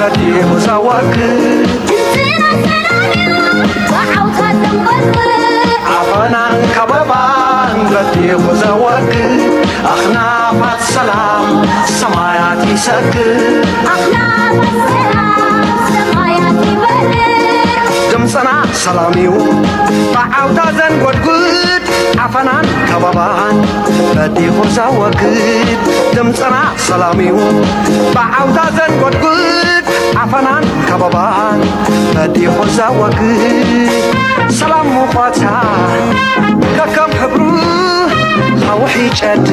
በዲኹ ዘወግድ ዓፈናን ከበባን በዲኹ ዘወግድ ኣኽናፋት ሰላም ሰማያት ይሰግድ። ድምፅና ሰላም እዩ ብዓውታ ዘንጎድጉድ ዓፈናን ከበባን በዲኹ ዘወግድ። ድምፅና ሰላም እዩ ብዓውታ ዘንጎድጉድ ዓፈናን ከበባን በዲኹ ዘወግድ። ሰላም ሙቐታ ከከም ሕብሩ ኣውሒ ጨድድ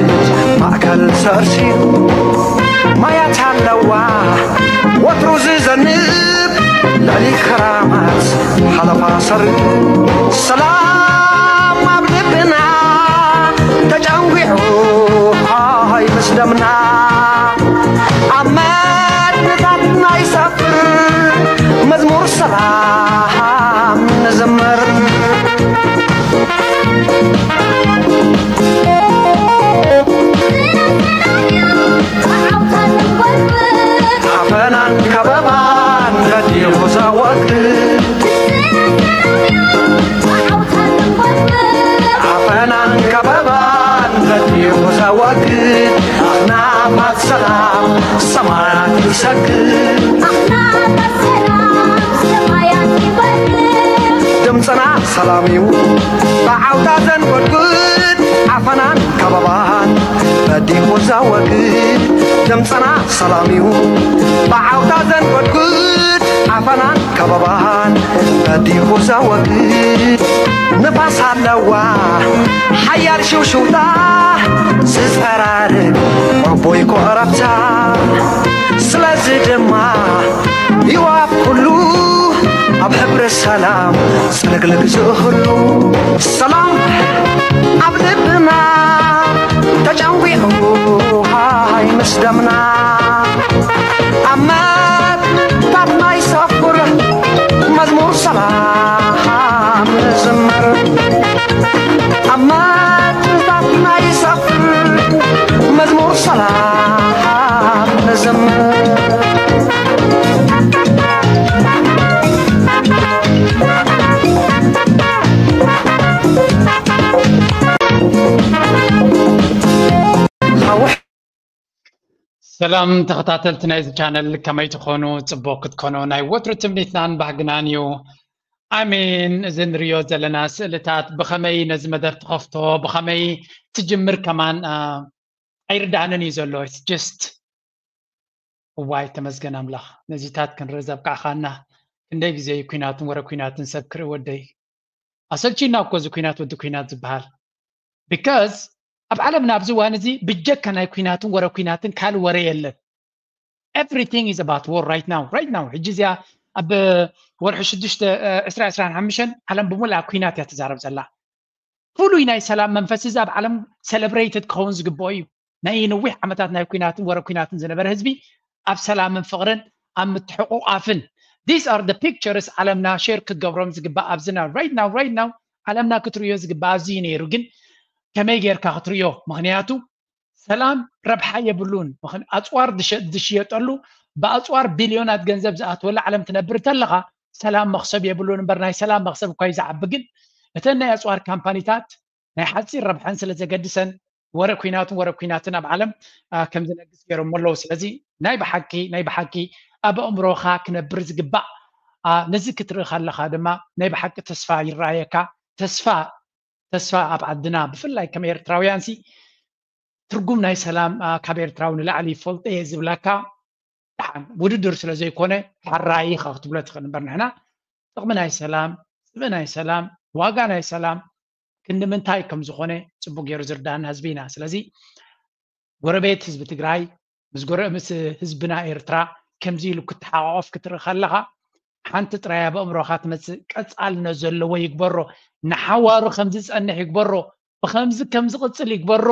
ማእከል ሰርሲሩ ማያት ኣለዋ ወትሩ ዝዘንብ ልዕሊ ከራማት ሓለፋ ሰር ሰላም ኣብ ልብና ተጨንጒዑ ሃይ ምስ ደምና ኣብ መድንታትና ይሰፍር መዝሙር ሰላም ንዘምር። ዓፈናን ከበባን በዲኹ ዘወግድ ዓፈናን ከበባን በዲኹ ዘወግድ ኣኽናፋት ሰላም ሰማያት ይሰግድ። ድምፅና ሰላም እዩ ብዓውታ ዘንጎድጉድ ዓፈናን ከበባን በዲኹ ዘወግድ። ድምፅና ሰላም እዩ ብዓውታ ዘንጎድጉድ ዓፈናን ከበባን በዲኹ ዘወግድ። ንፋስ ኣለዋ ሓያል ሽውሽውታ ዝፀራርግ ዕቡይ ኮረብታ። ስለዚ ድማ ይዋብ ኩሉ ኣብ ሕብሪ ሰላም ጽልግልግ ዝእህሉ ሰላም ኣብ ልብና ተጨንጒዑ ሃይ ምስ ደምና ኣብ መትንታትና ይሰፍር መዝሙር ሰላም ንዝምር ኣብ መትንታትና ይሰፍር መዝሙር ሰላም ንዝምር። ሰላም ተኸታተልቲ ናይዚ ቻነል፣ ከመይ ትኾኑ? ጽቡቕ ክትኮኑ ናይ ወትሩ ትምኒትናን ባህግናን እዩ። ኣሜን። እዚ ንሪኦ ዘለና ስእልታት ብኸመይ ነዚ መደብ ትኸፍቶ፣ ብኸመይ ትጅምር ከማን፣ አ፣ ኣይርድኣንን እዩ ዘሎ። It's just እዋይ ተመስገን ኣምላኽ፣ ነዚታት ክንርኢ ዘብቃዕኻና። ክንደይ ግዜ እዩ ኲናትን ወረ ኲናትን ሰብ ክርኢ ወደይ? ኣሰልቺና እኮ እዚ ኲናት ወዲ ኲናት ዝበሃል። Because ኣብ ዓለምና ኣብዚ እዋን እዚ ብጀካ ናይ ኲናትን ወረ ኲናትን ካልእ ወረ የለን። Everything is about war right now, right now። ሕጂ እዚኣ ኣብ ወርሒ ሽዱሽተ፣ እ፣ ዕስራ ዕስራን ሓሙሽተን ዓለም ብምሉኣ ኲናት እያ ትዛረብ ዘላ። ፍሉይ ናይ ሰላም መንፈስ እዚ ኣብ ዓለም ሰለብሬትድ ክኸውን ዝግብኦ እዩ። ናይ ነዊሕ ዓመታት ናይ ኲናትን ወረ ኲናትን ዝነበረ ህዝቢ ኣብ ሰላምን ፍቕርን ኣብ ምትሕቑቓፍን። These are the pictures ዓለምና ሼር ክትገብሮም ዝግባእ ኣብዚ now, right now, right now ዓለምና ክትርእዮ ዝግባእ ኣብዚ እዩ ነይሩ። ግን ከመይ ጌርካ ክትርእዮ? ምኽንያቱ ሰላም ረብሓ የብሉን። ምኽን-፣ ኣጽዋር ዝሸ-፣ ዝሽየጠሉ ብኣጽዋር ቢልዮናት ገንዘብ ዝኣትወላ ዓለም ትነብር እንተለኻ ሰላም መኽሰብ የብሉን እምበር ናይ ሰላም መኽሰብ እኳ እዩ ዝዓቢ። ግን እተን ናይ ኣጽዋር ካምፓኒታት ናይ ሓጺር ረብሐን ስለ ዘገድሰን ወረ ኲናትን ወረ ኲናትን ኣብ ዓለም፣ አ፣ ከም ዝነግስ ገይሮም ኣለዉ። ስለዚ ናይ ብሓቂ፣ ናይ ብሓቂ ኣብ ኣእምሮኻ ክነብር ዝግባእ፣ አ፣ ነዚ ክትርኢ ከለኻ ድማ ናይ ብሓቂ ተስፋ ይረኣየካ። ተስፋ፣ ተስፋ ኣብ ዓድና ብፍላይ ከም ኤርትራውያንሲ ትርጉም ናይ ሰላም፣ አ፣ ካብ ኤርትራዊ ንላዕሊ ይፈልጦ እየ ዝብለካ። ደሓን ውድድር ስለ ዘይኮነ ሓራይ ኢኻ ክትብሎ ትኽእል እምበር ንሕና ጥቕሚ ናይ ሰላም፣ ጽምኢ ናይ ሰላም፣ ዋጋ ናይ ሰላም ክንዲ ምንታይ ከም ዝኾነ ጽቡቕ ገይሩ ዝርዳእና ህዝቢ ኢና። ስለዚ ጎረቤት ህዝቢ ትግራይ ምስ ጎረ-፣ ምስ ህዝብና ኤርትራ ከምዚ ኢሉ ክትሓቋቖፍ ክትርኢ ከለኻ ሓንቲ ጥራይ ኣብ ኣእምሮኻ ትመጽእ፣ ቀጻልነት ዘለዎ ይግበሮ፣ ንሓዋሩ ከም ዝጸንሕ ይግበሮ፣ ብኸምዚ ከም ዝቕጽል ይግበሮ።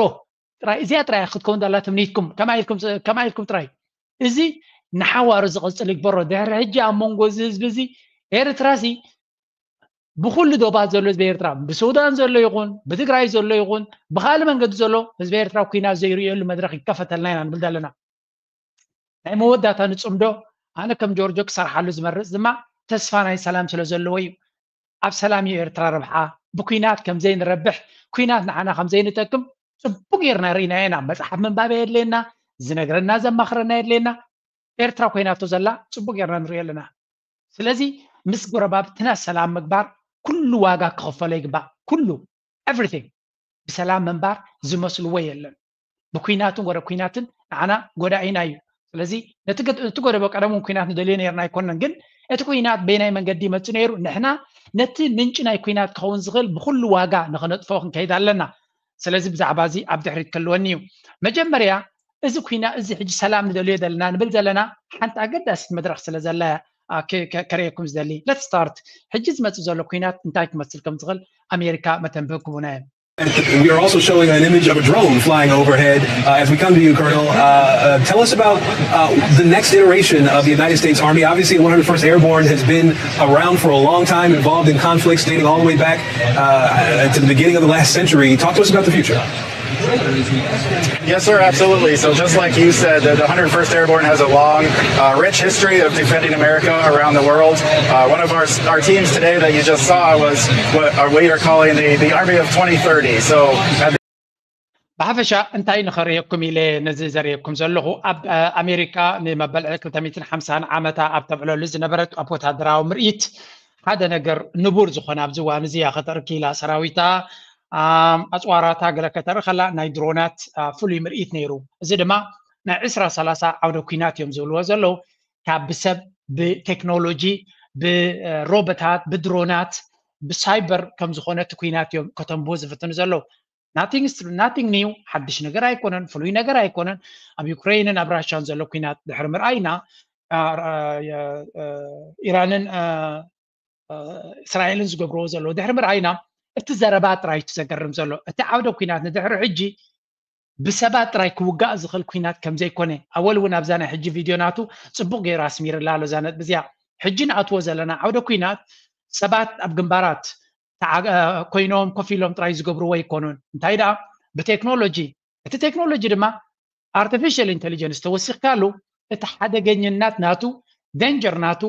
ጥራይ እዚኣ ጥራይ ክትከውን ዳላ ትምኒትኩም፣ ከማይ ኢልኩም፣ ከማይ ኢልኩም ጥራይ እዚ ንሓዋሩ ዝቕጽል ይግበሮ። ድሕሪ ሕጂ ኣብ መንጎ እዚ ህዝቢ እዚ ኤርትራ ሲ ብኹሉ ዶባት ዘሎ ህዝቢ ኤርትራ፣ ብሱዳን ዘሎ ይኹን፣ ብትግራይ ዘሎ ይኹን፣ ብኻልእ መንገዲ ዘሎ ህዝቢ ኤርትራ ኲናት ዘይርእየሉ መድረኽ ይከፈተልና ኢና ንብል ዘለና። ናይ መወዳእታ ንጽምዶ ኣነ ከም ጆርጆ ክሰርሓሉ ዝመርጽ ድማ ተስፋ ናይ ሰላም ስለ ዘለዎ እዩ። ኣብ ሰላም እዩ ኤርትራ ረብሓ። ብኩናት ከም ዘይንረብሕ፣ ኩናት ንዓና ከም ዘይንጠቅም ጽቡቅ ጌርና ርኢና ኢና። መጽሓፍ ምንባብ የድልየና፣ ዝነግረና ዘማኽረና የድልየና። ኤርትራ ኮይናቶ ዘላ ጽቡቅ ጌርና ንሪኦ ኣለና። ስለዚ ምስ ጎረባብትና ሰላም ምግባር ኩሉ ዋጋ ክኽፈሎ ይግባእ። ኩሉ፣ everything። ብሰላም ምንባር ዝመስልዎ የለን። ብኩናትን ወረ ኩናትን ንዓና ጎዳኢና እዩ። ስለዚ ነቲ ገ- እቲ ጎደቦ ቀደም እውን ኩናት ንደልዮ ነርና ኣይኮነን፣ ግን እቲ ኩናት በይናይ መንገዲ ይመጽእ ነይሩ። ንሕና ነቲ ምንጪ ናይ ኩናት ክኸውን ዝኽእል ብኩሉ ዋጋ ንኸነጥፍኦ ክንከይድ ኣለና። ስለዚ ብዛዕባ እዚ ኣብ ድሕሪት ክህልወኒ እዩ። መጀመርያ እዚ ኩና እዚ ሕጂ ሰላም ንደልዮ ዘለና ንብል ዘለና ሓንቲ ኣገዳሲት መድረኽ ስለ ዘላ እያ፣ አ፣ ከ- ከ- ከርእየኩም ዝደሊ። Let's start። ሕጂ ዝመጽእ ዘሎ ኩናት እንታይ ክመስል ከም ዝኽእል ኣሜሪካ መተንብሂ ክቡና እዮም። We are also showing an image of a drone flying overhead. Uh, as we come to you, Colonel, uh, uh, tell us about uh, the next iteration of the United States Army. Obviously, the one hundred first Airborne has been around for a long time, involved in conflicts dating all the way back uh, to the beginning of the last century. Talk to us about the future. Yes, sir, absolutely. So just like you said, the one hundred first Airborne has a long, uh, rich history of defending America around the world. Uh, one of our, our teams today that you just saw was what we are calling the, the Army of twenty thirty. So ብሓፈሻ እንታይ ንኸርእየኩም ኢለ ነዚ ዘርእየኩም ዘለኹ ኣብ ኣሜሪካ ንመበል ክልተ ሚእትን ሓምሳን ዓመታ ኣብ ተብዕለሉ ዝነበረት ኣብ ወታደራዊ ምርኢት ሓደ ነገር ንቡር ዝኾነ ኣብዚ እዋን እዚ እያ ከተርኢ ክኢላ። ሰራዊታ፣ ኣጽዋራታ ገለ ከተርኢ ከላ ናይ ድሮናት ፍሉይ ምርኢት ነይሩ። እዚ ድማ ናይ ዕስራ ሰላሳ ዓውደ ኲናት እዮም ዝብልዎ ዘለዉ። ካብ ብሰብ ብቴክኖሎጂ ብሮቦታት ብድሮናት ብሳይበር ከም ዝኾነ እቲ ኲናት እዮም ከተንብሁ ዝፍትኑ ዘለዉ። ናቲንግ ኒው፣ ሓድሽ ነገር ኣይኮነን፣ ፍሉይ ነገር ኣይኮነን። ኣብ ዩክሬንን ኣብ ራሽያን ዘሎ ኲናት ድሕሪ ምርኣይና ኢራንን እስራኤልን ዝገብርዎ ዘለዉ ድሕሪ ምርኣይና እቲ ዘረባ ጥራይ እዩ ዘገርም ዘሎ። እቲ ዓውደ ኲናት ንድሕሪ ሕጂ ብሰባት ጥራይ ክውጋእ ዝኽእል ኲናት ከም ዘይኮነ ኣወል እውን ኣብዛ ናይ ሕጂ ቪድዮ ናቱ ጽቡቕ ገይሩ ኣስሚርላ ኣሎ እዛ ነጥቢ እዚኣ። ሕጂ ንኣትዎ ዘለና ዓውደ ኲናት ሰባት ኣብ ግንባራት ኮይኖም ኮፍ ኢሎም ጥራይ ዝገብርዎ ኣይኮኑን። እንታይ ደኣ ብቴክኖሎጂ፣ እቲ ቴክኖሎጂ ድማ ኣርቲፊሻል ኢንቴሊጀንስ ተወሲኽካሉ እቲ ሓደገኝነት ናቱ ደንጀር ናቱ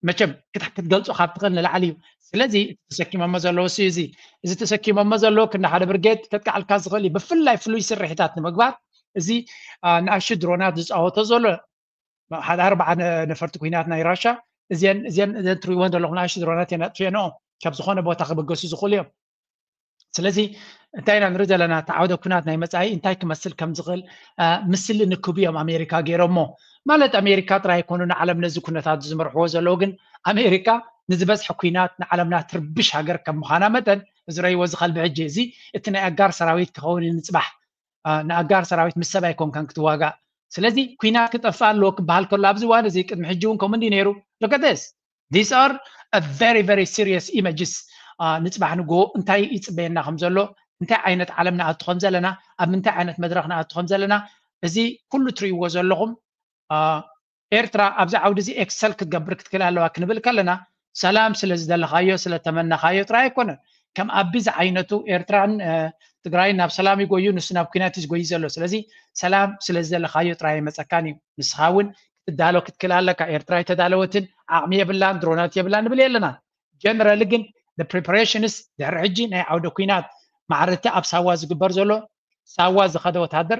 መቸም ክትገልጾ ካብ ትኽእል ንላዕሊ እዩ። ስለዚ እቲ ተሰኪሞሞ ዘለዉ ሲ እዚ እዚ ተሰኪሞሞ ዘለዉ ክንዲ ሓደ ብርጌድ ከጥቃዕልካ ዝኽእል እዩ። ብፍላይ ፍሉይ ስርሒታት ንምግባር እዚ ንኣሽቱ ድሮናት ዝፃወቶ ዘሎ ሓደ ኣርባዓ ነፈርቲ ኩናት ናይ ራሻ እዚን እዚን እዘን ትሪእወን ዘለኹም ንኣሽቱ ድሮናት የን ኣጥፍኤንኦ ካብ ዝኾነ ቦታ ክብገሱ ዝኽእሉ እዮም። ስለዚ እንታይ ኢና ንርኢ ዘለና? እቲ ዓውደ ኩናት ናይ መጻኢ እንታይ ክመስል ከም ዝኽእል ምስሊ ንክቡ እዮም ኣሜሪካ ገይሮሞ። ማለት ኣሜሪካ ጥራይ ኣይኮኑ ንዓለም ነዚ ኩነታት ዝመርሕዎ ዘለዉ፣ ግን ኣሜሪካ ንዝበዝሐ ኩናት ንዓለምና ትርብሽ ሃገር ከም ምዃና መጠን እዚ ረይዎ ዝኸልቢ ሕጂ እዚ እቲ ናይ ኣጋር ሰራዊት ክኸውን እዩ ንጽባሕ ንኣጋር ሰራዊት ምስ ሰብ ኣይኮንካን ክትዋጋእ። ስለዚ ኩናት ክጠፍእ ኣለዎ ክበሃል ከሎ ኣብዚ እዋን እዚ ቅድሚ ሕጂ እውን ከምኡ እንዲ ነይሩ። Look at this. These are a very very serious images. ንፅባሕ ንግሆ እንታይ ይፅበየና ከም ዘሎ፣ እንታይ ዓይነት ዓለም ንኣቱ ከም ዘለና፣ ኣብ ምንታይ ዓይነት መድረክ ንኣቱ ከም ዘለና፣ እዚ ኩሉ ትርእይዎ ዘለኹም ኤርትራ ኣብዚ ዓውዲ እዚ ኤክሰል ክትገብር ክትክእል ኣለዋ ክንብል ከለና ሰላም ስለ ዝደለኻዮ ስለ ተመነኻዮ ጥራይ ኣይኮነን። ከም ኣቢ ዝዓይነቱ ኤርትራን ትግራይን ናብ ሰላም ይጎዩ፣ ንሱ ናብ ኩናት እዩ ዝጎዩ ዘሎ። ስለዚ ሰላም ስለ ዝደለኻዮ ጥራይ ኣይመፀካን እዩ። ንስኻ እውን ክትዳሎ ክትክእል ኣለካ። ኤርትራ ኣይተዳለወትን፣ ዓቕሚ የብላን፣ ድሮናት የብላን ንብል የለና። ጀነራሊ ግን ፕሪፓሬሽንስ ድሕሪ ሕጂ ናይ ዓውደ ኩናት ማዕረቲ ኣብ ሳዋ ዝግበር ዘሎ ሳዋ ዝኸደ ወታደር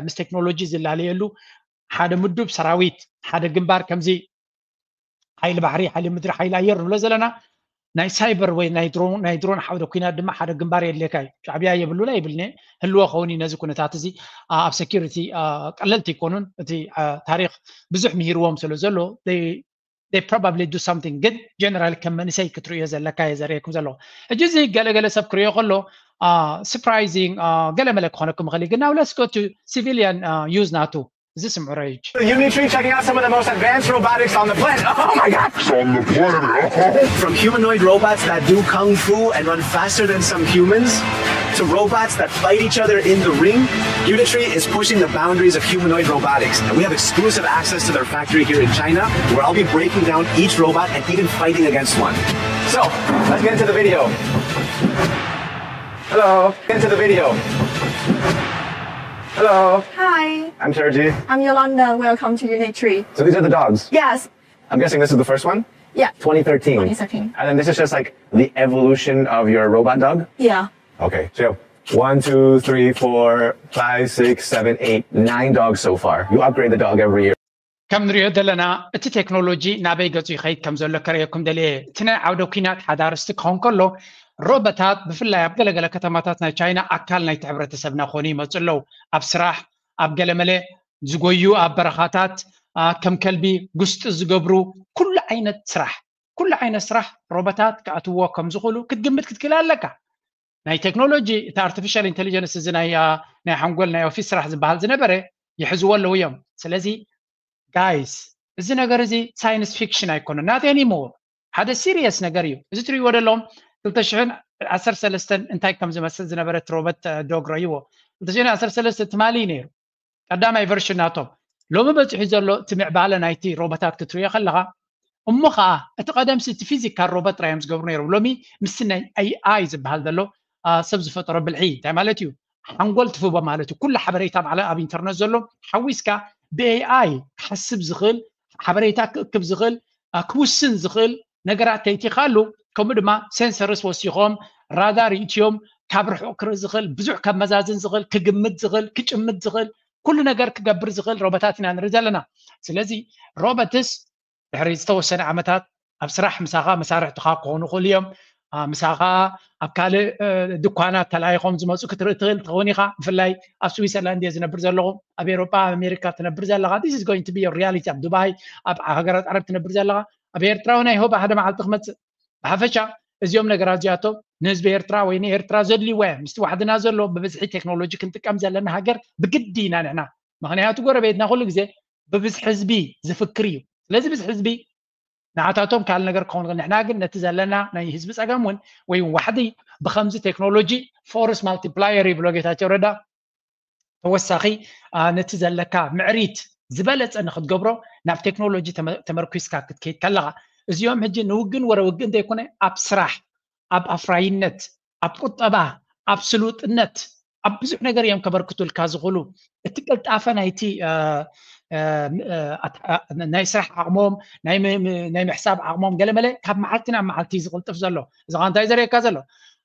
ምስ ቴክኖሎጂ ዝላለየሉ ሓደ ምዱብ ሰራዊት ሓደ ግንባር ከምዚ ሓይሊ ባሕሪ ሓይሊ ምድሪ ሓይሊ ኣየር ንብሎ ዘለና ናይ ሳይበር ወይ ናይ ድሮን ናይ ድሮን ሓውደ ኩናት ድማ ሓደ ግንባር የድልየካ እዩ። ሻዕብያ የብሉን ኣይብልን እየ፣ ህልዎ ኸውን እዩ ነዚ ኩነታት እዚ ኣብ ሴኪሪቲ ቀለልቲ ኣይኮኑን። እቲ ታሪክ ብዙሕ ምሂርዎም ስለ ዘሎ they probably do something። ግን ጀነራል ከም መንእሰይ ክትርእዮ ዘለካ እየ ዘርእየኩም ዘለኹ። ሕጂ እዚ ገለገለ ሰብ ክርእዮ ከሎ surprising ገለመለ ክኾነኩም ይኽእል እዩ። ግን now let's go to civilian use ናቱ እዚ ስምዑ ረይጅ። Unitry checking out some of the most advanced robotics on the planet. Oh my god! On the planet. From humanoid robots that do kung fu and run faster than some humans to robots that fight each other in the ring, Unitry is pushing the boundaries of humanoid robotics. And we have exclusive access to their factory here in China, where I'll be breaking down each robot and even fighting against one. So, let's get into the video. Hello. Into the video. Hello, Hi, I'm Sergi. I'm Yolanda. Welcome to Unit three. So these are the dogs. Yes, I'm guessing this is the first one? yeah, twenty thirteen. twenty thirteen. And then this is just like the evolution of your robot dog? Yeah. Okay, so you have one, two, three, four, five, six, seven, eight, nine dogs so far. You upgrade the dog every year. ከም ንሪኦ ዘለና እቲ ቴክኖሎጂ ናበይ ገጹ ይኸይድ ከም ዘሎ ከርእየኩም ደልየ። እቲ ናይ ዓውደ ኲናት ሓዳርስቲ ክኸውን ከሎ ሮቦታት ብፍላይ ኣብ ገለገለ ከተማታት ናይ ቻይና ኣካል ናይቲ ሕብረተሰብና ክኾኑ ይመጹ ኣለዉ። ኣብ ስራሕ፣ ኣብ ገለመለ ዝጎዩ፣ ኣብ በረኻታት ከም ከልቢ ጉስጢ ዝገብሩ፣ ኩሉ ዓይነት ስራሕ ኩሉ ዓይነት ስራሕ ሮቦታት ክኣትዎ ከም ዝኽእሉ ክትግምት ክትክእል ኣለካ። ናይ ቴክኖሎጂ እቲ ኣርቲፊሻል ኢንቴሊጀንስ እዚ ናይ ሓንጎል ናይ ኦፊስ ስራሕ ዝበሃል ዝነበረ ይሕዝዎ ኣለዉ እዮም። ስለዚ ጋይስ፣ እዚ ነገር እዚ ሳይንስ ፊክሽን ኣይኮነን፣ ናት ኒሞር ሓደ ሲሪየስ ነገር እዩ። እዚ ትሪእዎ ዘለኹም ክልተ ሽሕን ዓሰርተ ሰለስተን እንታይ ከም ዝመስል ዝነበረት ሮበት ዶግ ረይዎ። ክልተ ሽሕን ዓሰርተ ሰለስተ ትማሊ እዩ ነይሩ ቀዳማይ ቨርሽን ናቶም። ሎሚ በፂሑ ዘሎ እቲ ምዕባለ ናይቲ ሮቦታት ክትሪኦ ከለኻ እሞ ከዓ እቲ ቀደምሲ እቲ ፊዚካል ሮበት ጥራይ እዮም ዝገብሩ ነይሮም። ሎሚ ምስቲ ናይ ኤኣይ ዝበሃል ዘሎ ሰብ ዝፈጠሮ ብልሒ እንታይ ማለት እዩ? ሓንጎል ትህቦ ማለት እዩ። ኩሉ ሓበሬታ ኣብ ኢንተርነት ዘሎ ሓዊስካ ብኤኣይ ክሓስብ ዝኽእል፣ ሓበሬታ ክእክብ ዝኽእል፣ ክውስን ዝኽእል ነገራት ተይቲኻሉ፣ ከምኡ ድማ ሴንሰርስ ወሲኾም ራዳር ይእትዮም ካብ ርሑቕ ክርኢ ዝኽእል፣ ብዙሕ ከመዛዝን ዝኽእል፣ ክግምት ዝኽእል፣ ክጭምት ዝኽእል፣ ኩሉ ነገር ክገብር ዝኽእል ሮቦታት ኢና ንርኢ ዘለና። ስለዚ ሮቦትስ ድሕሪ ዝተወሰነ ዓመታት ኣብ ስራሕ ምሳኻ መሳርሕትኻ ክኾኑ ይኽእሉ እዮም። ምሳኻ ኣብ ካልእ ድኳናት ተላኢኾም ዝመፁ ክትርኢ ትኽእል ትኸውን ኢኻ። ብፍላይ ኣብ ስዊዘርላንድ እየ ዝነብር ዘለኹ፣ ኣብ ኤሮጳ ኣብ ኣሜሪካ ትነብር ዘለኻ this is going to be reality። ኣብ ዱባይ ኣብ ሃገራት ዓረብ ትነብር ዘለኻ ኣብ ኤርትራ እውን ኣይሆባ ሓደ መዓልቲ ክመፅእ። ብሓፈሻ እዚኦም ነገራት እዚኣቶም ንህዝቢ ኤርትራ ወይ ንኤርትራ ዘድልይዋ እዮም። ምስቲ ዋሕድና ዘሎ ብብዝሒ ቴክኖሎጂ ክንጥቀም ዘለና ሃገር ብግዲ ኢና ንሕና። ምክንያቱ ጎረቤትና ኩሉ ግዜ ብብዝሒ ህዝቢ ዝፍክር እዩ። ስለዚ ብዝሒ ህዝቢ ንዓታቶም ካልእ ነገር ክኸውን ይኽእል። ንሕና ግን ነቲ ዘለና ናይ ህዝቢ ጸገም እውን ወይ እውን ዋሕዲ ብኸምዚ ቴክኖሎጂ ፎርስ ማልቲፕላየር ይብሎ ጌታቸው ረዳ ተወሳኺ ነቲ ዘለካ ምዕሪት ዝበለጸ ንክትገብሮ ናብ ቴክኖሎጂ ተመርኲስካ ክትከይድ ከለኻ እዚኦም ሕጂ ንውግን ወረ ውግእ እንተይኮነ ኣብ ስራሕ ኣብ ኣፍራይነት ኣብ ቁጠባ ኣብ ስሉጥነት ኣብ ብዙሕ ነገር እዮም ከበርክቱልካ ዝኽእሉ። እቲ ቅልጣፈ ናይቲ ናይ ስራሕ ዓቕሞም ናይ ምሕሳብ ዓቕሞም ገለመለ ካብ መዓልቲ ናብ መዓልቲ ዝቕልጥፍ ዘሎ እዚ እንታይ ዘርእየካ ዘሎ?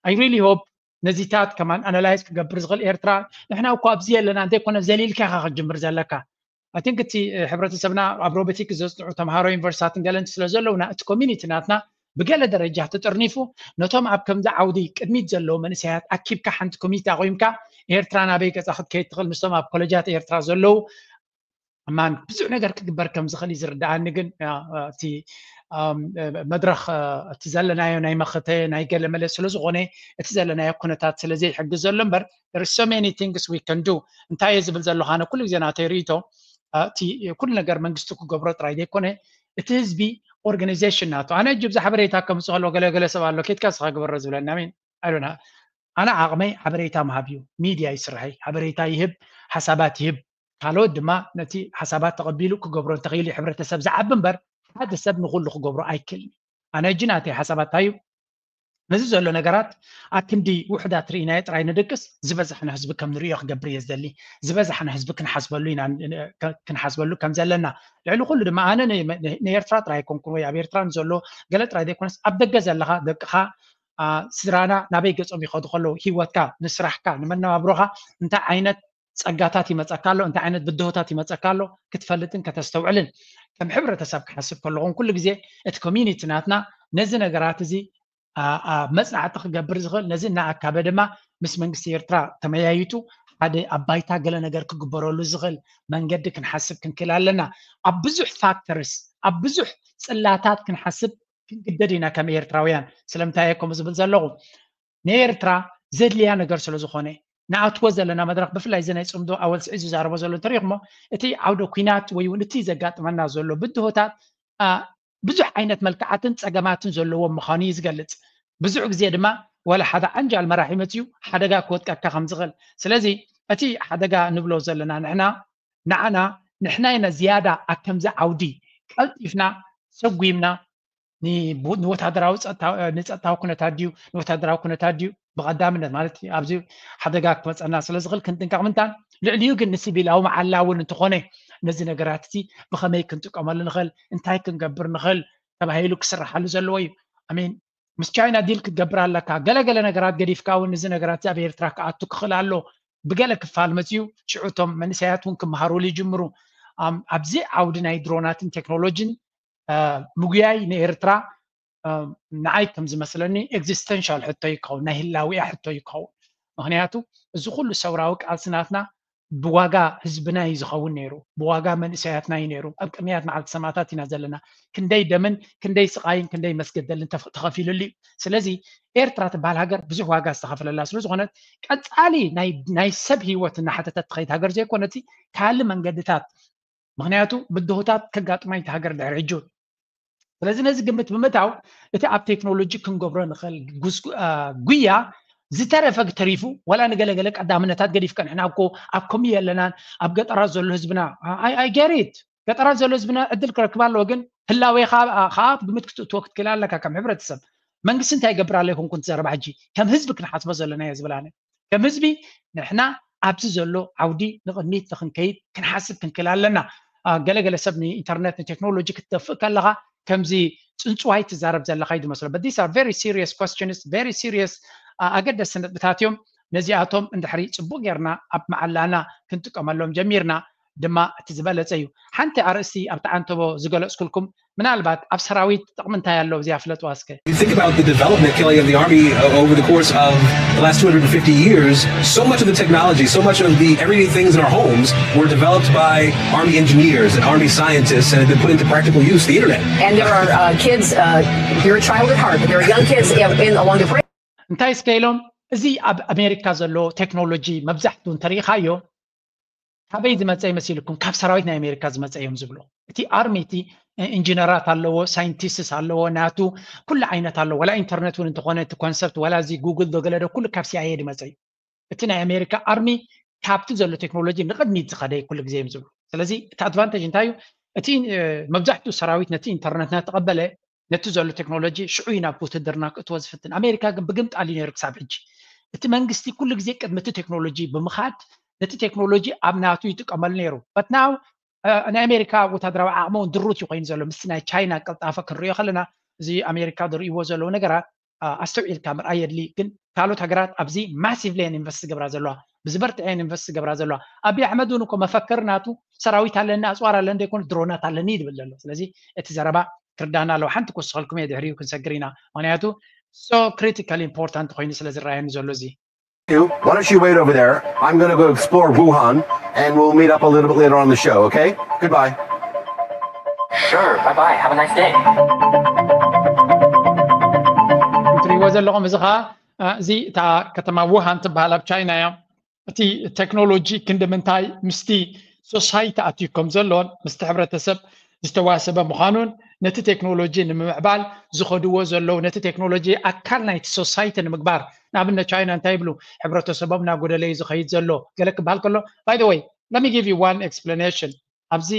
I really hope ነዚታት ከማን ኣናላይዝ ክገብር ዝኽእል ኤርትራ ንሕና እኮ ኣብዚ የለና እንተይኮነ ዘሊልካ ኢኻ ክትጅምር ዘለካ። I think እቲ ሕብረተሰብና ኣብ ሮቦቲክ ዘፅንዑ ተምሃሮ ዩኒቨርሲታትን ገለን ስለ ዘለውና እቲ ኮሚኒቲ ናትና ብገለ ደረጃ ተጠርኒፉ ነቶም ኣብ ከምዚ ዓውዲ ቅድሚት ዘለዉ መንእሰያት ኣኪብካ ሓንቲ ኮሚኒቲ ኣቑምካ ኤርትራ ናበይ ገፃ ክትከይድ ትኽእል ምስቶም ኣብ ኮሌጃት ኤርትራ ዘለዉ ማን ብዙሕ ነገር ክግበር ከም ዝኽእል እዩ ዝርድኣኒ። ግን እቲ መድረኽ እቲ ዘለናዮ ናይ መኸተ ናይ ገለመለ ስለ ዝኾነ እቲ ዘለናዮ ኩነታት ስለ ዘይሕግዝ ዘሎ እምበር there is so many things we can do። እንታይ እየ ዝብል ዘለኹ ኣነ ኩሉ ግዜ ናተይ ርእይቶ እቲ ኩሉ ነገር መንግስቲ ክገብሮ ጥራይ ዘይኮነ እቲ ህዝቢ ኦርጋናይዜሽን ናቱ ኣነ እጅ ብዛ ሓበሬታ ከምፅእ ከሎ ገለገለ ሰብ ኣሎ ኬድካ ስኻ ግበሮ ዝብለና ሚን ኣይዶና ኣነ ዓቕመይ ሓበሬታ ምሃብ እዩ። ሚድያ ይስርሐይ ሓበሬታ ይህብ ሓሳባት ይህብ ካልኦት ድማ ነቲ ሓሳባት ተቐቢሉ ክገብሮ እንተኽኢሉ ሕብረተሰብ ዝዓቢ እምበር ሓደ ሰብ ንኹሉ ክገብሮ ኣይክእልን። ኣነ እጂ ናተይ ሓሳባት እንታይ እዩ ነዚ ዘሎ ነገራት ኣክንዲ ውሕዳት ርኢናዮ ጥራይ ንድቅስ ዝበዛሕና ህዝቢ ከም ንሪኦ ክገብር እየ ዝደሊ። ዝበዛሕና ህዝቢ ክንሓስበሉ ኢና ክንሓስበሉ ከም ዘለና ልዕሊ ኩሉ ድማ ኣነ ንኤርትራ ጥራይ ኣይኮንኩን ወይ ኣብ ኤርትራ ንዘሎ ገለ ጥራይ ዘይኮነስ ኣብ ደገ ዘለኻ ደቅኻ ስድራና ናበይ ገጾም ይኸዱ ከለዉ ህይወትካ ንስራሕካ ንመነባብሮኻ እንታይ ዓይነት ጸጋታት ይመጸካ ኣሎ እንታይ ዓይነት ብድሆታት ይመጸካ ኣሎ ክትፈልጥን ከተስተውዕልን ከም ሕብረተሰብ ክሓስብ ከለኹን ኩሉ ግዜ እቲ ኮሚኒቲ ናትና ነዚ ነገራት እዚ መጽናዕቲ ክገብር ዝኽእል ነዚ እናኣካበ ድማ ምስ መንግስቲ ኤርትራ ተመያይጡ ሓደ ኣብ ባይታ ገለ ነገር ክግበረሉ ዝኽእል መንገዲ ክንሓስብ ክንክእል ኣለና ኣብ ብዙሕ ፋክተርስ ኣብ ብዙሕ ጽላታት ክንሓስብ ክንግደድ ኢና ከም ኤርትራውያን ስለምንታይ እየ ከምኡ ዝብል ዘለኹ ንኤርትራ ዘድልያ ነገር ስለ ዝኾነ ንኣትዎ ዘለና መድረኽ ብፍላይ እዚ ናይ ፅምዶ ኣወል ስዒድ ዝዛረቦ ዘሎ እንተሪኢኹሞ እቲ ዓውደ ኩናት ወይ እውን እቲ ዘጋጥመና ዘሎ ብድሆታት ብዙሕ ዓይነት መልክዓትን ፀገማትን ዘለዎ ምዃኑ እዩ ዝገልፅ ብዙሕ ግዜ ድማ ወላ ሓደ ዓንጃል መራሒ መፅዩ ሓደጋ ክወጥቀካ ከም ዝኽእል ስለዚ እቲ ሓደጋ ንብሎ ዘለና ንሕና ንዓና ንሕና ኢና ዝያዳ ኣብ ከምዚ ዓውዲ ቀልጢፍና ሰጒምና ንወታደራዊ ንፀጥታዊ ኩነታት ድዩ ንወታደራዊ ኩነታት ድዩ ብቐዳምነት ማለት ኣብዚ ሓደጋ ክመፀና ስለ ዝኽእል ክንጥንቀቕ ምንታን፣ ልዕሊኡ ግን ንሲቪላዊ መዓላ እውን እንተኾነ ነዚ ነገራት እዚ ብኸመይ ክንጥቀመሉ ንኽእል፣ እንታይ ክንገብር ንኽእል ተባሂሉ ክስራሓሉ ዘለዎ እዩ። ኣሜን። ምስ ቻይና ዲል ክትገብር ኣለካ። ገለገለ ነገራት ገዲፍካ እውን እዚ ነገራት ኣብ ኤርትራ ክኣቱ ክኽእል ኣሎ። ብገለ ክፋል መፅዩ ሽዑ እቶም መንእሰያት እውን ክመሃሩሉ ይጅምሩ። ኣብዚ ዓውዲ ናይ ድሮናትን ቴክኖሎጂን ምጉያይ ንኤርትራ ንዓይ ከም ዝመስለኒ ኤግዚስተንሻል ሕቶ ይከውን፣ ናይ ህላዊያ ሕቶ ይከውን። ምክንያቱ እዚ ኩሉ ሰውራዊ ቃልሲ ናትና ብዋጋ ህዝብና እዩ ዝኸውን ነይሩ፣ ብዋጋ መንእሰያትና እዩ ነይሩ። ኣብ ቅድሚያት መዓልቲ ሰማእታት ኢና ዘለና። ክንደይ ደምን ክንደይ ስቓይን ክንደይ መስገደልን ተኸፊሉሉ እዩ። ስለዚ ኤርትራ ትበሃል ሃገር ብዙሕ ዋጋ ዝተኸፈለላ ስለ ዝኾነት ቀፃሊ ናይ ሰብ ህይወት እናሓተተት ትኸይድ ሃገር ዘይኮነቲ ካልእ መንገድታት፣ ምክንያቱ ብድሆታት ከጋጥማ እቲ ሃገር ድሕሪ ሕጂ። ስለዚ ነዚ ግምት ብምእታው እቲ ኣብ ቴክኖሎጂ ክንገብሮ ንኽእል ጉያ ዝተረፈ ተሪፉ፣ ዋላ ንገለገለ ቀዳምነታት ገዲፍካ፣ ንሕና እኮ ኣብ ከምኡ የለናን፣ ኣብ ገጠራት ዘሎ ህዝብና፣ I get it፣ ገጠራት ዘሎ ህዝብና ዕድል ክረክብ ኣለዎ፣ ግን ህላዌ ከኣ ኣብ ግምት ክትእትዎ ክትክእል ኣለካ። ከም ሕብረተሰብ መንግስቲ እንታይ ይገብር ኣሎ ይኮንኩን ትዘረባ ሕጂ፣ ከም ህዝቢ ክንሓስቦ ዘለና እየ ዝብል ኣነ። ከም ህዝቢ ንሕና ኣብዚ ዘሎ ዓውዲ ንቕድሚት ንክንከይድ ክንሓስብ ክንክእል ኣለና። ገለገለ ሰብ ንኢንተርነት ንቴክኖሎጂ ክትደፍእ ከለኻ ከምዚ ፅንፅዋይ ትዛረብ ዘለኻ እዩ ዝመስሎ። But these are very serious questions, very serious ኣገደስቲ ነጥብታት እዮም። ነዚኣቶም እንድሕሪ ፅቡቅ ጌርና ኣብ መዓላና ክንጥቀመሎም ጀሚርና ድማ እቲ ዝበለፀ እዩ። ሓንቲ ኣርእስቲ ኣብቲ ዓንተቦ ዝገለፅኩልኩም ምናልባት ኣብ ሰራዊት ጥቕሚ እንታይ ኣለዎ እዚኣ ፍለጥዋ እስከ። You think about the development, Kelly, of the Army uh, over the course of the last two hundred fifty years, so much of the technology, so much of the everyday things in our homes were developed by Army engineers and Army scientists and have been put into practical use, the internet. And there are uh, kids, uh, you're a child at heart, but there are young kids in, in along the fringe. እንታይ እስከ ኢሎም፣ እዚ ኣብ ኣሜሪካ ዘሎ ቴክኖሎጂ መብዛሕቱ እንተሪኢኻዮ ካበይ ዝመፀ ይመሲልኩም? ካብ ሰራዊት ናይ ኣሜሪካ ዝመፀ እዮም ዝብሉ። እቲ ኣርሚ እቲ ኢንጂነራት ኣለዎ፣ ሳይንቲስትስ ኣለዎ፣ ናቱ ኩሉ ዓይነት ኣለዎ። ዋላ ኢንተርነት እውን እንተኾነ እቲ ኮንሰፕት ዋላ እዚ ጉግል ዶ ገለ ዶ ኩሉ ካብ ሲኣይኤ ዝመፀ እዩ። እቲ ናይ ኣሜሪካ ኣርሚ ካብቲ ዘሎ ቴክኖሎጂ ንቕድሚት ዝኸደ ኩሉ ግዜ እዮም ዝብሉ። ስለዚ እቲ ኣድቫንቴጅ እንታይ እዩ? እቲ መብዛሕትኡ ሰራዊት ነቲ ኢንተርነት እናተቐበለ ነቲ ዘሎ ቴክኖሎጂ ሽዑ እዩ ናብ ውትድርና ክእትዎ ዝፍትን። ኣሜሪካ ግን ብግምጣል እዩ ነይሩ ክሳብ ሕጂ። እቲ መንግስቲ ኩሉ ግዜ ቅድሚ እቲ ቴክኖሎጂ ብምኻድ ነቲ ቴክኖሎጂ ኣብ ናቱ ይጥቀመሉ ነይሩ። But now ናይ ኣሜሪካ ወታደራዊ ዓቕሚ እውን ድሩት እዩ ኮይኑ ዘሎ። ምስቲ ናይ ቻይና ቅልጣፈ ክንሪኦ ከለና እዚ ኣሜሪካ ዝርእይዎ ዘለዉ ነገራት ኣስተውዒልካ ምርኣይ የድሊ። ግን ካልኦት ሃገራት ኣብዚ ማሲቭሊ እየን ኢንቨስት ዝገብራ ዘለዋ፣ ብዝበርትዐ እየን ኢንቨስት ዝገብራ ዘለዋ። ኣብይ ኣሕመድ እውን እኮ መፈክር ናቱ ሰራዊት ኣለኒ፣ ኣፅዋር ኣለኒ ዘይኮነ ድሮናት ኣለኒ እዩ ዝብል ዘሎ። ስለዚ እቲ ዘረባ ክርዳና ኣለዎ። ሓንቲ ክውስኸልኩም እየ፣ ድሕሪኡ ክንሰግር ኢና። ምክንያቱ so critical important ኮይኑ ስለ ዝረኣየኒ ዘሎ እዚ። Why don't you wait over there? I'm going to go explore Wuhan, and we'll meet up a little bit later on the show, okay? Goodbye. Sure. Bye bye. Have a nice day. እትሪእዎ ዘለኹም እዚ ኸዓ እዚ እታ ከተማ ውሃን ትበሃል ኣብ ቻይና እያ። እቲ ቴክኖሎጂ ክንዲ ምንታይ ምስቲ ሶሳይቲ ኣትዩ ከም ዘሎን ምስቲ ሕብረተሰብ ዝተዋሰበ ምዃኑን ነቲ ቴክኖሎጂ ንምምዕባል ዝኸድዎ ዘለዉ ነቲ ቴክኖሎጂ ኣካል ናይቲ ሶሳይቲ ንምግባር ንኣብነት ቻይና እንታይ ይብሉ? ሕብረተሰቦም እናጎደለ እዩ ዝኸይድ ዘሎ ገለ ክበሃል ከሎ። By the way, let me give you one explanation። ኣብዚ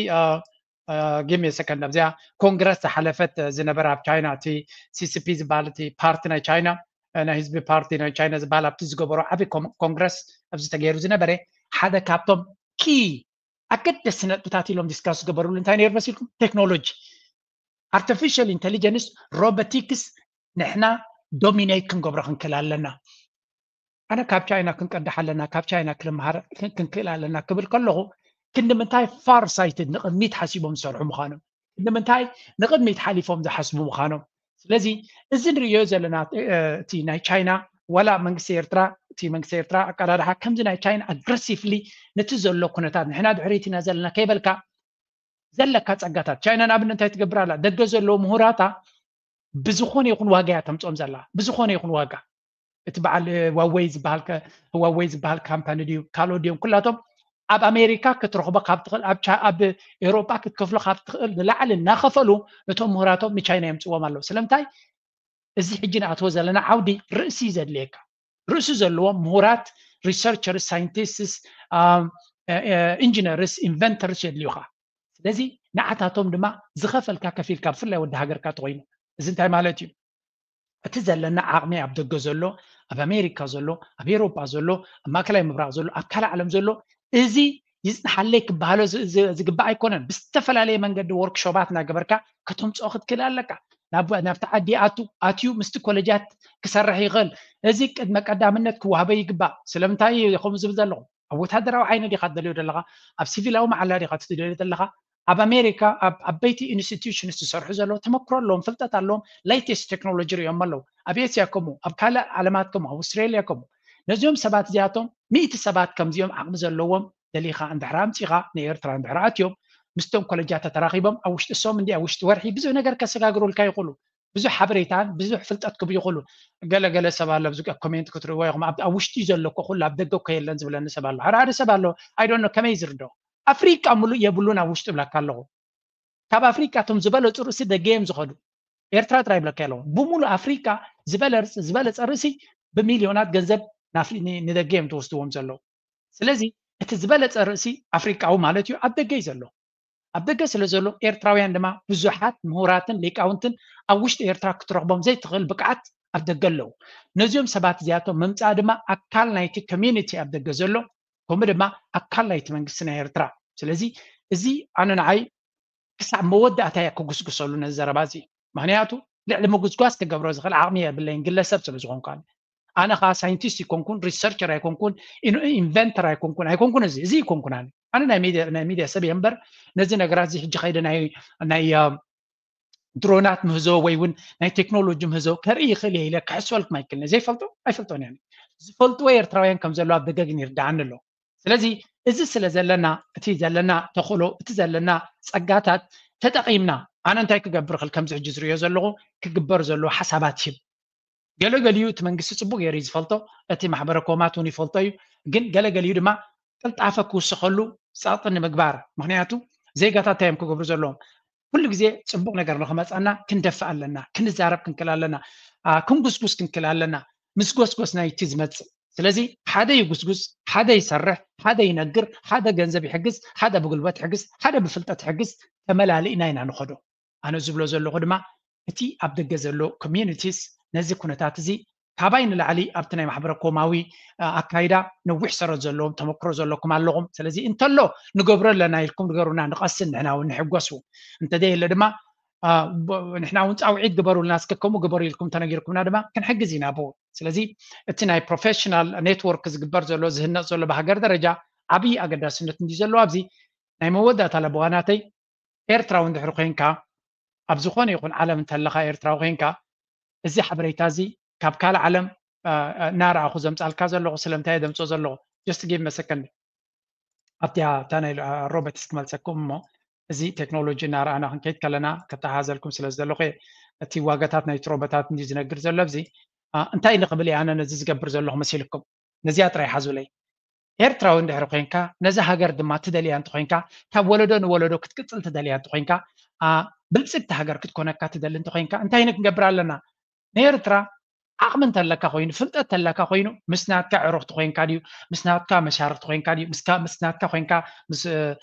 give me a second ኣብዚኣ ኮንግረስ ዝሓለፈት ዝነበረ ኣብ ቻይና እቲ ሲሲፒ ዝበሃል እቲ ፓርቲ ናይ ቻይና ናይ ህዝቢ ፓርቲ ናይ ቻይና ዝበሃል ኣብቲ ዝገበሮ ዓብዪ ኮንግረስ ኣብዚ ተገይሩ ዝነበረ ሓደ ካብቶም ኪ ኣገደስቲ ነጥብታት ኢሎም ዲስካስ ዝገበሩሉ እንታይ ነይሩ መሲልኩም? ቴክኖሎጂ ኣርቲፊሻል ኢንቴሊጀንስ ሮቦቲክስ ንሕና ዶሚኔት ክንገብሮ ክንክእል ኣለና። ኣነ ካብ ቻይና ክንቀዳሕ ኣለና፣ ካብ ቻይና ክንመሃር ክንክእል ኣለና ክብል ከለኹ ክንዲ ምንታይ ፋር ሳይትድ ንቕድሚት ሓሲቦም ዝሰርሑ ምዃኖም፣ ክንዲ ምንታይ ንቕድሚት ሓሊፎም ዝሓስቡ ምዃኖም። ስለዚ እዚ ንርእዮ ዘለና እቲ ናይ ቻይና ዋላ መንግስቲ ኤርትራ እቲ መንግስቲ ኤርትራ ኣቀዳድሓ ከምዚ ናይ ቻይና ኣግረሲቭሊ ነቲ ዘሎ ኩነታት ንሕና ድሕሪት ኢና ዘለና ከይበልካ ዘለካ ጸጋታት ቻይና ንኣብነት እንታይ ትገብር ኣላ? ደገ ዘለዉ ምሁራታ ብዝኾነ ይኹን ዋጋ እያ ተምፅኦም ዘላ፣ ብዝኾነ ይኹን ዋጋ። እቲ በዓል ዋወይ ዝበሃል ዋወይ ዝበሃል ካምፓኒ ድዩ ካልኦት ድዮም ኩላቶም ኣብ ኣሜሪካ ክትረኽቦ ካብ ትኽእል ኣብ ኤውሮጳ ክትከፍሎ ካብ ትኽእል ንላዕሊ እናኸፈሉ ነቶም ምሁራቶም ንቻይና የምፅዎም ኣለዉ። ስለምንታይ? እዚ ሕጂ ንኣትዎ ዘለና ዓውዲ ርእሲ ዘድልየካ፣ ርእሲ ዘለዎም ምሁራት፣ ሪሰርቸርስ፣ ሳይንቲስትስ፣ ኢንጂነርስ፣ ኢንቨንተርስ የድልዩኻ። ስለዚ ንዓታቶም ድማ ዝኸፈልካ ከፊልካ ብፍላይ ወዲ ሃገርካ ተኮይኑ እዚ እንታይ ማለት እዩ? እቲ ዘለና ዓቕሚ ኣብ ደገ ዘሎ ኣብ ኣሜሪካ ዘሎ፣ ኣብ ኤሮጳ ዘሎ፣ ኣብ ማእከላይ ምብራቕ ዘሎ፣ ኣብ ካልእ ዓለም ዘሎ፣ እዚ ይጽንሓለይ ክበሃሎ ዝ- ዝ- ዝግባእ ኣይኮነን። ብዝተፈላለየ መንገዲ ወርክሾባት እናገበርካ ከተምፅኦ ክትክእል ኣለካ። ናብ ናብቲ ዓዲ ኣቱ ኣትዩ ምስቲ ኮለጃት ክሰርሕ ይኽእል። እዚ ቅድመ ቀዳምነት ክወሃበ ይግባእ። ስለምንታይ ከምኡ ዝብል ዘለኹ? ኣብ ወታደራዊ ዓይኒ ዲኻ ትደልዮ ዘለኻ? ኣብ ሲቪላዊ መዓላ ዲኻ ትደልዮ ዘለኻ? ኣብ ኣሜሪካ ኣብ ዓበይቲ ኢንስቲትዩሽንስ ዝሰርሑ ዘለዉ ተመክሮ ኣለዎም፣ ፍልጠት ኣለዎም፣ ሌተስት ቴክኖሎጂ ሪኦም ኣለዉ። ኣብ ኤስያ ከምኡ፣ ኣብ ካልእ ዓለማት ከምኡ፣ ኣብ ኣውስትራልያ ከምኡ። ነዚኦም ሰባት እዚኣቶም ሚእቲ ሰባት ከምዚኦም ዓቕሚ ዘለዎም ደሊኻ እንድሕር ኣምፂኻ ንኤርትራ እንድሕር ኣትዮም ምስቶም ኮለጃት ተተራኺቦም ኣብ ውሽጢ ሶም እንዲ ኣብ ውሽጢ ወርሒ ብዙሕ ነገር ከሰጋግሩልካ ይኽእሉ። ብዙሕ ሓበሬታን ብዙሕ ፍልጠት ክብ ይኽእሉ። ገለገለ ሰብ ኣሎ ኣብዚ ኮሜንት ክትርእዎ ኢኹም። ኣብ ውሽጢ ዘሎ እኮ ኩሉ ኣብ ደገ እኮ የለን ዝብለኒ ሰብ ኣሎ። ሓደ ሓደ ሰብ ኣሎ ኣይዶኖ ከመይ ዝርድኦ። ኣፍሪቃ ሙሉእ የብሉን ኣብ ውሽጢ ብለካ ኣለኹ። ካብ ኣፍሪቃ እቶም ዝበለፁ ርእሲ ደገ እዮም ዝኸዱ። ኤርትራ ጥራይ ብለካ ኣለኹ። ብሙሉእ ኣፍሪቃ ዝበለፀ ርእሲ ብሚልዮናት ገንዘብ ንደገ እዮም ተወስድዎም ዘለዉ። ስለዚ እቲ ዝበለፀ ርእሲ ኣፍሪቃዊ ማለት እዩ ኣብ ደገ እዩ ዘሎ። ኣብ ደገ ስለ ዘሎ ኤርትራውያን ድማ ብዙሓት ምሁራትን ሊቃውንትን ኣብ ውሽጢ ኤርትራ ክትረኽቦም ዘይትኽእል ብቅዓት ኣብ ደገ ኣለዉ። ነዚኦም ሰባት እዚኣቶም ምምፃእ ድማ ኣካል ናይቲ ኮሚዩኒቲ ኣብ ደገ ዘሎ ከምኡ ድማ ኣካል ናይቲ መንግስቲ ናይ ኤርትራ። ስለዚ እዚ ኣነ ንዓይ ክሳብ መወዳእታ እየ ክጉስጉሰሉ ነዚ ዘረባ እዚ። ምክንያቱ ልዕሊ ምጉስጓስ ክገብሮ ዝኽእል ዓቕሚ የብለይን ግለሰብ ስለ ዝኾንኩ። ኣነ ከዓ ሳይንቲስት ኣይኮንኩን፣ ሪሰርቸር ኣይኮንኩን፣ ኢንቨንተር ኣይኮንኩን ኣይኮንኩን እዚ እዚ ኣይኮንኩን ኣነ ኣነ ናይ ሚድያ ናይ ሚድያ ሰብ እየ እምበር ነዚ ነገራት እዚ ሕጂ ከይደ ናይ ናይ ድሮናት ምህዞ ወይ እውን ናይ ቴክኖሎጂ ምህዞ ከርኢ ይኽእል እየ ኢለ ክሕስበልኩም ኣይክእልን። ዘይፈልጦ ኣይፈልጦን እየ። ዝፈልጥዎ ኤርትራውያን ከም ዘለዉ ኣብ ደገ ግን ይርድኣኒ ኣሎ። ስለዚ እዚ ስለ ዘለና እቲ ዘለና ተኽእሎ እቲ ዘለና ጸጋታት ተጠቒምና ኣነ እንታይ ክገብር እኽእል ከምዚ ሕጂ ዝርእዮ ዘለኹ ክግበር ዘለዎ ሓሳባት ሂብ። ገለገሊኡ እቲ መንግስቲ ጽቡቅ ገይሩ እዩ ዝፈልጦ፣ እቲ ማሕበረ ኮማት እውን ይፈልጦ እዩ። ግን ገለገሊኡ ድማ ቅልጣፈ ክውስኸሉ ጸቕጢ ንምግባር፣ ምክንያቱ ዜጋታት እንታይ እዮም ክገብሩ ዘለዎም? ኩሉ ግዜ ጽቡቅ ነገር ንክመፀና ክንደፍእ ኣለና፣ ክንዛረብ ክንክእል ኣለና፣ ክንጉስጉስ ክንክእል ኣለና። ምስ ጎስጎስ ናይቲ ዝመፅእ ስለዚ ሓደ ይጉስጉስ፣ ሓደ ይሰርሕ፣ ሓደ ይነግር፣ ሓደ ገንዘብ ይሕግዝ፣ ሓደ ብጉልበት ይሕግዝ፣ ሓደ ብፍልጠት ይሕግዝ፣ ተመላሊእና ኢና ንኸዶ። ኣነ ዝብሎ ዘለኹ ድማ እቲ ኣብ ደገ ዘሎ ኮሚዩኒቲስ ነዚ ኩነታት እዚ ካባይ ንላዕሊ ኣብቲ ናይ ማሕበረ ኮማዊ ኣካይዳ ነዊሕ ሰረት ዘለዎም ተመክሮ ዘለኩም ኣለኹም። ስለዚ እንተሎ ንገብሮ ኣለና ኢልኩም ንገሩና፣ ንቐስን ንሕና እውን ንሕጎስ። እንተዘየለ ድማ ንሕና እውን ፃውዒት ግበሩልና፣ እስከ ከምኡ ግበሩ ኢልኩም ተነጊርኩምና ድማ ክንሕግዝ ኢና ብኡ። ስለዚ እቲ ናይ ፕሮፌሽናል ኔትወርክ ዝግበር ዘሎ ዝህነፅ ዘሎ ብሃገር ደረጃ ዓብዪ ኣገዳስነት እንዲ ዘለዎ ኣብዚ ናይ መወዳእታ ለበዋናተይ ኤርትራዊ እንድሕር ኮይንካ ኣብ ዝኾነ ይኹን ዓለም እንተለኻ ኤርትራዊ ኮይንካ እዚ ሓበሬታ እዚ ካብ ካልእ ዓለም እናረኣኹ ዘምፃልካ ዘለኹ። ስለምንታይ እየ ዘምፅኦ ዘለኹ? Just give me a second ኣብቲያ እታ ናይ ሮበትስ ክመልሰኩም እሞ እዚ ቴክኖሎጂ እናረኣና ክንከይድ ከለና ክተሓዘልኩም ስለ ዝደለኹ እየ። እቲ ዋጋታት ናይቲ ሮቦታት እንዲ ዝነግር ዘሎ ኣብዚ እንታይ ንኽብል እየ ኣነ ነዚ ዝገብር ዘለኹ መሲልኩም? ነዚኣ ጥራይ ሓዙለይ። ኤርትራዊ እንድሕር ኮይንካ ነዚ ሃገር ድማ ትደልያ እንተኮይንካ ካብ ወለዶ ንወለዶ ክትቅፅል ትደልያ እንተኮይንካ ብልፅግቲ ሃገር ክትኮነካ ትደሊ እንተኮይንካ እንታይ ክንገብር ኣለና? ንኤርትራ ዓቕሚ እንተለካ ኮይኑ ፍልጠት እንተለካ ኮይኑ ምስ ናትካ ዕሩኽቲ ኮይንካ ድዩ ምስ ናትካ መሻርክቲ ኮይንካ ድዩ ምስ ናትካ ኮይንካ ምስ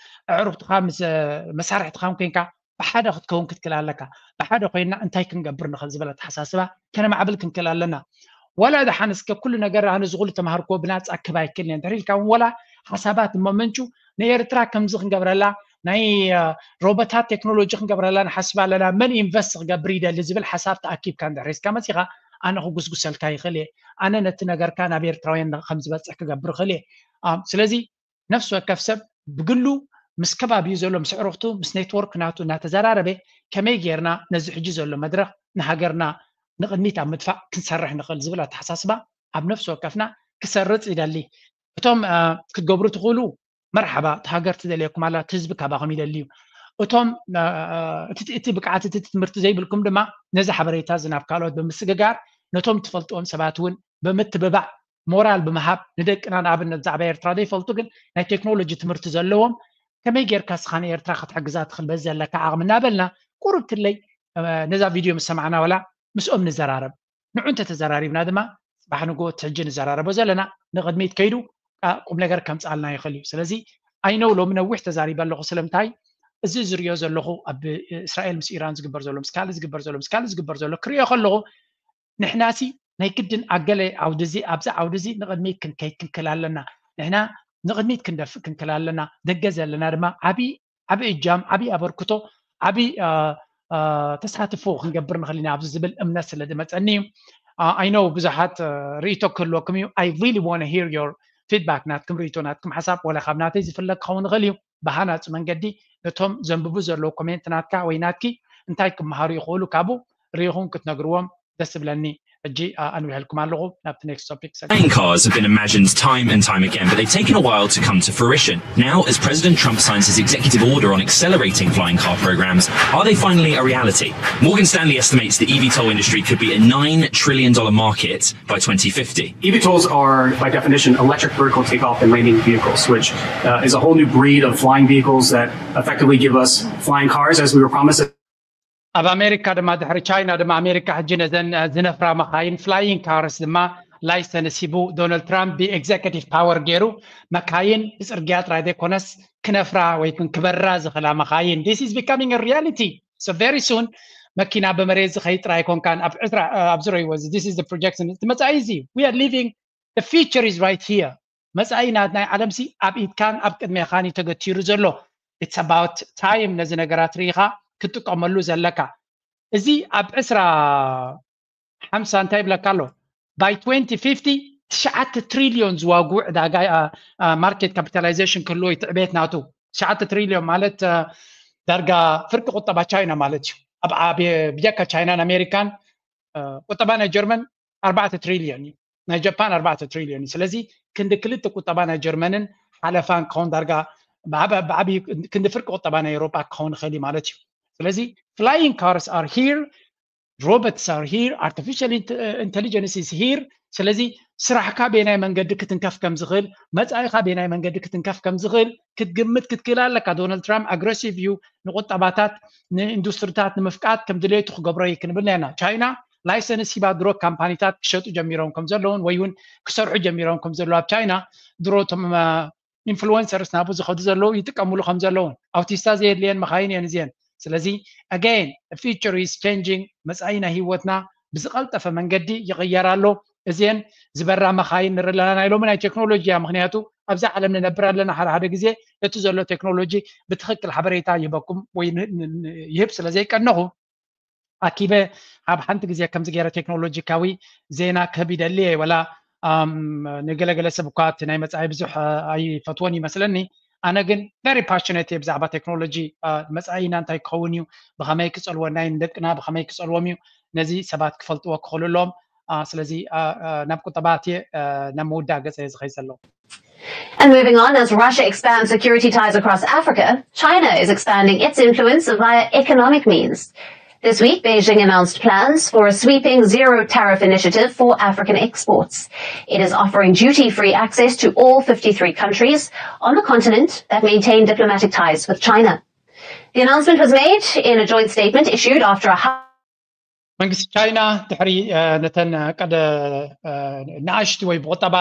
ዕሩኽትኻ ምስ መሳርሕትኻን ኮይንካ ብሓደ ክትከውን ክትክእል ኣለካ። ብሓደ ኮይንና እንታይ ክንገብር ንኽእል ዝበለ ኣተሓሳስባ ከነማዕብል ክንክእል ኣለና። ዋላ ደሓን እስከ ኩሉ ነገር ኣነ ዝኹሉ ተማሃርክዎ ብናፃ ክብ ኣይክእልን እየ እንድሕር ኢልካ እውን ዋላ ሓሳባት እሞ ምንጩ ንኤርትራ ከምዚ ክንገብረላ ናይ ሮቦታት ቴክኖሎጂ ክንገብረላ ንሓስብ ኣለና መን ኢንቨስት ክገብር ይደሊ ዝብል ሓሳብ ተኣኪብካ እንድሕር ሒዝካ መፂኻ ኣነ ክጉስጉሰልካ ይኽእል እየ። ኣነ ነቲ ነገርካ ናብ ኤርትራውያን ከም ዝበፅሕ ክገብር ይኽእል እየ። ስለዚ ነፍሲ ወከፍ ሰብ ብግሉ ምስ ከባቢኡ ዘሎ ምስ ኣዕሩኽቱ ምስ ኔትወርክ ናቱ እናተዘራረበ ከመይ ጌርና ነዚ ሕጂ ዘሎ መድረኽ ንሃገርና ንቕድሚት ኣብ ምድፋእ ክንሰርሕ ንኽእል ዝብል ኣተሓሳስባ ኣብ ነፍሲ ወከፍና ክሰርፅ ይደሊ። እቶም ክትገብሩ ትኽእሉ መርሓባ እቲ ሃገር ትደልየኩም ኣላ እቲ ህዝቢ ካባኹም ይደሊ እዩ። እቶም እቲ ብቅዓት እቲ ትምህርቲ ዘይብልኩም ድማ ነዚ ሓበሬታ እዚ ናብ ካልኦት ብምስግጋር ነቶም ትፈልጥዎም ሰባት እውን ብምትብባዕ ሞራል ብምሃብ ንደቅና ንኣብነት ብዛዕባ ኤርትራ ዘይፈልጡ ግን ናይ ቴክኖሎጂ ትምህርቲ ዘለዎም ከመይ ጌርካ ስኻ ንኤርትራ ክትሕግዛ ትኽእል በዚ ዘለካ ዓቕሚ እናበልና ቁሩብ ትለይ ነዛ ቪድዮ ምስ ሰማዕና ወላ ምስኦም ንዘራረብ። ንዑ እንተተዘራሪብና ድማ ጽባሕ ንግሆ እቲ ሕጂ ንዘራረቦ ዘለና ንቕድሚት ከይዱ ቁም ነገር ከምጽኣልና ይኽእል እዩ። ስለዚ ኣይነው ሎሚ ነዊሕ ተዛሪበ ኣለኹ። ስለምንታይ እዚ ዝሪኦ ዘለኹ ኣብ እስራኤል ምስ ኢራን ዝግበር ዘሎ ምስ ካልእ ዝግበር ዘሎ ምስ ካልእ ዝግበር ዘሎ ክሪኦ ከለኹ ንሕናሲ ናይ ግድን ኣገለ ዓውዲ እዚ ኣብዚ ዓውዲ እዚ ንቕድሚት ክንከይድ ክንክል ኣለና። ንሕና ንቕድሚት ክንደፍእ ክንክል ኣለና። ደገ ዘለና ድማ ዓብዪ ዓብዪ እጃም ዓብዪ ኣበርክቶ ዓብዪ ተሳትፎ ክንገብር ንኽእል ኢና ኣብዚ ዝብል እምነት ስለ ዝመፀኒ እዩ። I know ብዙሓት ርእይቶ ክህልወኩም እዩ። I really want to hear your feedback፣ ናትኩም ርእይቶ ናትኩም ሓሳብ ወላ ካብ ናተይ ዝፍለ ክኸውን ይኽእል እዩ። ብሃናፂ መንገዲ ነቶም ዘንብቡ ዘለዉ ኮሜንት ናትካ ወይ ናትኪ እንታይ ክመሃሩ ይኽእሉ ካብኡ ርኢኹም ክትነግርዎም ደስ ዝብለኒ። ሕጂ ኣንብሐልኩም ኣለኹ ናብቲ next topic። Flying cars have been imagined time and time again, but they've taken a while to come to fruition. Now, as President Trump signs his executive order on accelerating flying car programs, are they finally a reality? Morgan Stanley estimates the eVTOL industry could be a nine trillion dollar market by twenty fifty. eVTOLs are, by definition, electric vertical takeoff and landing vehicles, which uh, is a whole new breed of flying vehicles that effectively give us flying cars, as we were promised. ኣብ ኣሜሪካ ድማ ድሕሪ ቻይና ድማ ኣሜሪካ ሕጂ ነዘን ዝነፍራ መኻይን flying cars ድማ ላይሰንስ ሂቡ ዶናልድ ትራምፕ ብ executive power ገይሩ መካይን ብፅርግያ ጥራይ ዘይኮነስ ክነፍራ ወይ ክበራ ዝኽእላ መኻይን። This is becoming a reality. So very soon መኪና ብመሬት ዝኸይድ ጥራይ ኣይኮንካን። ኣብ ዕስራ ኣብ ዝረይዎ እዚ this is the projection። እቲ መፃኢ እዚ we are living, the future is right here። መፃኢ ናት ናይ ዓለም ሲ ኣብ ኢድካን ኣብ ቅድሜኻን እዩ ተገቲሩ ዘሎ። It's about time ነዚ ነገራት ርኢኻ ክትጥቀመሉ ዘለካ። እዚ ኣብ ዕስራ ሓምሳ እንታይ ይብለካ ኣሎ? By twenty fifty ትሽዓተ ትሪልዮን ዝዋግኡ ዕዳጋ market capitalization ክህልዎ እዩ ትዕቤት ናቱ። ትሽዓተ ትሪልዮን ማለት ዳርጋ ፍርቂ ቁጠባ ቻይና ማለት እዩ። ኣብ ብጀካ ቻይናን ኣሜሪካን ቁጠባ ናይ ጀርመን ኣርባዕተ ትሪልዮን እዩ፣ ናይ ጃፓን ኣርባዕተ ትሪልዮን እዩ። ስለዚ ክንዲ ክልተ ቁጠባ ናይ ጀርመንን ሓለፋን ክኸውን ዳርጋ ብዓብዩ ክንዲ ፍርቂ ቁጠባ ናይ ኤውሮጳ ክኸውን ይኽእል እዩ ማለት እዩ። ስለዚ flying cars are here, robots are here, artificial intelligence is here። ስለዚ ስራሕካ ቤናይ መንገዲ ክትንከፍ ከም ዝኽእል፣ መፃኢኻ ቤናይ መንገዲ ክትንከፍ ከም ዝኽእል ክትግምት ክትክእል ኣለካ። ዶናልድ ትራምፕ ኣግረሲቭ እዩ ንቁጠባታት ንኢንዱስትሪታት ንምፍቃድ ከም ድሌቱ ክገብሮ እዩ ክንብል ነና። ቻይና ላይሰንስ ሂባ ድሮ ካምፓኒታት ክሸጡ ጀሚሮም ከም ዘለውን ወይ እውን ክሰርሑ ጀሚሮም ከም ዘለዉ ኣብ ቻይና ድሮ እቶም ኢንፍሉወንሰርስ ናብኡ ዝኸዱ ዘለዉ ይጥቀምሉ ከም ዘለውን ኣውቲስታ ዘየድልየን መኻይን እየን እዚአን። ስለዚ again future is changing፣ መፃኢ ናይ ህይወትና ብዝቐልጠፈ መንገዲ ይቕየር ኣሎ። እዚአን ዝበራ መኻይን ንርኢ ኣለና። ናይ ሎሚ ናይ ቴክኖሎጂ እያ። ምክንያቱ ኣብዛ ዓለም ንነብር ኣለና። ሓደ ሓደ ግዜ እቲ ዘሎ ቴክኖሎጂ ብትኽክል ሓበሬታ ይህበኩም ወይ ይህብ ስለ ዘይቀነኹ ኣኪበ ኣብ ሓንቲ ግዜ ከምዚ ገይረ ቴክኖሎጂካዊ ዜና ክህብ ይደሊ እየ። ወላ ንገለገለ ሰብ እኳ እቲ ናይ መፃኢ ብዙሕ ኣይፈትዎን ይመስለኒ። ኣነ ግን very passionate እየ ብዛዕባ ቴክኖሎጂ። መፃኢና እንታይ ክኸውን እዩ፣ ብኸመይ ክፀልወና እዩ ንደቅና፣ ብኸመይ ክፀልዎም እዩ፣ ነዚ ሰባት ክፈልጥዎ ክኽእሉ ኣለዎም። ስለዚ ናብ ቁጠባ ኣትየ ናብ ምውዳእ ገፀ እየ ዝኸይድ ዘለኹ። And moving on, as Russia expands security ties across Africa, China is expanding its influence via economic means. This week, Beijing announced plans for a sweeping zero tariff initiative for African exports. It is offering duty free access to all fifty-three countries on the continent that maintain diplomatic ties with China. The announcement was made in a joint statement issued after a መንግስቲ ቻይና ድሕሪ ነተን ቀደ ንኣሽቲ ወይ ብቁጠባ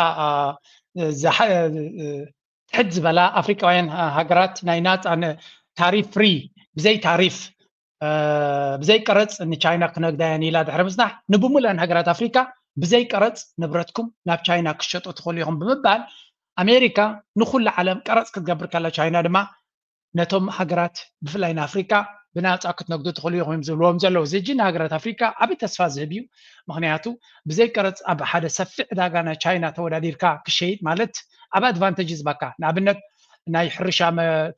ትሕት ዝበላ ኣፍሪቃውያን ሃገራት ናይ ናፃ ታሪፍ ፍሪ ብዘይ ታሪፍ ብዘይ ቀረፅ ንቻይና ክነግዳየን ኢላ ድሕሪ ምፅናሕ ንብሙልአን ሃገራት ኣፍሪካ ብዘይ ቀረፅ ንብረትኩም ናብ ቻይና ክሸጡ ትኽእሉ ኢኹም ብምባል ኣሜሪካ ንኩሉ ዓለም ቀረፅ ክትገብር ከላ ቻይና ድማ ነቶም ሃገራት ብፍላይ ንኣፍሪካ ብናፃ ክትነግዱ ትኽእሉ ኢኹም እዮም ዝብልዎም ዘለዉ። እዚ ሕጂ ንሃገራት ኣፍሪካ ዓብዪ ተስፋ ዝህብ እዩ። ምክንያቱ ብዘይ ቀረፅ ኣብ ሓደ ሰፊሕ ዕዳጋ ናይ ቻይና ተወዳዲርካ ክሸይጥ ማለት ኣብ ኣድቫንቴጅ ዝባካ ንኣብነት ናይ ሕርሻ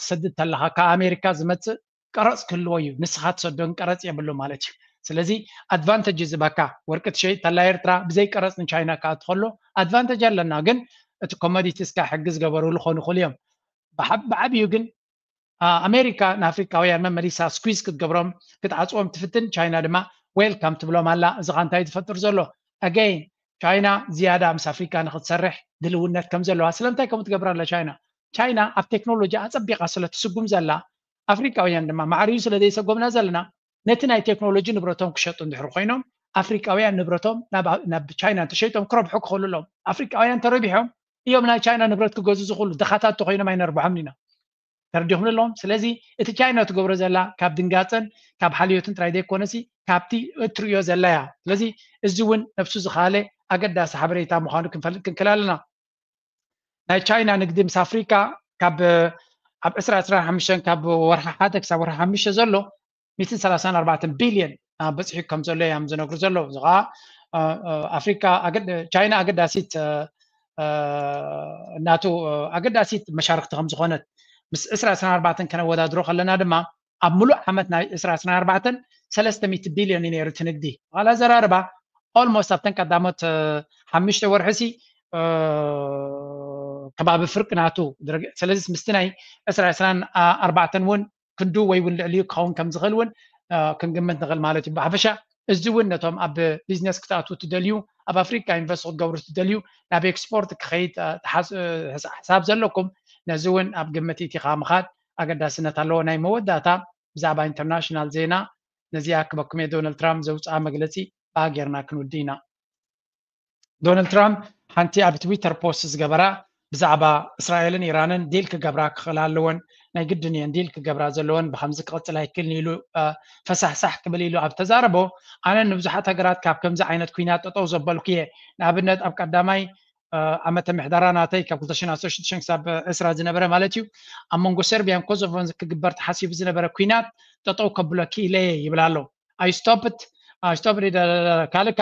ትሰድድ ተለካ ካብ ኣሜሪካ ዝመፅእ ቀረፅ ክህልዎ እዩ። ንስኻ ትሰዶን ቀረፅ የብሉ ማለት እዩ። ስለዚ ኣድቫንቴጅ ዝባካ ወርቂ ትሸይጥ ተላ ኤርትራ ብዘይ ቀረፅ ንቻይና ክኣቱ ከሎ ኣድቫንቴጅ ኣለና። ግን እቲ ኮሞዲቲስካ ሕጊ ዝገበሩ ልኾኑ ይኽእሉ እዮም። ብዓብዩ ግን ኣሜሪካ ንኣፍሪካውያን መመሊሳ ስኩዝ ክትገብሮም ክትዓፅዎም ትፍትን፣ ቻይና ድማ ዌልካም ትብሎም ኣላ። እዚ ኻ እንታይ ዝፈጥር ዘሎ? ኣገይን ቻይና ዝያዳ ምስ ኣፍሪካ ንክትሰርሕ ድልውነት ከም ዘለዋ። ስለምንታይ ከምኡ ትገብር ኣላ ቻይና? ቻይና ኣብ ቴክኖሎጂ ኣፀቢቃ ስለ ትስጉም ዘላ ኣፍሪካውያን ድማ ማዕርዩ ስለ ዘይሰጎምና ዘለና ነቲ ናይ ቴክኖሎጂ ንብረቶም ክሸጡ እንድሕር ኮይኖም ኣፍሪካውያን ንብረቶም ናብ ቻይና እንተሸይጦም ክረብሑ ክኽእሉ ኣለዎም። ኣፍሪካውያን ተረቢሖም እዮም ናይ ቻይና ንብረት ክገዙ ዝኽእሉ። ድኻታት ተኮይኖም ኣይነርብሖም ኢና። ተረዲኹም ኣለዎም። ስለዚ እቲ ቻይና ትገብሮ ዘላ ካብ ድንጋፀን ካብ ሓልዮትን ጥራይ ዘይኮነሲ ካብቲ እትርእዮ ዘላ እያ። ስለዚ እዚ እውን ነብሱ ዝኻለ ኣገዳሲ ሓበሬታ ምዃኑ ክንፈልጥ ክንክእል ኣለና። ናይ ቻይና ንግዲ ምስ ኣፍሪካ ካብ ኣብ ዕስራ ዕስራ ሓሙሽተ ካብ ወርሒ ሓደ ክሳብ ወርሒ ሓሙሽተ ዘሎ ሚእትን ሰላሳን ኣርባዕተን ቢልዮን በፂሑ ከም ዘሎ እዮም ዝነግሩ ዘለዉ። እዚ ከዓ ኣፍሪካ ቻይና ኣገዳሲት እናቱ ኣገዳሲት መሻርክቲ ከም ዝኾነት ምስ ዕስራ ዕስራ ኣርባዕተን ከነወዳድሮ ከለና ድማ ኣብ ሙሉእ ዓመት ናይ ዕስራ ዕስራ ኣርባዕተን ሰለስተ ሚእቲ ቢልዮን እዩ ነይሩ እቲ ንግዲ። ዋላ ዘራርባ ኦልሞስት ኣብተን ቀዳሞት ሓሙሽተ ወርሒ ሲ ከባቢ ፍርቂ ናቱ ስለዚ ምስቲ ናይ ዕስራ ዕስራን ኣርባዕተን እውን ክንዱ ወይ እውን ልዕሊኡ ክኸውን ከም ዝኽእል እውን ክንግምት ንኽእል ማለት እዩ። ብሓፈሻ እዚ እውን ነቶም ኣብ ቢዝነስ ክትኣትዉ ትደልዩ፣ ኣብ ኣፍሪካ ኢንቨስት ክትገብሩ ትደልዩ፣ ናብ ኤክስፖርት ክኸይድ ሓሳብ ዘለኩም ነዚ እውን ኣብ ግምት ኢቲኻ ምኻድ ኣገዳስነት ኣለዎ። ናይ መወዳእታ ብዛዕባ ኢንተርናሽናል ዜና ነዚኣ ክበኩም እየ። ዶናልድ ትራምፕ ዘውፅኣ መግለፂ ብኣ ጌርና ክንውዲ ኢና። ዶናልድ ትራምፕ ሓንቲ ኣብ ትዊተር ፖስት ዝገበራ ብዛዕባ እስራኤልን ኢራንን ዲል ክገብራ ክኽእላ ኣለወን፣ ናይ ግድን እየን ዲል ክገብራ ዘለወን፣ ብከምዚ ክቕፅል ኣይክልን ኢሉ ፈሳሕሳሕ ክብል ኢሉ ኣብ ተዛረቦ፣ ኣነ ንብዙሓት ሃገራት ካብ ከምዚ ዓይነት ኩናት ጠጠው ዘበልኩ እየ። ንኣብነት ኣብ ቀዳማይ ዓመተ ምሕዳራ ናተይ ካብ ክልተ ሽሕን ዓሰርተ ሽዱሽተን ክሳብ ዕስራ ዝነበረ ማለት እዩ፣ ኣብ መንጎ ሰርቢያን ኮሶቮን ክግበር ተሓሲቡ ዝነበረ ኩናት ጠጠው ከብሎ ክኢለ እየ ይብል ኣሎ። I stopped, I stopped ካልእ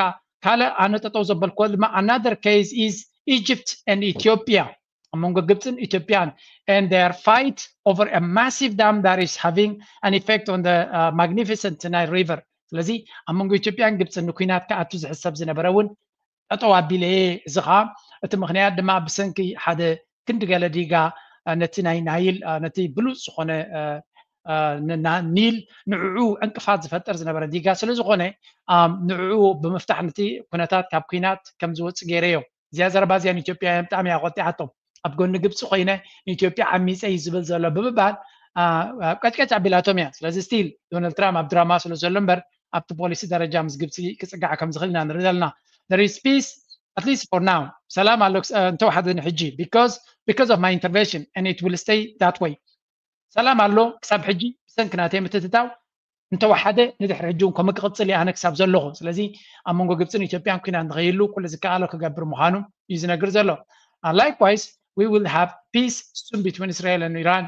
ካልእ ኣነ ጠጠው ዘበልክዎ ድማ another case is Egypt and Ethiopia ኣብ መንጎ ግብፅን ኢትዮጵያን and their fight over a massive dam that is having an effect on the uh, magnificent Nile River። ስለዚ ኣብ መንጎ ኢትዮጵያን ግብፅን ንኩናት ክኣቱ ዝሕሰብ ዝነበረ እውን ጠጠው ኣቢለ እየ። እዚ ከዓ እቲ ምክንያት ድማ ብሰንኪ ሓደ ክንዲ ገለ ዲጋ ነቲ ናይ ናይል ነቲ ብሉፅ ዝኾነ ኒል ንዕኡ ዕንቅፋት ዝፈጥር ዝነበረ ዲጋ ስለ ዝኾነ ንዕኡ ብምፍታሕ ነቲ ኩነታት ካብ ኩናት ከም ዝወፅእ ገይረዮ። እዚኣ ዘረባ እዚኣ ንኢትዮጵያ ብጣዕሚ እያ ቆጢዓቶም። ኣብ ጎኒ ግብፂ ኮይነ ንኢትዮጵያ ዓሚፀ እዩ ዝብል ዘሎ ብምባል ቀጭቀጭ ኣቢላቶም እያ። ስለዚ ስቲል ዶናልድ ትራምፕ ኣብ ድራማ ስለ ዘሎ እምበር ኣብቲ ፖሊሲ ደረጃ ምስ ግብፂ ክፅጋዕ ከም ዝኽእል ኢና ንርኢ ዘለና። There is peace at least for now። ሰላም ኣሎ እንተወሓደ ንሕጂ because because of my intervention and it will stay that way። ሰላም ኣሎ ክሳብ ሕጂ ብሰንኪ ናተይ ምትትታው እንተወሓደ ንድሕሪ ሕጂ እውን ከምኡ ክቕፅል እየ ኣነ ክሳብ ዘለኹ። ስለዚ ኣብ መንጎ ግብፅን ኢትዮጵያን ኩናት ንኸይህሉ ኩሉ ዝከኣሎ ክገብር ምዃኑ እዩ ዝነግር ዘሎ። Likewise we will have peace soon between Israel and Iran.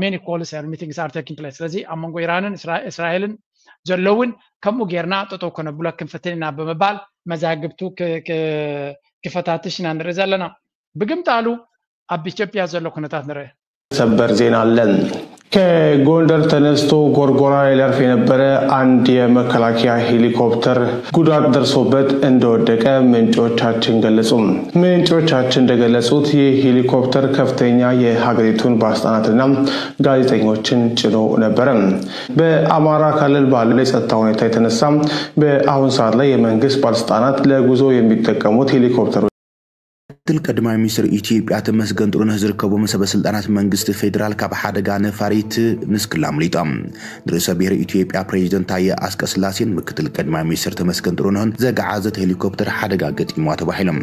Many calls and meetings are taking place። ስለዚ ኣብ መንጎ ኢራንን እስራኤልን ዘለውን ከምኡ ጌርና ጠጠው ከነብሎ ክንፍትን ኢና ብምባል መዛግብቱ ክፈታትሽ ኢና ንርኢ ዘለና። ብግምጣሉ ኣብ ኢትዮጵያ ዘሎ ኩነታት ንርኢ። ሰበር ዜና አለን። ከጎንደር ተነስቶ ጎርጎራ ላይ ሊያርፍ የነበረ አንድ የመከላከያ ሄሊኮፕተር ጉዳት ደርሶበት እንደወደቀ ምንጮቻችን ገለጹ። ምንጮቻችን እንደገለጹት ይህ ሄሊኮፕተር ከፍተኛ የሀገሪቱን ባለስልጣናትና ጋዜጠኞችን ጭኖ ነበረ። በአማራ ክልል ባለው የጸጥታ ሁኔታ የተነሳ በአሁን ሰዓት ላይ የመንግስት ባለስልጣናት ለጉዞ የሚጠቀሙት ሄሊኮፕተሮች ምክትል ቀዳማይ ሚኒስትር ኢትዮጵያ ተመስገን ጥሩነህ ዝርከቦም ሰበ ስልጣናት መንግስቲ ፌዴራል ካብ ሓደጋ ነፋሪት ንስክላ ኣምሊጦም። ንርእሰ ብሔር ኢትዮጵያ ፕሬዚደንት ታየ ኣስቀስላሴን ምክትል ቀዳማይ ሚኒስትር ተመስገን ጥሩነህን ዘገዓዘት ሄሊኮፕተር ሓደጋ ገጢምዋ ተባሂሎም።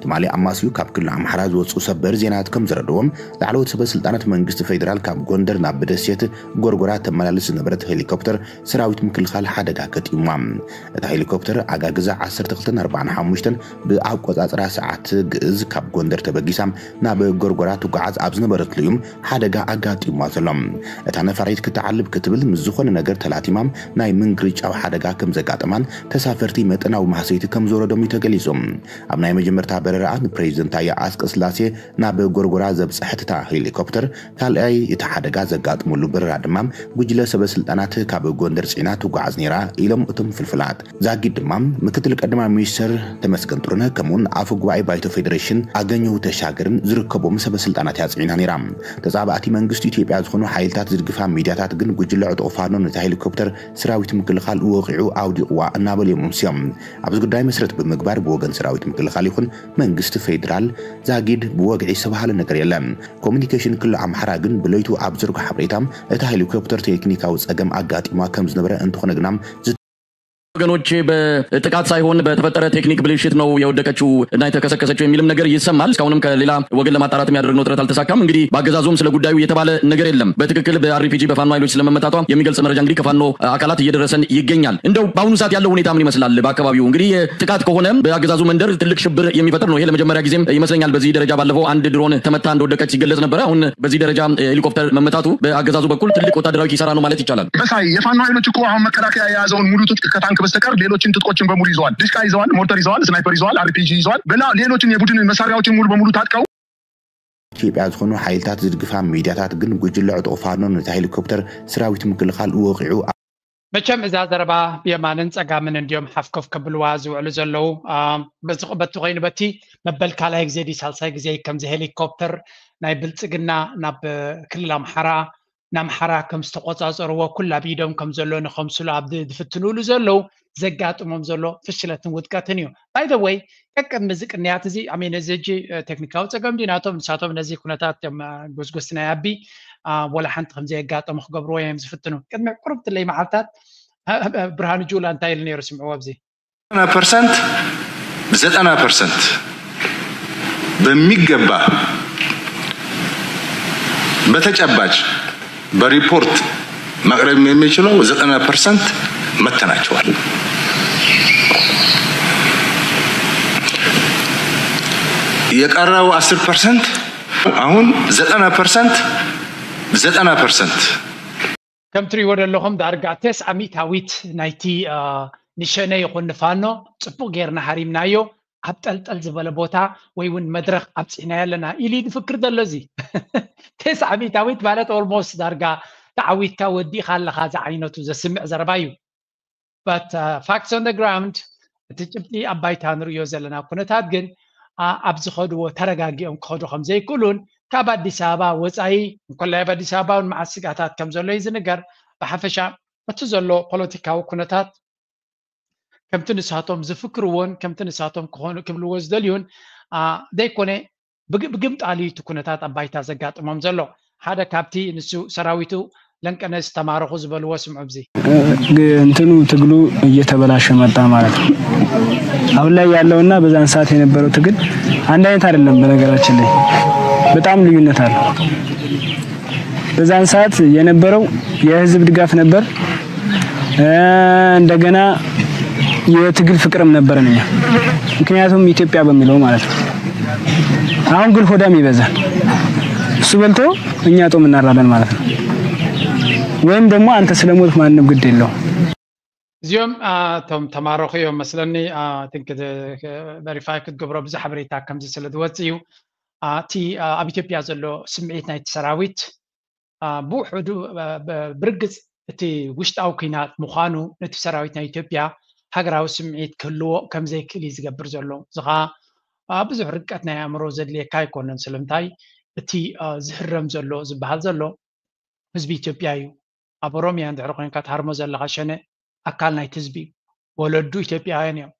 ትማሊ ኣማስዩ ካብ ክልል ኣምሓራ ዝወፁ ሰበር ዜናት ከም ዘረድዎም ላዕለዎት ሰበ ስልጣናት መንግስቲ ፌዴራል ካብ ጎንደር ናብ ደሴት ጎርጎራ ተመላልስ ዝነበረት ሄሊኮፕተር ሰራዊት ምክልኻል ሓደጋ ገጢምዋ። እታ ሄሊኮፕተር ኣጋግዛ ዓሰርተ ክልተን ኣርባዓን ሓሙሽተን ብኣቆጻጽራ ሰዓት ግእዝ ካብ ጎንደር ተበጊሳ ናብ ጎርጎራ ትጓዓዝ ኣብ ዝነበረትሉ እዩ ሓደጋ ኣጋጢማ ዘሎ። እታ ነፋሪት ክትዓልብ ክትብል ምስ ዝኾነ ነገር ተላቲማ ናይ ምንግርጫው ሓደጋ ከም ዘጋጠማን ተሳፈርቲ መጠናዊ ማህሰይቲ ከም ዝወረዶም እዩ ተገሊጹ። ኣብ ናይ መጀመርታ በረራኣ ንፕሬዚደንት ታየ ኣስቀስላሴ ናብ ጎርጎራ ዘብጽሐት እታ ሄሊኮፕተር ካልኣይ እቲ ሓደጋ ዘጋጥመሉ በረራ ድማ ጉጅለ ሰበ ስልጣናት ካብ ጎንደር ጽዒና ትጓዓዝ ነይራ ኢሎም እቶም ፍልፍላት። ዛጊድ ድማ ምክትል ቀዳማይ ሚኒስትር ተመስገን ጥሩነህ ከምኡውን ኣፈ ጉባኤ ባይቶ ፌዴሬሽን ኣገኘሁ ተሻገርን ዝርከቦም ሰበ ስልጣናት እያ ጽዒና ነይራ። ተጻባእቲ መንግስቲ ኢትዮጵያ ዝኾኑ ሓይልታት ዝድግፋ ሚድያታት ግን ጉጅለ ዕጡቕ ፋኖ ነታ ሄሊኮፕተር ሰራዊት ምክልኻል ወቒዑ ኣውዲቕዋ እናበሉ እዮም ኣምስዮም። ኣብዚ ጉዳይ መስረት ብምግባር ብወገን ሰራዊት ምክልኻል ይኹን መንግስቲ ፌዴራል ዛጊድ ብወግዒ ዝተባህለ ነገር የለን። ኮሚኒኬሽን ክልል ኣምሓራ ግን ብለይቱ ኣብ ዘርጎ ሓበሬታ እታ ሄሊኮፕተር ቴክኒካዊ ጸገም ኣጋጢማ ከም ዝነበረ እንተኾነ ግና ወገኖች በጥቃት ሳይሆን በተፈጠረ ቴክኒክ ብልሽት ነው የወደቀችው እና የተከሰከሰችው የሚልም ነገር ይሰማል። እስካሁንም ከሌላ ወገን ለማጣራትም ያደረግነው ጥረት አልተሳካም። እንግዲህ በአገዛዙም ስለ ጉዳዩ የተባለ ነገር የለም። በትክክል በአር ፒ ጂ በፋኖ ኃይሎች ስለመመታቷ የሚገልጽ መረጃ እንግዲህ ከፋኖ አካላት እየደረሰን ይገኛል። እንደው በአሁኑ ሰዓት ያለው ሁኔታ ምን ይመስላል? በአካባቢው እንግዲህ ጥቃት ከሆነ በአገዛዙ መንደር ትልቅ ሽብር የሚፈጥር ነው። ይሄ ለመጀመሪያ ጊዜም ይመስለኛል በዚህ ደረጃ። ባለፈው አንድ ድሮን ተመታ እንደወደቀች ሲገለጽ ነበረ። አሁን በዚህ ደረጃ ሄሊኮፕተር መመታቱ በአገዛዙ በኩል ትልቅ ወታደራዊ ኪሳራ ነው ማለት ይቻላል። መሳይ፣ የፋኖ ኃይሎች እኮ አሁን መከላከያ የያዘውን ሙሉ ትጥቅ ከታንክ በስተቀር ሌሎችን ትጥቆችን በሙሉ ይዘዋል። ድሽቃ ይዘዋል፣ ሞርተር ይዘዋል፣ ስናይፐር ይዘዋል፣ አር ፒ ጂ ይዘዋል። ሌሎችን የቡድን መሳሪያዎችን ሙሉ በሙሉ ታጥቀው ኢትዮጵያ ዝኾኑ ሓይልታት ዝድግፋ ሚድያታት ግን ጉጅለ ዕጡቕ ፋኖ ነቲ ሄሊኮፕተር ሰራዊት ምክልኻል ወቒዑ መቸም እዛ ዘረባ ብየማንን ጸጋምን እንዲዮም ሓፍኮፍ ከብልዋ ዝውዕሉ ዘለዉ። በቲ ኮይኑ በቲ መበል ካልኣይ ግዜ ድዩ ሳልሳይ ግዜ ከምዚ ሄሊኮፕተር ናይ ብልጽግና ናብ ክልል ኣምሓራ ንኣምሓራ ከም ዝተቆጻጸርዎ ኩላ ብኢዶም ከም ዘሎ ንኸምስሉ ኣብ ዝፍትኑሉ ዘለዉ ዘጋጥሞም ዘሎ ፍሽለትን ውድቀትን እዩ። ባይዘወይ ቀቅድሚ እዚ ቅንያት እዚ ኣሜን እዚ ሕጂ ቴክኒካዊ ጸገም ድዩ ናቶም ንሳቶም ነዚ ኩነታት እዮም ጎስጎስቲ ናይ ኣቢ ወላ ሓንቲ ከም ዘየጋጠሙ ክገብርዎ እዮም ዝፍትኑ። ቅድሚ ቁርብትለይ መዓልታት ብርሃኑ ጁላ እንታይ ኢሉ ነይሩ ስምዕዎ ኣብዚ ፐርሰንት ብዘጠና ፐርሰንት በሚገባ በተጨባጭ በሪፖርት ማቅረብ የሚችለው ዘጠና ፐርሰንት መተናቸዋል። የቀረው አስር ፐርሰንት አሁን ዘጠና ፐርሰንት ዘጠና ፐርሰንት ከም ትሪእዎ ዘለኹም ዳርጋ ተስዓሚታዊት ናይቲ ንሸነ ይኹን ንፋኖ ጽቡቕ ጌርና ሃሪምናዮ ኣብ ጠልጠል ዝበለ ቦታ ወይ እውን መድረኽ ኣብፂሕናዮ ኣለና ኢሉ ድፍክር ዘሎ እዚ ተስዓሚታዊት ማለት ኦልሞስት ዳርጋ ተዓዊትካ ወዲእካ ኣለካ ዝዓይነቱ ዘስምዕ ዘረባ እዩ። But facts on the ground እቲ ጭብጢ ኣብ ባይታ ንርእዮ ዘለና ኩነታት ግን ኣብ ዝኸድዎ ተረጋጊኦም ክኸዱ ከም ዘይክእሉን ካብ ኣዲስ ኣበባ ወፃኢ እንኮላይ ኣብ ኣዲስ ኣበባ እውን መዓት ስጋታት ከም ዘሎ እዩ ዝንገር። ብሓፈሻ እቲ ዘሎ ፖለቲካዊ ኩነታት ከምቲ ንሳቶም ዝፍክርዎን ከምቲ ንሳቶም ክኾኑ ክብልዎ ዝደልዩን ዘይኮነ ብግምጣል እዩ እቲ ኩነታት ኣብ ባይታ ዘጋጥሞም ዘሎ። ሓደ ካብቲ ንሱ ሰራዊቱ ለንቀነ ዝተማረኹ ዝበልዎ ስምዑ ብዚ። እንትኑ ትግሉ እየተበላሸ መጣ ማለት ነው። አሁን ላይ ያለውና በዛን ሰዓት የነበረው ትግል አንድ አይነት አይደለም። በነገራችን ላይ በጣም ልዩነት አለው። በዛን ሰዓት የነበረው የህዝብ ድጋፍ ነበር። እንደገና የትግል ፍቅርም ነበረን እኛ ምክንያቱም ኢትዮጵያ በሚለው ማለት ነው። አሁን ግን ሆዳም ይበዛል። እሱ በልቶ እኛ ጦም እናድራለን ማለት ነው። ወይም ደግሞ አንተ ስለሞት ማንም ግድ የለው። እዚኦም እቶም ተማረኹ እዮም መስለኒ። ቲንክ ቨሪፋይ ክትገብሮ ብዙሕ ሓበሬታ ከምዚ ስለ ዝወፅ እዩ። እቲ ኣብ ኢትዮጵያ ዘሎ ስምዒት ናይቲ ሰራዊት ብውሕዱ ብርግፅ እቲ ውሽጣዊ ኩናት ምዃኑ ነቲ ሰራዊት ናይ ኢትዮጵያ ሃገራዊ ስምዒት ክህልዎ ከም ዘይክእል እዩ ዝገብር ዘሎ። እዚ ከዓ ብዙሕ ርቀት ናይ ኣእምሮ ዘድልየካ ኣይኮነን። ስለምንታይ እቲ ዝህረም ዘሎ ዝበሃል ዘሎ ህዝቢ ኢትዮጵያ እዩ። ኣብ ኦሮሚያ እንድሕር ኮይንካ ትሃርሞ ዘለካ ሸነ ኣካል ናይቲ ህዝቢ እዩ። ወለዱ ኢትዮጵያውያን እዮም።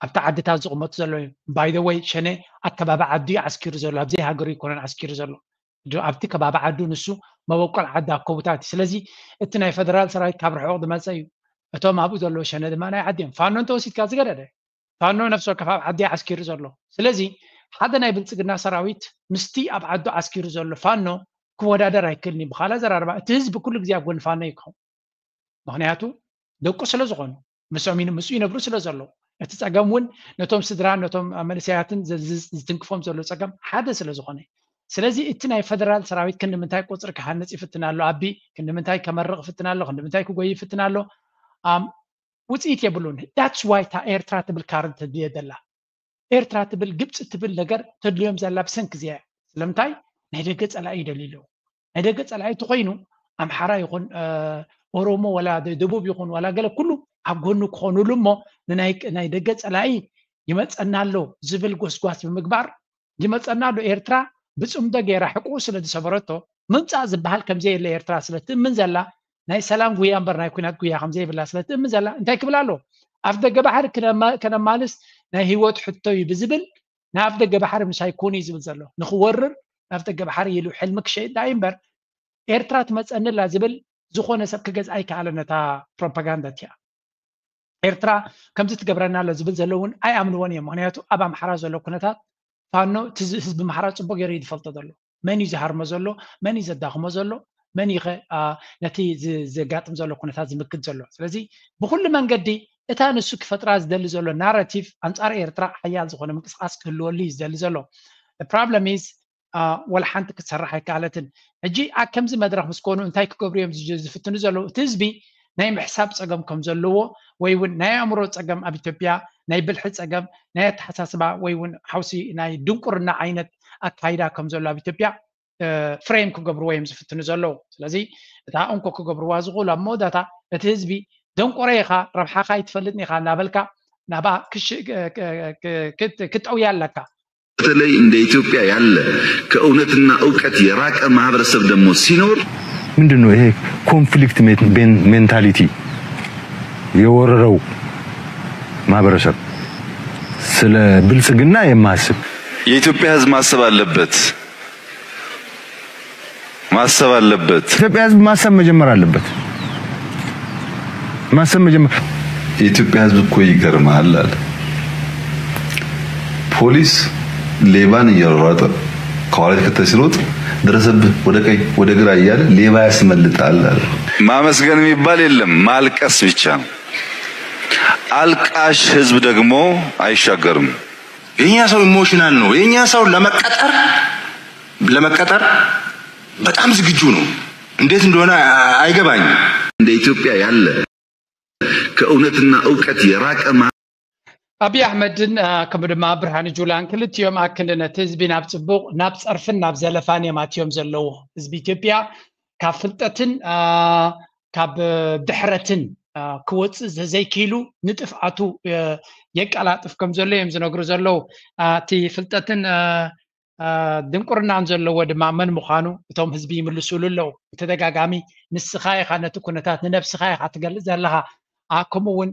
ኣብቲ ዓድታት ዝቕመጡ ዘለዉ እዮም። By the way ሸነ ኣብ ከባቢ ዓዱ እዩ ዓስኪሩ ዘሎ፣ ኣብዘይ ሃገሩ ኣይኮነን ዓስኪሩ ዘሎ። ኣብቲ ከባቢ ዓዱ ንሱ መበቆል ዓዲ ኣኮቡታት እዩ። ስለዚ እቲ ናይ ፈደራል ሰራዊት ካብ ርሑቕ ዝመፀ እዩ። እቶም ኣብኡ ዘለዉ ሸነ ድማ ናይ ዓዲ እዮም። ፋኖ እንተወሲድካ ዝገደደ ፋኖ ነፍሲ ወከፍ ኣብ ዓዲ ዓስኪሩ ዘሎ። ስለዚ ሓደ ናይ ብልፅግና ሰራዊት ምስቲ ኣብ ዓዱ ዓስኪሩ ዘሎ ፋኖ ክወዳደር ኣይክእልን እዩ። ብካልእ ኣዘራርባ እቲ ህዝቢ ኩሉ ግዜ ኣብ ጎኒ ፋኖ እዩ ክኸውን። ምክንያቱ ደቁ ስለ ዝኾኑ ምስኦም ምስኡ ይነብሩ ስለ ዘለዉ እቲ ፀገም እውን ነቶም ስድራን ነቶም መንእሰያትን ዝትንክፎም ዘሎ ፀገም ሓደ ስለ ዝኾነ። ስለዚ እቲ ናይ ፈደራል ሰራዊት ክንዲ ምንታይ ቁፅሪ ክሃንፅ ይፍትን ኣሎ፣ ኣቢ ክንዲ ምንታይ ከመርቕ ይፍትን ኣሎ፣ ክንዲ ምንታይ ክጎይ ይፍትን ኣሎ። ውፅኢት የብሉን። That's why እታ ኤርትራ ትብል ካርድ ተድልዮ ዘላ ኤርትራ ትብል ግብፂ ትብል ነገር ተድልዮም ዘላ ብሰንኪ እዚኣ እያ። ስለምንታይ ናይ ደገ ፀላኢ ይደልዩ ኣለዉ። ናይ ደገ ፀላኢ እንተኮይኑ ኣምሓራ ይኹን ኦሮሞ ዋላ ደቡብ ይኹን ዋላ ገለ ኩሉ ኣብ ጎኑ ክኾኑሉ እሞ ንናይ ደገ ፀላኢ ይመፀና ኣሎ ዝብል ጎስጓስ ብምግባር ይመፀና ኣሎ። ኤርትራ ብፅምዶ ገይራ ሕቁኡ ስለ ዝሰበረቶ ምምፃእ ዝበሃል ከምዘየለ ኤርትራ ስለ ትእምን ዘላ ናይ ሰላም ጉያ እምበር ናይ ኩናት ጉያ ከምዘይብላ ስለ ትእምን ዘላ እንታይ ክብል ኣሎ? ኣፍ ደገ ባሕሪ ከነማልስ ናይ ህይወት ሕቶ እዩ ብዝብል ናይ ኣፍ ደገ ባሕሪ ምሳይ ኩኑ እዩ ዝብል ዘሎ። ንክወርር ናፍ ደገ ባሕሪ ኢሉ ሕልሚ ክሸይጥ ዳኣ እምበር ኤርትራ ትመፀኒ ኣላ ዝብል ዝኾነ ሰብ ክገዝኣ ኣይከኣለን። ነታ ፕሮፓጋንዳ እቲኣ ኤርትራ ከምዚ ትገብረና ኣሎ ዝብል ዘሎ እውን ኣይኣምንዎን እዮም። ምክንያቱ ኣብ ኣምሓራ ዘሎ ኩነታት ፋኖ እቲ ዝ- ህዝቢ ኣምሓራ ፅቡቅ ገይሩ እዩ ዝፈልጦ ዘሎ። መን እዩ ዝሃርሞ ዘሎ፣ መን እዩ ዘዳኽሞ ዘሎ፣ መን እዩ ኸ ነቲ ዘጋጥም ዘሎ ኩነታት ዝምክት ዘሎ። ስለዚ ብኩሉ መንገዲ እታ ንሱ ክፈጥራ ዝደሊ ዘሎ ናራቲቭ ኣንፃር ኤርትራ ሓያል ዝኾነ ምንቅስቃስ ክህልወሉ እዩ ዝደሊ ዘሎ። ፕሮብለም ኢዝ ወላ ሓንቲ ክትሰርሕ ኣይከኣለትን። ሕጂ ኣብ ከምዚ መድረክ ምስ ኮኑ እንታይ ክገብሩ እዮም ዝፍትኑ ዘለዉ? እቲ ህዝቢ ናይ ምሕሳብ ፀገም ከም ዘለዎ ወይ እውን ናይ ኣእምሮ ፀገም ኣብ ኢትዮጵያ፣ ናይ ብልሒ ፀገም፣ ናይ ኣተሓሳስባ ወይ እውን ሓውሲ ናይ ድንቁርና ዓይነት ኣካይዳ ከም ዘሎ ኣብ ኢትዮጵያ ፍሬም ክገብርዎ እዮም ዝፍትኑ ዘለዉ። ስለዚ እታ እንኮ ክገብርዋ ዝኽእሉ ኣብ መወዳታ እቲ ህዝቢ ደንቆረ ኢኻ፣ ረብሓኻ ኣይትፈልጥን ኢኻ እናበልካ ናብኣ ክትጠውያ ኣለካ። በተለይ እንደ ኢትዮጵያ ያለ ከእውነትና እውቀት የራቀ ማህበረሰብ ደግሞ ሲኖር ምንድን ነው ይሄ ኮንፍሊክት ሜንታሊቲ የወረረው ማህበረሰብ ስለ ብልጽግና የማስብ የኢትዮጵያ ህዝብ ማሰብ አለበት፣ ማሰብ አለበት። ኢትዮጵያ ህዝብ ማሰብ መጀመር አለበት። ማሰብ መጀመር የኢትዮጵያ ህዝብ እኮ ይገርማል አለ ፖሊስ ሌባን እየሯሯጠ ከኋላ ተከተል ሲሮጥ ደረሰብህ ወደ ቀኝ ወደ ግራ እያለ ሌባ ያስመልጣል አለ። ማመስገን የሚባል የለም፣ ማልቀስ ብቻ ነው። አልቃሽ ህዝብ ደግሞ አይሻገርም። የኛ ሰው ኢሞሽናል ነው። የኛ ሰው ለመቀጠር ለመቀጠር በጣም ዝግጁ ነው። እንዴት እንደሆነ አይገባኝም። እንደ ኢትዮጵያ ያለ ከእውነትና እውቀት የራቀ ኣብይ ኣሕመድን ከምኡ ድማ ብርሃነ ጁላን ክልቲኦም ኣብ ክንዲ ነቲ ህዝቢ ናብ ፅቡቕ ናብ ፀርፍን ናብ ዘለፋን እዮም ኣትዮም ዘለዉ። ህዝቢ ኢትዮጵያ ካብ ፍልጠትን ካብ ድሕረትን ክወፅእ ዘይክኢሉ ንጥፍኣቱ የቀላጥፍ ከም ዘሎ እዮም ዝነግሩ ዘለዉ። እቲ ፍልጠትን ድንቁርናን ዘለዎ ድማ መን ምዃኑ እቶም ህዝቢ ይምልሱሉ ኣለዉ። ብተደጋጋሚ ንስኻ ኢኻ ነቲ ኩነታት ንነብስኻ ኢኻ ትገልጽ ዘለኻ። ከምኡ እውን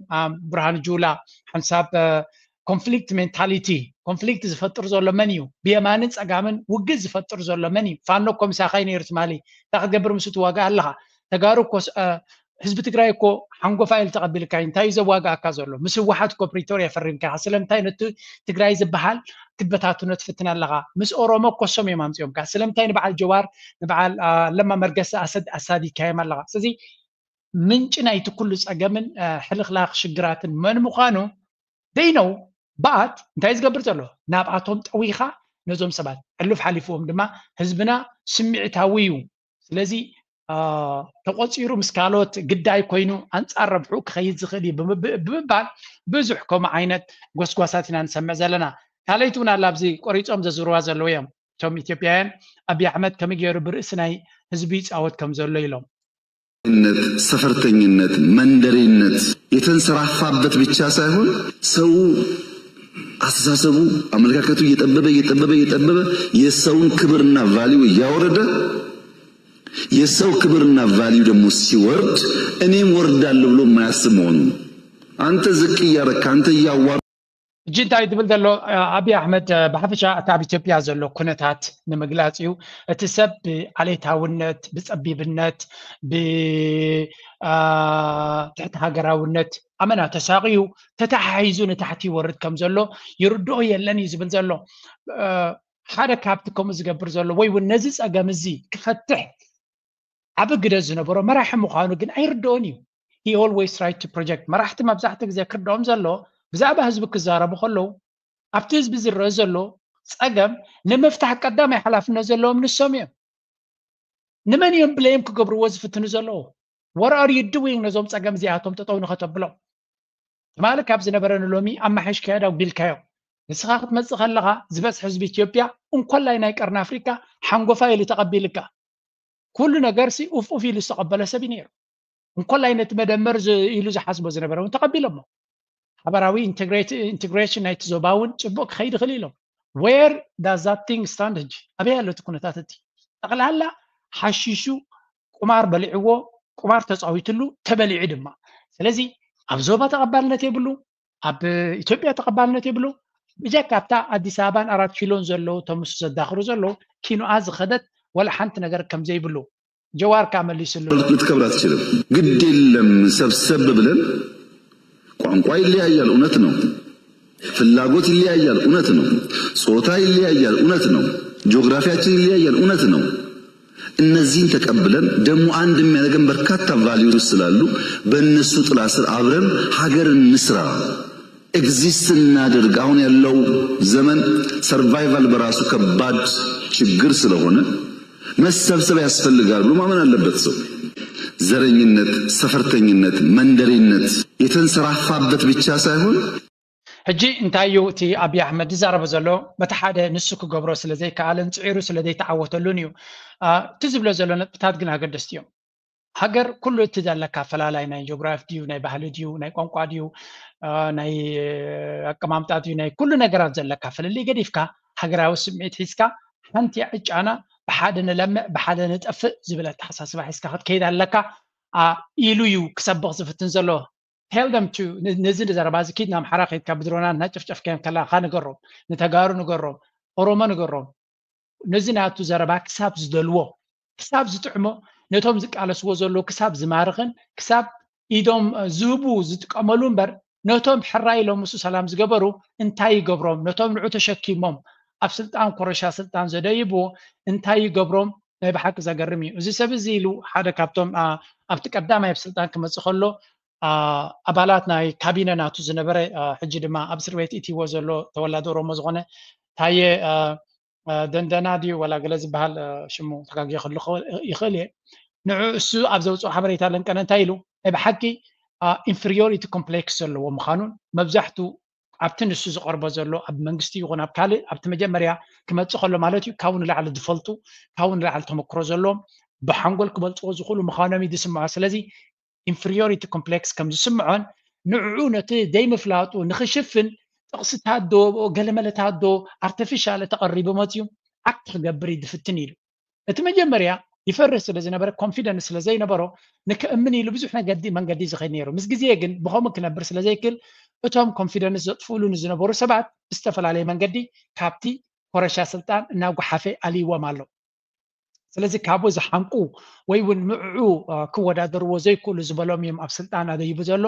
ብርሃን ጁላ ሓንሳብ ኮንፍሊክት ሜንታሊቲ ኮንፍሊክት ዝፈጥር ዘሎ መን እዩ? ብየማንን ፀጋምን ውግእ ዝፈጥር ዘሎ መን እዩ? ፋኖ እኮ ምሳኻ እዩ ነይሩ ትማሊ። እንታይ ክትገብር ምስ ትዋጋእ ኣለኻ? ተጋሩ እኮ ህዝቢ ትግራይ እኮ ሓንጎፋ ኢሉ ተቐቢልካ እዩ። እንታይ እዩ ዘዋጋእካ ዘሎ? ምስ ህወሓት እኮ ፕሪቶርያ ፈሪምካ ኢኻ። ስለምንታይ ነቲ ትግራይ ዝበሃል ክትበታትኖ ትፍትን ኣለኻ? ምስ ኦሮሞ ኮሶም እዮም ኣምፂኦምካ። ስለምንታይ ንበዓል ጀዋር ንበዓል ለማ መርገሳ ኣሳዲካዮም ኣለኻ? ስለዚ ምንጪ ናይቲ ኩሉ ፀገምን ሕልኽላኽ ሽግራትን መን ምዃኑ ደይነው በኣት እንታይ ዝገብር ዘሎ ናብኣቶም ጠዊኻ ነዞም ሰባት ዕሉፍ ሓሊፍዎም ድማ ህዝብና ስምዒታዊ እዩ። ስለዚ ተቆፂሩ ምስ ካልኦት ግዳይ ኮይኑ ኣንፃር ረብሑ ክኸይድ ዝኽእል እዩ ብምባል ብዙሕ ከምኡ ዓይነት ጎስጓሳት ኢና ንሰምዕ ዘለና። ካልኣይቲ እውን ኣላ ኣብዚ ቆሪፆም ዘዝርዋ ዘለዉ እዮም። እቶም ኢትዮጵያውያን ኣብይ ኣሕመድ ከመይ ገይሩ ብርእሲ ናይ ህዝቢ ይፃወት ከም ዘሎ ኢሎም። ነት ሰፈርተኝነት፣ መንደሬነት የተንሰራፋበት ብቻ ሳይሆን ሰው አስተሳሰቡ አመለካከቱ እየጠበበ እየጠበበ እየጠበበ የሰውን ክብርና ቫሊዩ እያወረደ የሰው ክብርና ቫሊዩ ደግሞ ሲወርድ እኔም ወርዳለሁ ብሎ የማያስብ መሆኑ አንተ ዝቅ እያረክ አንተ እያዋር ሕጂ እንታይ ትብል ዘሎ ኣብይ ኣሕመድ ብሓፈሻ እቲ ኣብ ኢትዮጵያ ዘሎ ኩነታት ንምግላፅ እዩ። እቲ ሰብ ብዓሌታውነት ብፀቢብነት ብትሕቲ ሃገራውነት ኣመና ተሳቂዩ ተተሓሒዙ ንታሕቲ ይወርድ ከም ዘሎ ይርድኦ የለን እዩ ዝብል ዘሎ። ሓደ ካብቲ ከምኡ ዝገብር ዘሎ ወይ እውን ነዚ ፀገም እዚ ክፈትሕ ዓቢ ግደ ዝነበሮ መራሒ ምዃኑ ግን ኣይርድኦን እዩ። He always try to project መራሕቲ መብዛሕትኡ ግዜ ክርድኦም ዘሎ ብዛዕባ ህዝቢ ክዛረቡ ከለዉ ኣብቲ ህዝቢ ዝረአ ዘሎ ፀገም ንምፍታሕ ቀዳማይ ሓላፍነት ዘለዎም ንሶም እዮም። ንመን እዮም ብለይም ክገብርዎ ዝፍትኑ ዘለዉ? What are you doing ነዞም ፀገም እዚኣቶም ጠጠው ንኸተብሎም? ትማሊ ካብ ዝነበረኒ ሎሚ ኣማሓይሽካዮ ዶ ኣጉዲልካዮ? ንስኻ ክትመፅእ ከለኻ ዝበፅሕ ህዝቢ ኢትዮጵያ እንኮላይ ናይ ቀርኒ ኣፍሪካ ሓንጎፋይ ኢሉ ተቐቢልካ። ኩሉ ነገርሲ ኡፍ ኡፍ ኢሉ ዝተቐበለ ሰብ እዩ ነይሩ። እንኮላይ ነቲ መደመር ኢሉ ዝሓስቦ ዝነበረ እውን ተቐቢሎሞ። ሓበራዊ ኢንቴግሬሽን ናይቲ ዞባ እውን ፅቡቕ ክኸይድ ይኽእል ኢሎም። Where does that thing stand ሕጂ? ኣበይ ኣሎ እቲ ኩነታት እቲ? ጠቕላላ ሓሺሹ ቁማር በሊዕዎ፣ ቁማር ተፃዊትሉ፣ ተበሊዑ ድማ። ስለዚ ኣብ ዞባ ተቐባልነት የብሉ፣ ኣብ ኢትዮጵያ ተቐባልነት የብሉ። ብጀካ ኣብታ ኣዲስ ኣበባን ኣራት ኪሎን ዘለዉ እቶም ንሱ ዘዳኽሩ ዘለዉ ኪኖኣ ዝኸደት ወላ ሓንቲ ነገር ከም ዘይብሉ ጀዋር ከዓ መሊስሉ። ክትከብር ኣትችልም። ግድ የለም ሰብሰብ ብለን ቋንቋ ይለያያል፣ እውነት ነው። ፍላጎት ይለያያል፣ እውነት ነው። ጾታ ይለያያል፣ እውነት ነው። ጂኦግራፊያችን ይለያያል፣ እውነት ነው። እነዚህን ተቀብለን ደግሞ አንድ የሚያደርገን በርካታ values ስላሉ በእነሱ ጥላ ስር አብረን ሀገር እንስራ፣ exist እናድርግ። አሁን ያለው ዘመን survival በራሱ ከባድ ችግር ስለሆነ መሰብሰብ ያስፈልጋል ብሎ ማመን አለበት ሰው። ዘረኝነት፣ ሰፈርተኝነት፣ መንደሬነት የተንሰራፋበት ብቻ ሳይሆን ሕጂ እንታይ እዩ እቲ ኣብይ ኣሕመድ ዝዛረቦ ዘሎ? በቲ ሓደ ንሱ ክገብሮ ስለ ዘይከኣለን ፅዒሩ ስለ ዘይተዓወተሉን እዩ። እቲ ዝብሎ ዘሎ ነጥብታት ግን ኣገደስቲ እዮም። ሃገር ኩሉ እቲ ዘለካ ፈላላይ ናይ ጂኦግራፊ ድዩ፣ ናይ ባህሊ ድዩ፣ ናይ ቋንቋ ድዩ፣ ናይ ኣቀማምጣ ድዩ፣ ናይ ኩሉ ነገራት ዘለካ ፍልልይ ገዲፍካ ሃገራዊ ስምዒት ሒዝካ ሓንቲ ዕጫና ብሓደ ንለምዕ ብሓደ ንጠፍእ ዝብል ኣተሓሳስባ ሒዝካ ክትከይድ ኣለካ ኢሉ እዩ ክሰብኽ ዝፍትን ዘሎ። Tell them to ነዚ ዘረባ እዚ ኪድ ንኣምሓራ ከይድካ ብድሮናት እናጨፍጨፍካዮም ከለኻ ንገሮም፣ ንተጋሩ ንገሮም፣ ኦሮሞ ንገሮም። ነዚ ናቱ ዘረባ ክሳብ ዝደልዎ ክሳብ ዝጥዕሞ ነቶም ዝቃለስዎ ዘለዉ ክሳብ ዝማርኽን ክሳብ ኢዶም ዝህቡ ዝጥቀመሉ እምበር ነቶም ሕራይ ኢሎም ምስ ሰላም ዝገበሩ እንታይ ይገብሮም? ነቶም ንዑ ተሸኪሞም ኣብ ስልጣን ኮረሻ ስልጣን ዘደይብዎ እንታይ ይገብሮም? ናይ ብሓቂ ዘገርም እዩ። እዚ ሰብ እዚ ኢሉ ሓደ ካብቶም ኣብቲ ቀዳማይ ኣብ ስልጣን ክመፅእ ከሎ ኣባላት ናይ ካቢነ ናቱ ዝነበረ ሕጂ ድማ ኣብ እስር ቤት እትይዎ ዘሎ ተወላዲ ኦሮሞ ዝኾነ ታየ ደንደና ድዩ ወላ ገለ ዝበሃል ሽሙ ተጋጊ ክህሉ ይኽእል እየ። ንዑ እሱ ኣብ ዘውፅኦ ሓበሬታ ለንቀነ እንታይ ኢሉ ናይ ብሓቂ inferiority complex ዘለዎ ምዃኑን መብዛሕቱ ኣብቲ ንሱ ዝቐርቦ ዘሎ ኣብ መንግስቲ ይኹን ኣብ ካልእ ኣብቲ መጀመርያ ክመፅእ ከሎ ማለት እዩ ካብኡ ንላዕሊ ዝፈልጡ ካብኡ ንላዕሊ ተመክሮ ዘለዎም ብሓንጎል ክበልፅዎ ዝኽእሉ ምዃኖም እዩ ዝስምዖ። ስለዚ inferiority complex ከም ዝስምዖን ንዕኡ ነቲ ዘይምፍላጡ ንኽሽፍን ጥቕስታት ዶ ገለመለታት ዶ artificial ተቐሪቡ መፅዩ act ክገብር እዩ ዝፍትን ኢሉ። እቲ መጀመርያ ይፈርህ ስለ ዝነበረ confidence ስለ ዘይነበሮ ንክእምን ኢሉ ብዙሕ ነገዲ መንገዲ ዝኸይድ ነይሩ። ምስ ግዜ ግን ብኸምኡ ክነብር ስለ ዘይክል እቶም confidence ዘጥፍእሉ ንዝነበሩ ሰባት ብዝተፈላለየ መንገዲ ካብቲ ኮረሻ ስልጣን እናጓሓፈ ኣልይዎም ኣሎ። ስለዚ ካብኡ ዝሓንቁ ወይ እውን ንዕዑ ክወዳደርዎ ዘይክእሉ ዝበሎም እዮም ኣብ ስልጣን ኣደይቡ ዘሎ።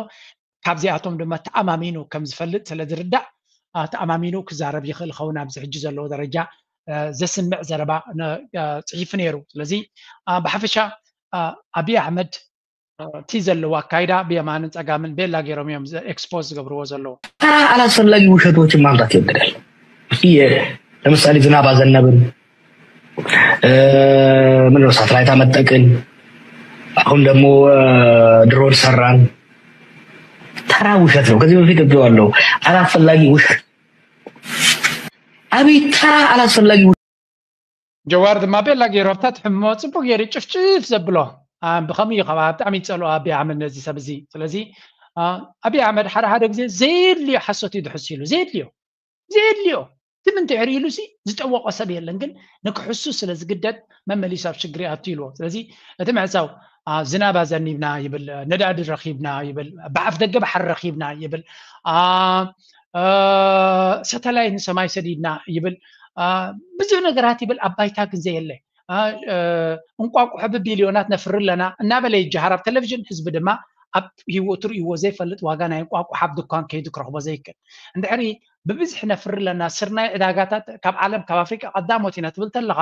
ካብዚኣቶም ድማ ተኣማሚኑ ከም ዝፈልጥ ስለ ዝርዳእ ተኣማሚኑ ክዛረብ ይኽእል ኸውን ኣብዚ ሕጂ ዘለዎ ደረጃ ዘስምዕ ዘረባ ፅሒፉ ነይሩ። ስለዚ ብሓፈሻ ኣብይ ኣሕመድ እቲ ዘለዎ ኣካይዳ ብየማንን ፀጋምን ቤላ ገይሮም እዮም expose ዝገብርዎ ዘለዉ። ተራ ኣላስፈላጊ ውሸቶችን ማምጣት ይወገዳል። ለምሳሌ ዝናብ አዘነብን፣ ምንድነው ሳተላይት አመጠቅን፣ አሁን ደግሞ ድሮን ሰራን። ተራ ውሸት ነው። ከዚህ በፊት ብየዋለሁ። አላስፈላጊ ውሸት። አቤት ተራ አላስፈላጊ ጀዋር ድማ ቤላ ገይሩ ኣብታ ትሕሞ ፅቡቅ ገይሩ ጭፍጭፍ ዘብሎ ብከምኡ እዩ ከዓ ብጣዕሚ ይፀልኦ ኣብይ ኣሕመድ ነዚ ሰብ እዚ። ስለዚ ኣብይ ኣሕመድ ሓደ ሓደ ግዜ ዘየድልዮ ሓሶት እዩ ድሕስ ኢሉ ዘየድልዮ ዘየድልዮ ትም እንድሕር ኢሉ ሲ ዝጠወቆ ሰብ የለን፣ ግን ንክሕሱ ስለ ዝግደድ መመሊሱ ኣብ ሽግር ይኣቱ ኢልዎ። ስለዚ እቲ ምዕፃው ዝናብ ኣዘኒብና ይብል፣ ነዳዲ ረኪብና ይብል፣ ብኣፍ ደገ ባሕሪ ረኪብና ይብል፣ ሳተላይት ንሰማይ ሰዲድና ይብል፣ ብዙሕ ነገራት ይብል፣ ኣብ ባይታ ግን ዘየለ እንቋቁሖ ብቢልዮናት ነፍሪ ኣለና እናበለ ይጀሃር ኣብ ቴሌቪዥን። ህዝቢ ድማ ኣብ ህይወቱ ርእይዎ ዘይፈልጥ ዋጋ ናይ እንቋቁሖ ኣብ ድኳን ከይዱ ክረኽቦ ዘይክእል። እንድሕሪ ብብዝሒ ነፍሪ ኣለና፣ ስርናይ ዕዳጋታት ካብ ዓለም ካብ ኣፍሪቃ ቀዳሞት ኢና ትብል ተለኻ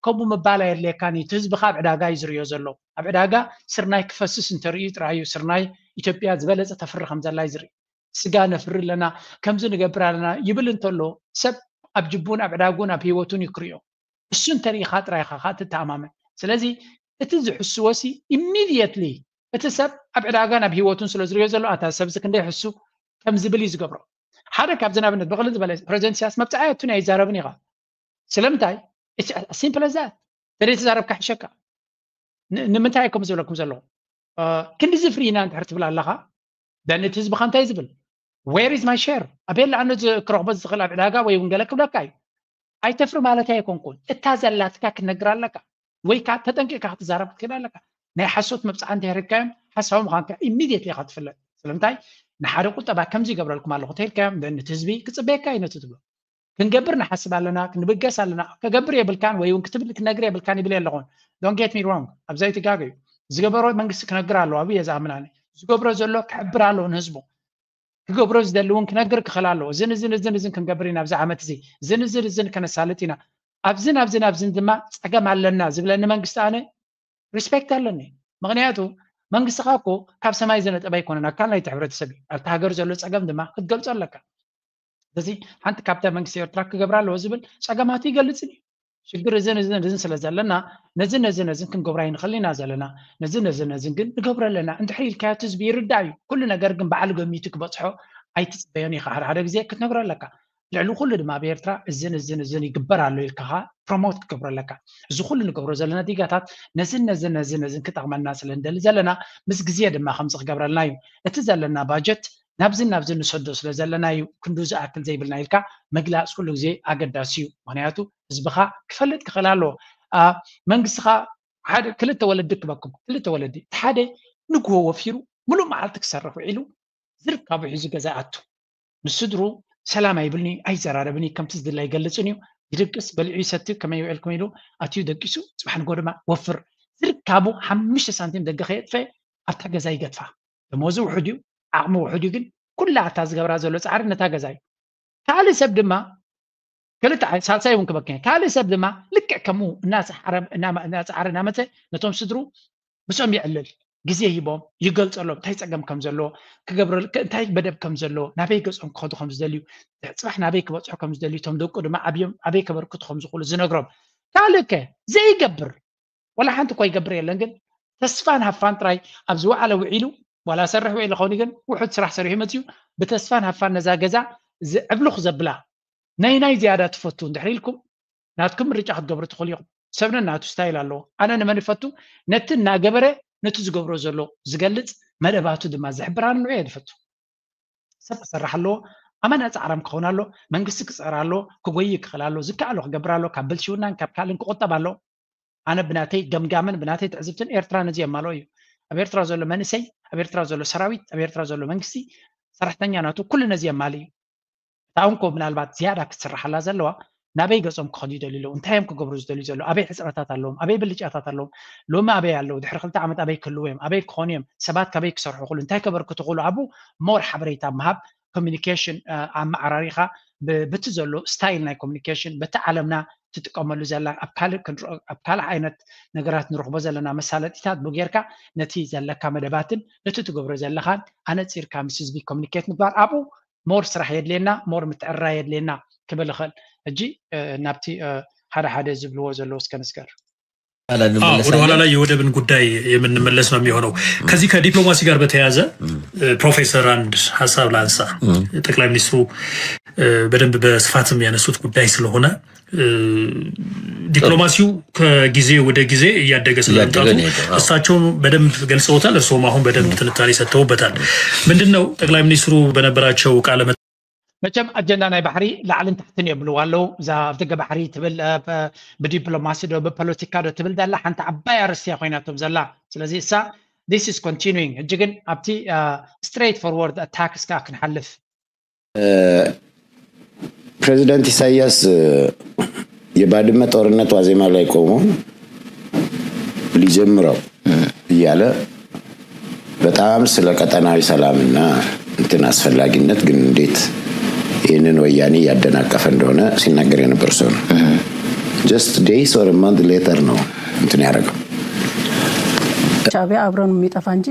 ከምኡ ምባል ኣየድልየካን እዩ። እቲ ህዝቢ ከ ኣብ ዕዳጋ እዩ ዝርእዮ ዘሎ። ኣብ ዕዳጋ ስርናይ ክፈስስ እንተርእዩ ጥራይ እዩ ስርናይ ኢትዮጵያ ዝበለፀ ተፍሪ ከም ዘላ እዩ ዝርኢ። ስጋ ነፍሪ ኣለና፣ ከምዚ ንገብር ኣለና ይብል እንተሎ ሰብ ኣብ ጅቡን ኣብ ዕዳጉን ኣብ ህይወቱን እዩ ክርእዮ። እሱ እንተሪኢኻ ጥራይ ኢኻ ከዓ ትተኣማመን። ስለዚ እቲ ዝሕስዎ ሲ immediately እቲ ሰብ ኣብ ዕዳጋን ኣብ ህይወቱን ስለ ዝርእዮ ዘሎ ኣታ ሰብዚ ክንደይ ሕሱ ከም ዝብል እዩ ዝገብሮ። ሓደ ካብዚ ንኣብነት ብቕልል ዝበለ ፕረዚደንት ኢሳያስ መብፅዓ የቱን ኣይዛረብን ኢኻ። ስለምንታይ? Simple as that። ተደይ ተዛረብካ ሕሸካ። ንምንታይ እኮም ዝብለኩም ዘለኹ ክንዲ ዝፍሪ ኢና እንድሕር ትብል ኣለኻ። ደን እቲ ህዝቢ ከንታይ ዝብል where is my share ኣበየላ ኣነ ክረኽቦ ዝኽእል ኣብ ዕዳጋ ወይ እውን ገለ ክብለካ እዩ። ኣይተፍሪ ማለት ኣይኮንኩን። እታ ዘላትካ ክትነግር ኣለካ ወይ ከዓ ተጠንቂቕካ ክትዛረብ ክትክእል ኣለካ። ናይ ሓሶት መብፅዓ እንተይረካዮም ሓሳዊ ምዃንካ immediately ኢኻ ትፍለጥ። ስለምንታይ ንሓደ ቁጠባ ከምዚ ይገብረልኩም ኣለኹ ተይልካዮም ደን እቲ ህዝቢ ክፅበየካ እዩ ነቲ ትብሎ። ክንገብር ንሓስብ ኣለና፣ ክንብገስ ኣለና። ከገብር የብልካን ወይ እውን ክትብል ክነግር የብልካን ይብል የለኹን። Don't get me wrong፣ ኣብዛ ይትጋገዩ። ዝገበሮ መንግስቲ ክነግር ኣለዎ፣ ኣብየ ዝኣምን ኣነ። ዝገብሮ ዘሎ ክሕብር ኣለዎ ንህዝቡ። ክገብሮ ዝደሊ እውን ክነግር ክኽእል ኣለዎ። እዝን እዝን እዝን እዝን ክንገብር ኢና ኣብዚ ዓመት እዚ፣ እዝን እዝን እዝን ከነሳልጥ ኢና፣ ኣብዝን ኣብዝን ኣብዝን ድማ ፀገም ኣለና ዝብለኒ መንግስቲ ኣነ ሪስፔክት ኣለኒ። ምክንያቱ መንግስትኻ እኮ ካብ ሰማይ ዝነጠበ ኣይኮነን፣ ኣካል ናይቲ ሕብረተሰብ እዩ። ኣብቲ ሃገር ዘሎ ፀገም ድማ ክትገልፆ ኣለካ። ስለዚ ሓንቲ ካብታ መንግስቲ ኤርትራ ክገብራ ኣለዎ ዝብል ፀገማቱ ይገልፅን እዩ። ሽግር እዝን እዝን እዝን ስለ ዘለና ነዚ ነዚ ነዝን ክንገብራ ይንኽእል ኢና ዘለና፣ ነዚ ነዚ ነዝን ግን ንገብሮ ኣለና እንድሕር ኢልካዮ እቲ ህዝቢ ይርዳእ እዩ። ኩሉ ነገር ግን ባዕሉ ገሚቱ ክበፅሖ ኣይትፅበዮን ኢኻ። ሓደ ሓደ ግዜ ክትነግሮ ኣለካ። ልዕሊ ኩሉ ድማ ኣብ ኤርትራ እዝን እዝን እዝን ይግበር ኣሎ ኢልካ ፕሮሞት ክትገብሮ ኣለካ። እዚ ኩሉ ንገብሮ ዘለና ዲጋታት ነዝን ነዝን ነዝን ነዝን ክጠቕመና ስለ ንደሊ ዘለና ምስ ግዜ ድማ ከምዚ ክገብረልና እዩ። እቲ ዘለና ባጀት ናብዝን ናብዝን ንሰዶ ስለ ዘለና እዩ ክንዱ ዝኣክል ዘይብልና ኢልካ ምግላፅ ኩሉ ግዜ ኣገዳሲ እዩ። ምክንያቱ ህዝብኻ ክፈልጥ ክኽእል ኣለዎ። መንግስትኻ ሓደ ክልተ ወለዲ ክበኩም ክልተ ወለዲ እቲ ሓደ ንግሆ ወፊሩ ሙሉእ መዓልቲ ክሰርሕ ውዒሉ ዝርካቡ ሒዙ ገዛ ኣቱ ንስድሩ ሰላም ኣይብልኒ ኣይዘራረብኒ ከምቲ ዝድላ ይገልፅን እዩ። ይድቅስ በሊዑ ይሰቲ ከመይ ውዕልኩም ኢሉ ኣትዩ ደቂሱ ፅባሕ ንጎ ድማ ወፍር ዝርካቡ ሓሙሽተ ሳንቲም ደገ ከየጥፈ ኣብታ ገዛ ይገድፋ። ደሞዙ ውሑድ እዩ፣ ዓቕሚ ውሑድ እዩ፣ ግን ኩላ እታ ዝገብራ ዘሎ ፃዕሪ ነታ ገዛ እዩ። ካልእ ሰብ ድማ ክልተ ሳልሳይ እውን ክበክን ካልእ ሰብ ድማ ልክዕ ከምኡ እናፀዓረ እናመፀ ነቶም ስድሩ ምስኦም የዕልል ግዜ ሂቦም ይገልፀሎም እንታይ ፀገም ከም ዘሎ ክገብረ እንታይ በደብ ከም ዘሎ ናበይ ገፆም ክኸዱ ከም ዝደልዩ ፅባሕ ናበይ ክበፅሑ ከም ዝደልዩ እቶም ደቁ ድማ ዓብዮም ኣበይ ከበርክቱ ከም ዝኽእሉ ዝነግሮም ካልእ ከ ዘይገብር ወላ ሓንቲ እኳ ይገብር የለን ግን ተስፋን ሃፋን ጥራይ ኣብ ዝወዓለ ውዒሉ ዋላ ሰርሕ ውዒሉ ኸውን ግን ውሑድ ስራሕ ሰሪሑ መፅዩ ብተስፋን ሃፋን ነዛ ገዛ ዝዕብሉኽ ዘብላ ናይ ናይ ዝያዳ ትፈቱ እንድሕር ኢልኩም ናትኩም ምርጫ ክትገብሩ ትኽእሉ ኢኹም። ሰብ ነናቱ ስታይል ኣለዎ። ኣነ ንመን ይፈቱ? ነቲ እናገበረ ነቲ ዝገብሮ ዘሎ ዝገልፅ መደባቱ ድማ ዝሕብር ኣነ ንዑ እየ ዝፈቱ። ሰብ ክሰርሕ ኣለዎ። ኣመና ፃዕራም ክኸውን ኣሎ። መንግስቲ ክፀር ኣሎ። ክጎይ ክኽእል ኣሎ። ዝከኣሎ ክገብር ኣሎ። ካብ ብልሽውናን ካብ ካልእን ክቆጠብ ኣሎ። ኣነ ብናተይ ገምጋምን ብናተይ ትዕዝብትን ኤርትራ ነዚ የማልኦ እዩ። ኣብ ኤርትራ ዘሎ መንእሰይ፣ ኣብ ኤርትራ ዘሎ ሰራዊት፣ ኣብ ኤርትራ ዘሎ መንግስቲ ሰራሕተኛ ናቱ ኩሉ ነዚ የማልእ እዩ። እታ እንኮ ምናልባት ዝያዳ ክትስርሓላ ዘለዋ ናበይ ገጾም ክኸዱ ይደልዩ ኣለዉ እንታይ እዮም ክገብሩ ዝደልዩ ዘለዉ ኣበይ ሕፅረታት ኣለዎም ኣበይ ብልጫታት ኣለዎም ሎሚ ኣበይ ኣለዉ ድሕሪ ክልተ ዓመት ኣበይ ክህልዉ እዮም ኣበይ ክኾኑ እዮም ሰባት ካበይ ክሰርሑ ክሉ እንታይ ከበርክቱ ክሉ ኣብኡ ሞር ሓበሬታ ምሃብ ኮሚኒኬሽን ኣመዓራሪኻ በቲ ዘሎ ስታይል ናይ ኮሚኒኬሽን በቲ ዓለምና ትጥቀመሉ ዘላ ኣብ ካልእ ዓይነት ነገራት ንረኽቦ ዘለና መሳለጢታት ብጌርካ ነቲ ዘለካ መደባትን ነቲ ትገብሮ ዘለኻን ኣነፂርካ ምስ ህዝቢ ኮሚኒኬት ምግባር ኣብኡ ሞር ስራሕ የድልየና ሞር ምትዕርራይ የድልየና ክብል እኽእል ሕጂ ናብቲ ሓደ ሓደ ዝብልዎ ዘለዉ እስከ ንስገር ወደኋላ ላይ የወደብን ጉዳይ የምንመለስ ነው የሚሆነው። ከዚህ ከዲፕሎማሲ ጋር በተያያዘ ፕሮፌሰር አንድ ሀሳብ ላንሳ። ጠቅላይ ሚኒስትሩ በደንብ በስፋትም ያነሱት ጉዳይ ስለሆነ ዲፕሎማሲው ከጊዜ ወደ ጊዜ እያደገ ስለመምጣቱ እሳቸውም በደንብ ገልጸውታል። እርስዎም አሁን በደንብ ትንታኔ ሰጥተውበታል። ምንድን ነው ጠቅላይ ሚኒስትሩ በነበራቸው ቃለ መቸም ኣጀንዳ ናይ ባሕሪ ላዕልን ታሕትን የብልዋ ኣለዉ። እዛ ኣብ ደገ ባሕሪ ትብል ብዲፕሎማሲ ዶ ብፖለቲካ ዶ ትብል ዘላ ሓንቲ ዓባይ ኣርስያ ኮይናቶም ዘላ። ስለዚ እሳ this is continuing። ሕጂ ግን ኣብቲ straight forward attacks ከዓ ክንሓልፍ። ፕሬዚደንት ኢሳያስ የባድመ ጦርነት ዋዜማ ላይ ቆሞ ሊጀምረው እያለ በጣም ስለ ቀጠናዊ ሰላምና እንትን አስፈላጊነት ግን እንዴት ይህንን ወያኔ እያደናቀፈ እንደሆነ ሲናገር የነበር ሰው ነው። Just days or month later ነው እንትን ያደረገው። ሻዕቢያ አብረን የሚጠፋ እንጂ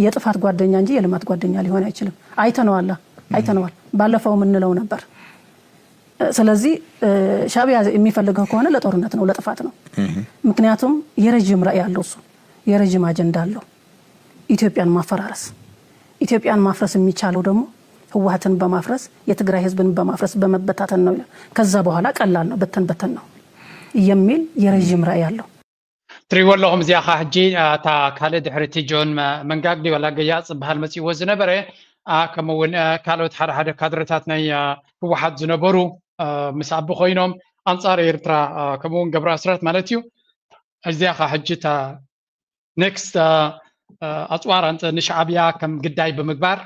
የጥፋት ጓደኛ እንጂ የልማት ጓደኛ ሊሆን አይችልም። አይተነዋላ አይተነዋል። ባለፈው የምንለው ነበር። ስለዚህ ሻዕቢያ የሚፈልገው ከሆነ ለጦርነት ነው፣ ለጥፋት ነው። ምክንያቱም የረዥም ራዕይ አለው እሱ፣ የረዥም አጀንዳ አለው። ኢትዮጵያን ማፈራረስ። ኢትዮጵያን ማፍረስ የሚቻለው ደግሞ ህወሓትን በማፍረስ የትግራይ ህዝብን በማፍረስ በመበታተን ነው ይላል። ከዛ በኋላ ቀላል ነው፣ በተን በተን ነው የሚል የረዥም ራዕይ አለው። ትሪእዎ ኣለኹም እዚኣ ኸዓ ሕጂ እታ ካልእ ድሕሪ እቲ ጆን መንጋግ ድዩ ዋላ ገያፅ ዝበሃል መፂእዎ ዝነበረ ከምኡ እውን ካልኦት ሓደ ሓደ ካድረታት ናይ ህወሓት ዝነበሩ ምስ ኣቢ ኮይኖም ኣንፃር ኤርትራ ከምኡ እውን ገብረ ኣስራት ማለት እዩ። እዚኣ ኸዓ ሕጂ እታ ኔክስት ኣፅዋር ንሻዕብያ ከም ግዳይ ብምግባር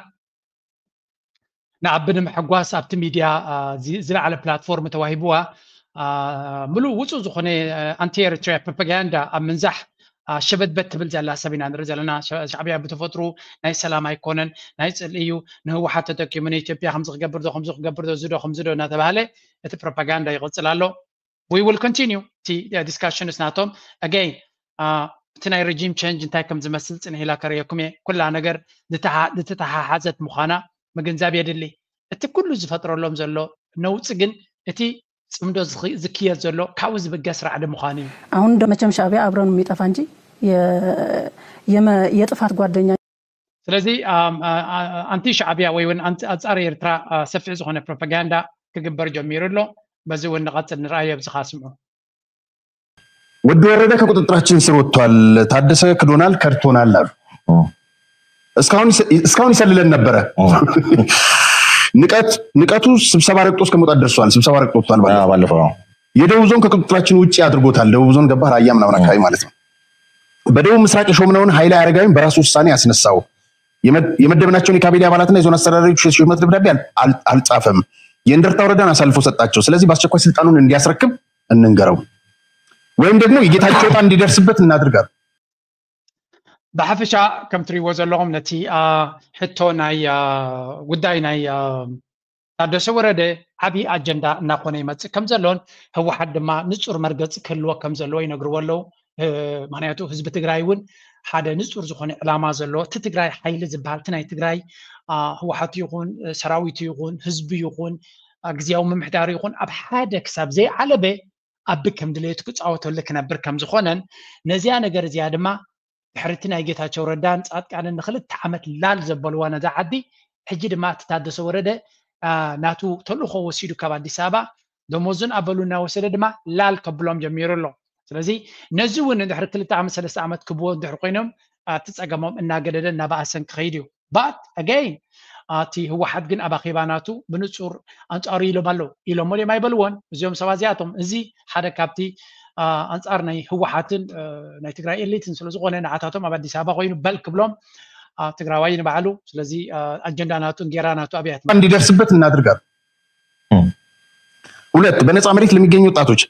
ንኣቢ ንምሕጓስ ኣብቲ ሚድያ ዝለዓለ ፕላትፎርም ተዋሂብዋ ምሉእ ውፁእ ዝኾነ ኣንቲ ኤርትራ ፕሮፓጋንዳ ኣብ ምንዛሕ ሸበትበት ትብል ዘላ ሰብ ኢና ንርኢ ዘለና። ሻዕብያ ብተፈጥሩ ናይ ሰላም ኣይኮነን፣ ናይ ፅልኢ እዩ። ንህወሓት ተጠቂሙ ንኢትዮጵያ ከምዚ ክገብር ዶ ከምዚ ክገብር ዶ ዝዶ ከምዚ ዶ እናተባሃለ እቲ ፕሮፓጋንዳ ይቕፅል ኣሎ። We will continue እቲ discussions ናቶም። Again እቲ ናይ regime change እንታይ ከም ዝመስል ፅንሕ ኢላ ከርእየኩም እየ። ኩላ ነገር ዝተተሓሓዘት ምዃና ምግንዛብ የድሊ። እቲ ኩሉ ዝፈጥረሎም ዘሎ ነውፂ ግን እቲ ፅምዶ ዝክየት ዘሎ ካብኡ ዝብገስ ራዕዲ ምዃኑ እዩ። አሁን እንደ መቸም ሻዕቢያ አብረን የሚጠፋ እንጂ የጥፋት ጓደኛ። ስለዚ ኣንቲ ሻዕቢያ ወይ እውን ኣንፃር ኤርትራ ሰፊሕ ዝኾነ ፕሮፓጋንዳ ክግበር ጀሚሩ ኣሎ። በዚ እውን ንቐፅል ንርኣዮ። ኣብዚ ካስምዑ ወዲ ወረደ ከቁጥጥራችን ስር ወጥቷል፣ ታደሰ ክዶናል፣ ከድቶናል አሉ። እስካሁን ይሰልለን ነበረ። ንቀቱ ስብሰባ ረግጦ እስከ መውጣት ደርሷል። ስብሰባ ረግጦ ወጥቷል። ባለፈው የደቡብ ዞን ከቁጥጥራችን ውጭ አድርጎታል። ደቡብ ዞን ገባህ፣ ራያ ምናምን አካባቢ ማለት ነው። በደቡብ ምስራቅ የሾምነውን ኃይለ አረጋዊን በራሱ ውሳኔ አስነሳው። የመደብናቸውን የካቢኔ አባላትና የዞን አስተዳዳሪዎች የሹመት ደብዳቤ አልጻፈም። የእንደርታ ወረዳን አሳልፎ ሰጣቸው። ስለዚህ በአስቸኳይ ስልጣኑን እንዲያስረክብ እንንገረው፣ ወይም ደግሞ የጌታቸው ዕጣ እንዲደርስበት እናድርጋል። ብሓፈሻ ከም ትሪእዎ ዘለኹም ነቲ ሕቶ ናይ ጉዳይ ናይ ታደሰ ወረደ ዓብዪ ኣጀንዳ እናኾነ ይመፅእ ከም ዘሎን ህወሓት ድማ ንፁር መርገፂ ክህልዎ ከም ዘለዎ ይነግርዎ ኣለዉ። ምክንያቱ ህዝቢ ትግራይ እውን ሓደ ንፁር ዝኾነ ዕላማ ዘለዎ እቲ ትግራይ ሓይሊ ዝበሃል እቲ ናይ ትግራይ ህወሓቱ ይኹን ሰራዊቱ ይኹን ህዝቢ ይኹን ግዝያዊ ምምሕዳሩ ይኹን ኣብ ሓደ ክሳብ ዘይዓለበ ኣቢ ከም ድሌቱ ክፃወተሉ ክነብር ከም ዝኾነን ነዚያ ነገር እዚኣ ድማ ድሕርቲ ናይ ጌታቸው ረዳን ፃድቃንን ንክልተ ዓመት ላል ዘበልዋ ነዛ ዓዲ ሕጂ ድማ እቲ ታደሰ ወረደ ናቱ ተልእኾ ወሲዱ ካብ ኣዲስ ኣበባ ደሞዙን ኣበሉ እናወሰደ ድማ ላል ከብሎም ጀሚሩ ኣሎ። ስለዚ ነዚ እውን ድሕሪ ክልተ ዓመት ሰለስተ ዓመት ክብዎ እንድሕር ኮይኖም እቲ ፀገሞም እናገደደ እናበኣሰን ክኸይድ እዩ። But again እቲ ህወሓት ግን ኣብ ኣኼባ ናቱ ብንፁር ኣንፃሩ ኢሎም ኣለዉ ኢሎሞ ድዮም ኣይበልዎን እዚኦም ሰባት እዚኣቶም። እዚ ሓደ ካብቲ ኣንፃር ናይ ህወሓትን ናይ ትግራይ ኤሊትን ስለዝኾነ ንዓታቶም ኣብ ኣዲስ ኣበባ ኮይኑ በል ክብሎም ትግራዋይ ንባዕሉ። ስለዚ ኣጀንዳ ናቱ እንጌራ ናቱ ኣብያት እንዲደርስበት እናድርጋል። ሁለት በነፃ መሬት ለሚገኙ ወጣቶች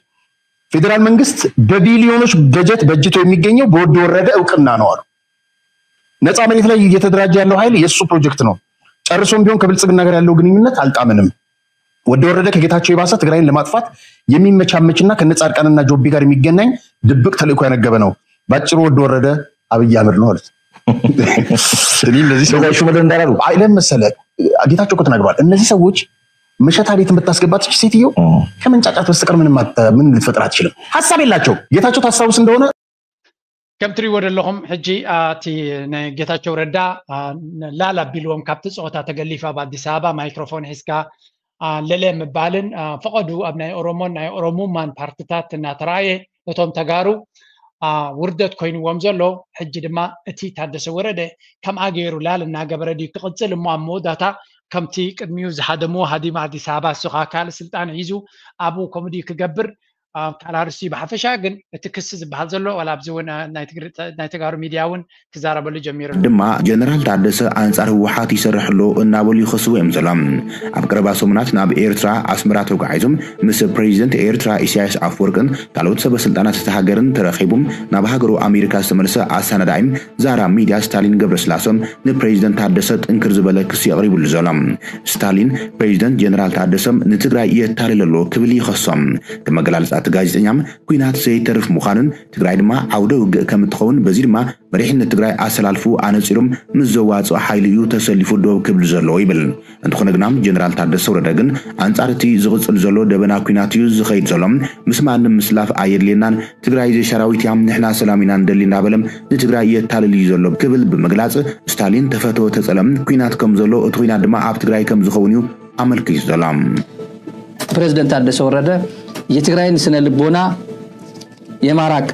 ፌዴራል መንግስት በቢሊዮኖች በጀት በጅቶ የሚገኘው በወዲ ወረደ እውቅና ነው አሉ። ነፃ መሬት ላይ እየተደራጀ ያለው ኃይል የእሱ ፕሮጀክት ነው። ጨርሶም ቢሆን ከብልጽግና ጋር ያለው ግንኙነት አልጣመንም። ወዲ ወረደ ከጌታቸው የባሰ ትግራይን ለማጥፋት የሚመቻመችና ከነጻድቃንና ጆቢ ጋር የሚገናኝ ድብቅ ተልእኮ ያነገበ ነው። ባጭሩ ወዲ ወረደ አብይ አህመድ ነው ማለት። እኔም ለዚህ ሰው ሹመት እንዳላሉ አይለም መሰለ። ጌታቸው እኮ ተናግሯል። እነዚህ ሰዎች መሸታ ቤት የምታስገባት ሴትዮ ከመንጫጫት በስተቀር ምንም ምን ልትፈጥር አትችልም። ሀሳብ የላቸው። ጌታቸው ታስታውስ እንደሆነ ከም ትሪእዎ ዘለኹም ሕጂ እቲ ናይ ጌታቸው ረዳ ላል ኣቢልዎም ካብቲ ፀወታ ተገሊፉ ኣብ ኣዲስ ኣበባ ማይክሮፎን ሒዝካ ለለ ምባልን ፈቐዱ ኣብ ናይ ኦሮሞን ናይ ኦሮሙማን ፓርትታት እናተራእየ እቶም ተጋሩ ውርደት ኮይንዎም ዘሎ። ሕጂ ድማ እቲ ታደሰ ወረደ ከምኣ ገይሩ ላል እናገበረ ድዩ ክቕፅል እሞ ኣብ መወዳታ ከምቲ ቅድሚኡ ዝሃደምዎ ሃዲም ኣዲስ ኣበባ እሱ ከዓ ካልእ ስልጣን ሒዙ ኣብኡ ከምኡ ድዩ ክገብር ካልእ ኣርእስቲ እዩ። ብሓፈሻ ግን እቲ ክሲ ዝበሃል ዘሎ ዋላ ኣብዚ እውን ናይ ተጋሩ ሚድያ እውን ክዛረበሉ ጀሚሩ ኣሎ። ድማ ጀነራል ታደሰ ኣንጻር ህወሓት ይሰርሕ ኣሎ እናበሉ ይኸስዎ እዮም ዘሎ። ኣብ ቀረባ ሰሙናት ናብ ኤርትራ ኣስመራ ተጓዒዞም ምስ ፕሬዚደንት ኤርትራ ኢሳያስ ኣፈወርቅን ካልኦት ሰበ ስልጣናት እታ ሃገርን ተረኺቦም ናብ ሃገሩ ኣሜሪካ ዝተመልሰ ኣሳናዳኢ ዛራ ሚድያ ስታሊን ገብረስላሰ ንፕሬዚደንት ታደሰ ጥንክር ዝበለ ክሲ ኣቕሪቡሉ ዘሎ። ስታሊን ፕሬዚደንት ጀነራል ታደሰ ንትግራይ የታልል ኣሎ ክብል ይኸሶም። ከም ኣገላልጻ እቲ ጋዜጠኛ ኲናት ዘይተርፍ ምዃኑን ትግራይ ድማ ዓውደ ውግእ ከም እትኸውን በዚ ድማ መሪሕነት ትግራይ ኣሰላልፉ ኣነጺሮም ምስ ዘዋፅኦ ሓይሊ እዩ ተሰሊፉ ደው ክብል ዘለዎ ይብል። እንተኾነ ግና ጀነራል ታደሰ ወረደ ግን ኣንጻር እቲ ዝቕፅል ዘሎ ደበና ኲናት እዩ ዝኸይድ ዘሎ። ምስ ማንም ምስላፍ ኣየድልየናን ትግራይ ዘይሰራዊት እያ ንሕና ሰላም ኢና ንደሊ እናበለ ንትግራይ የታልል እዩ ዘሎ ክብል ብምግላፅ ስታሊን ተፈተወ ተፀለም ኲናት ከም ዘሎ እቲ ኲናት ድማ ኣብ ትግራይ ከም ዝኸውን እዩ ኣመልኪቱ ዘሎ። ፕሬዝደንት ታደሰ ወረደ የትግራይን ስነ ልቦና የማራቅ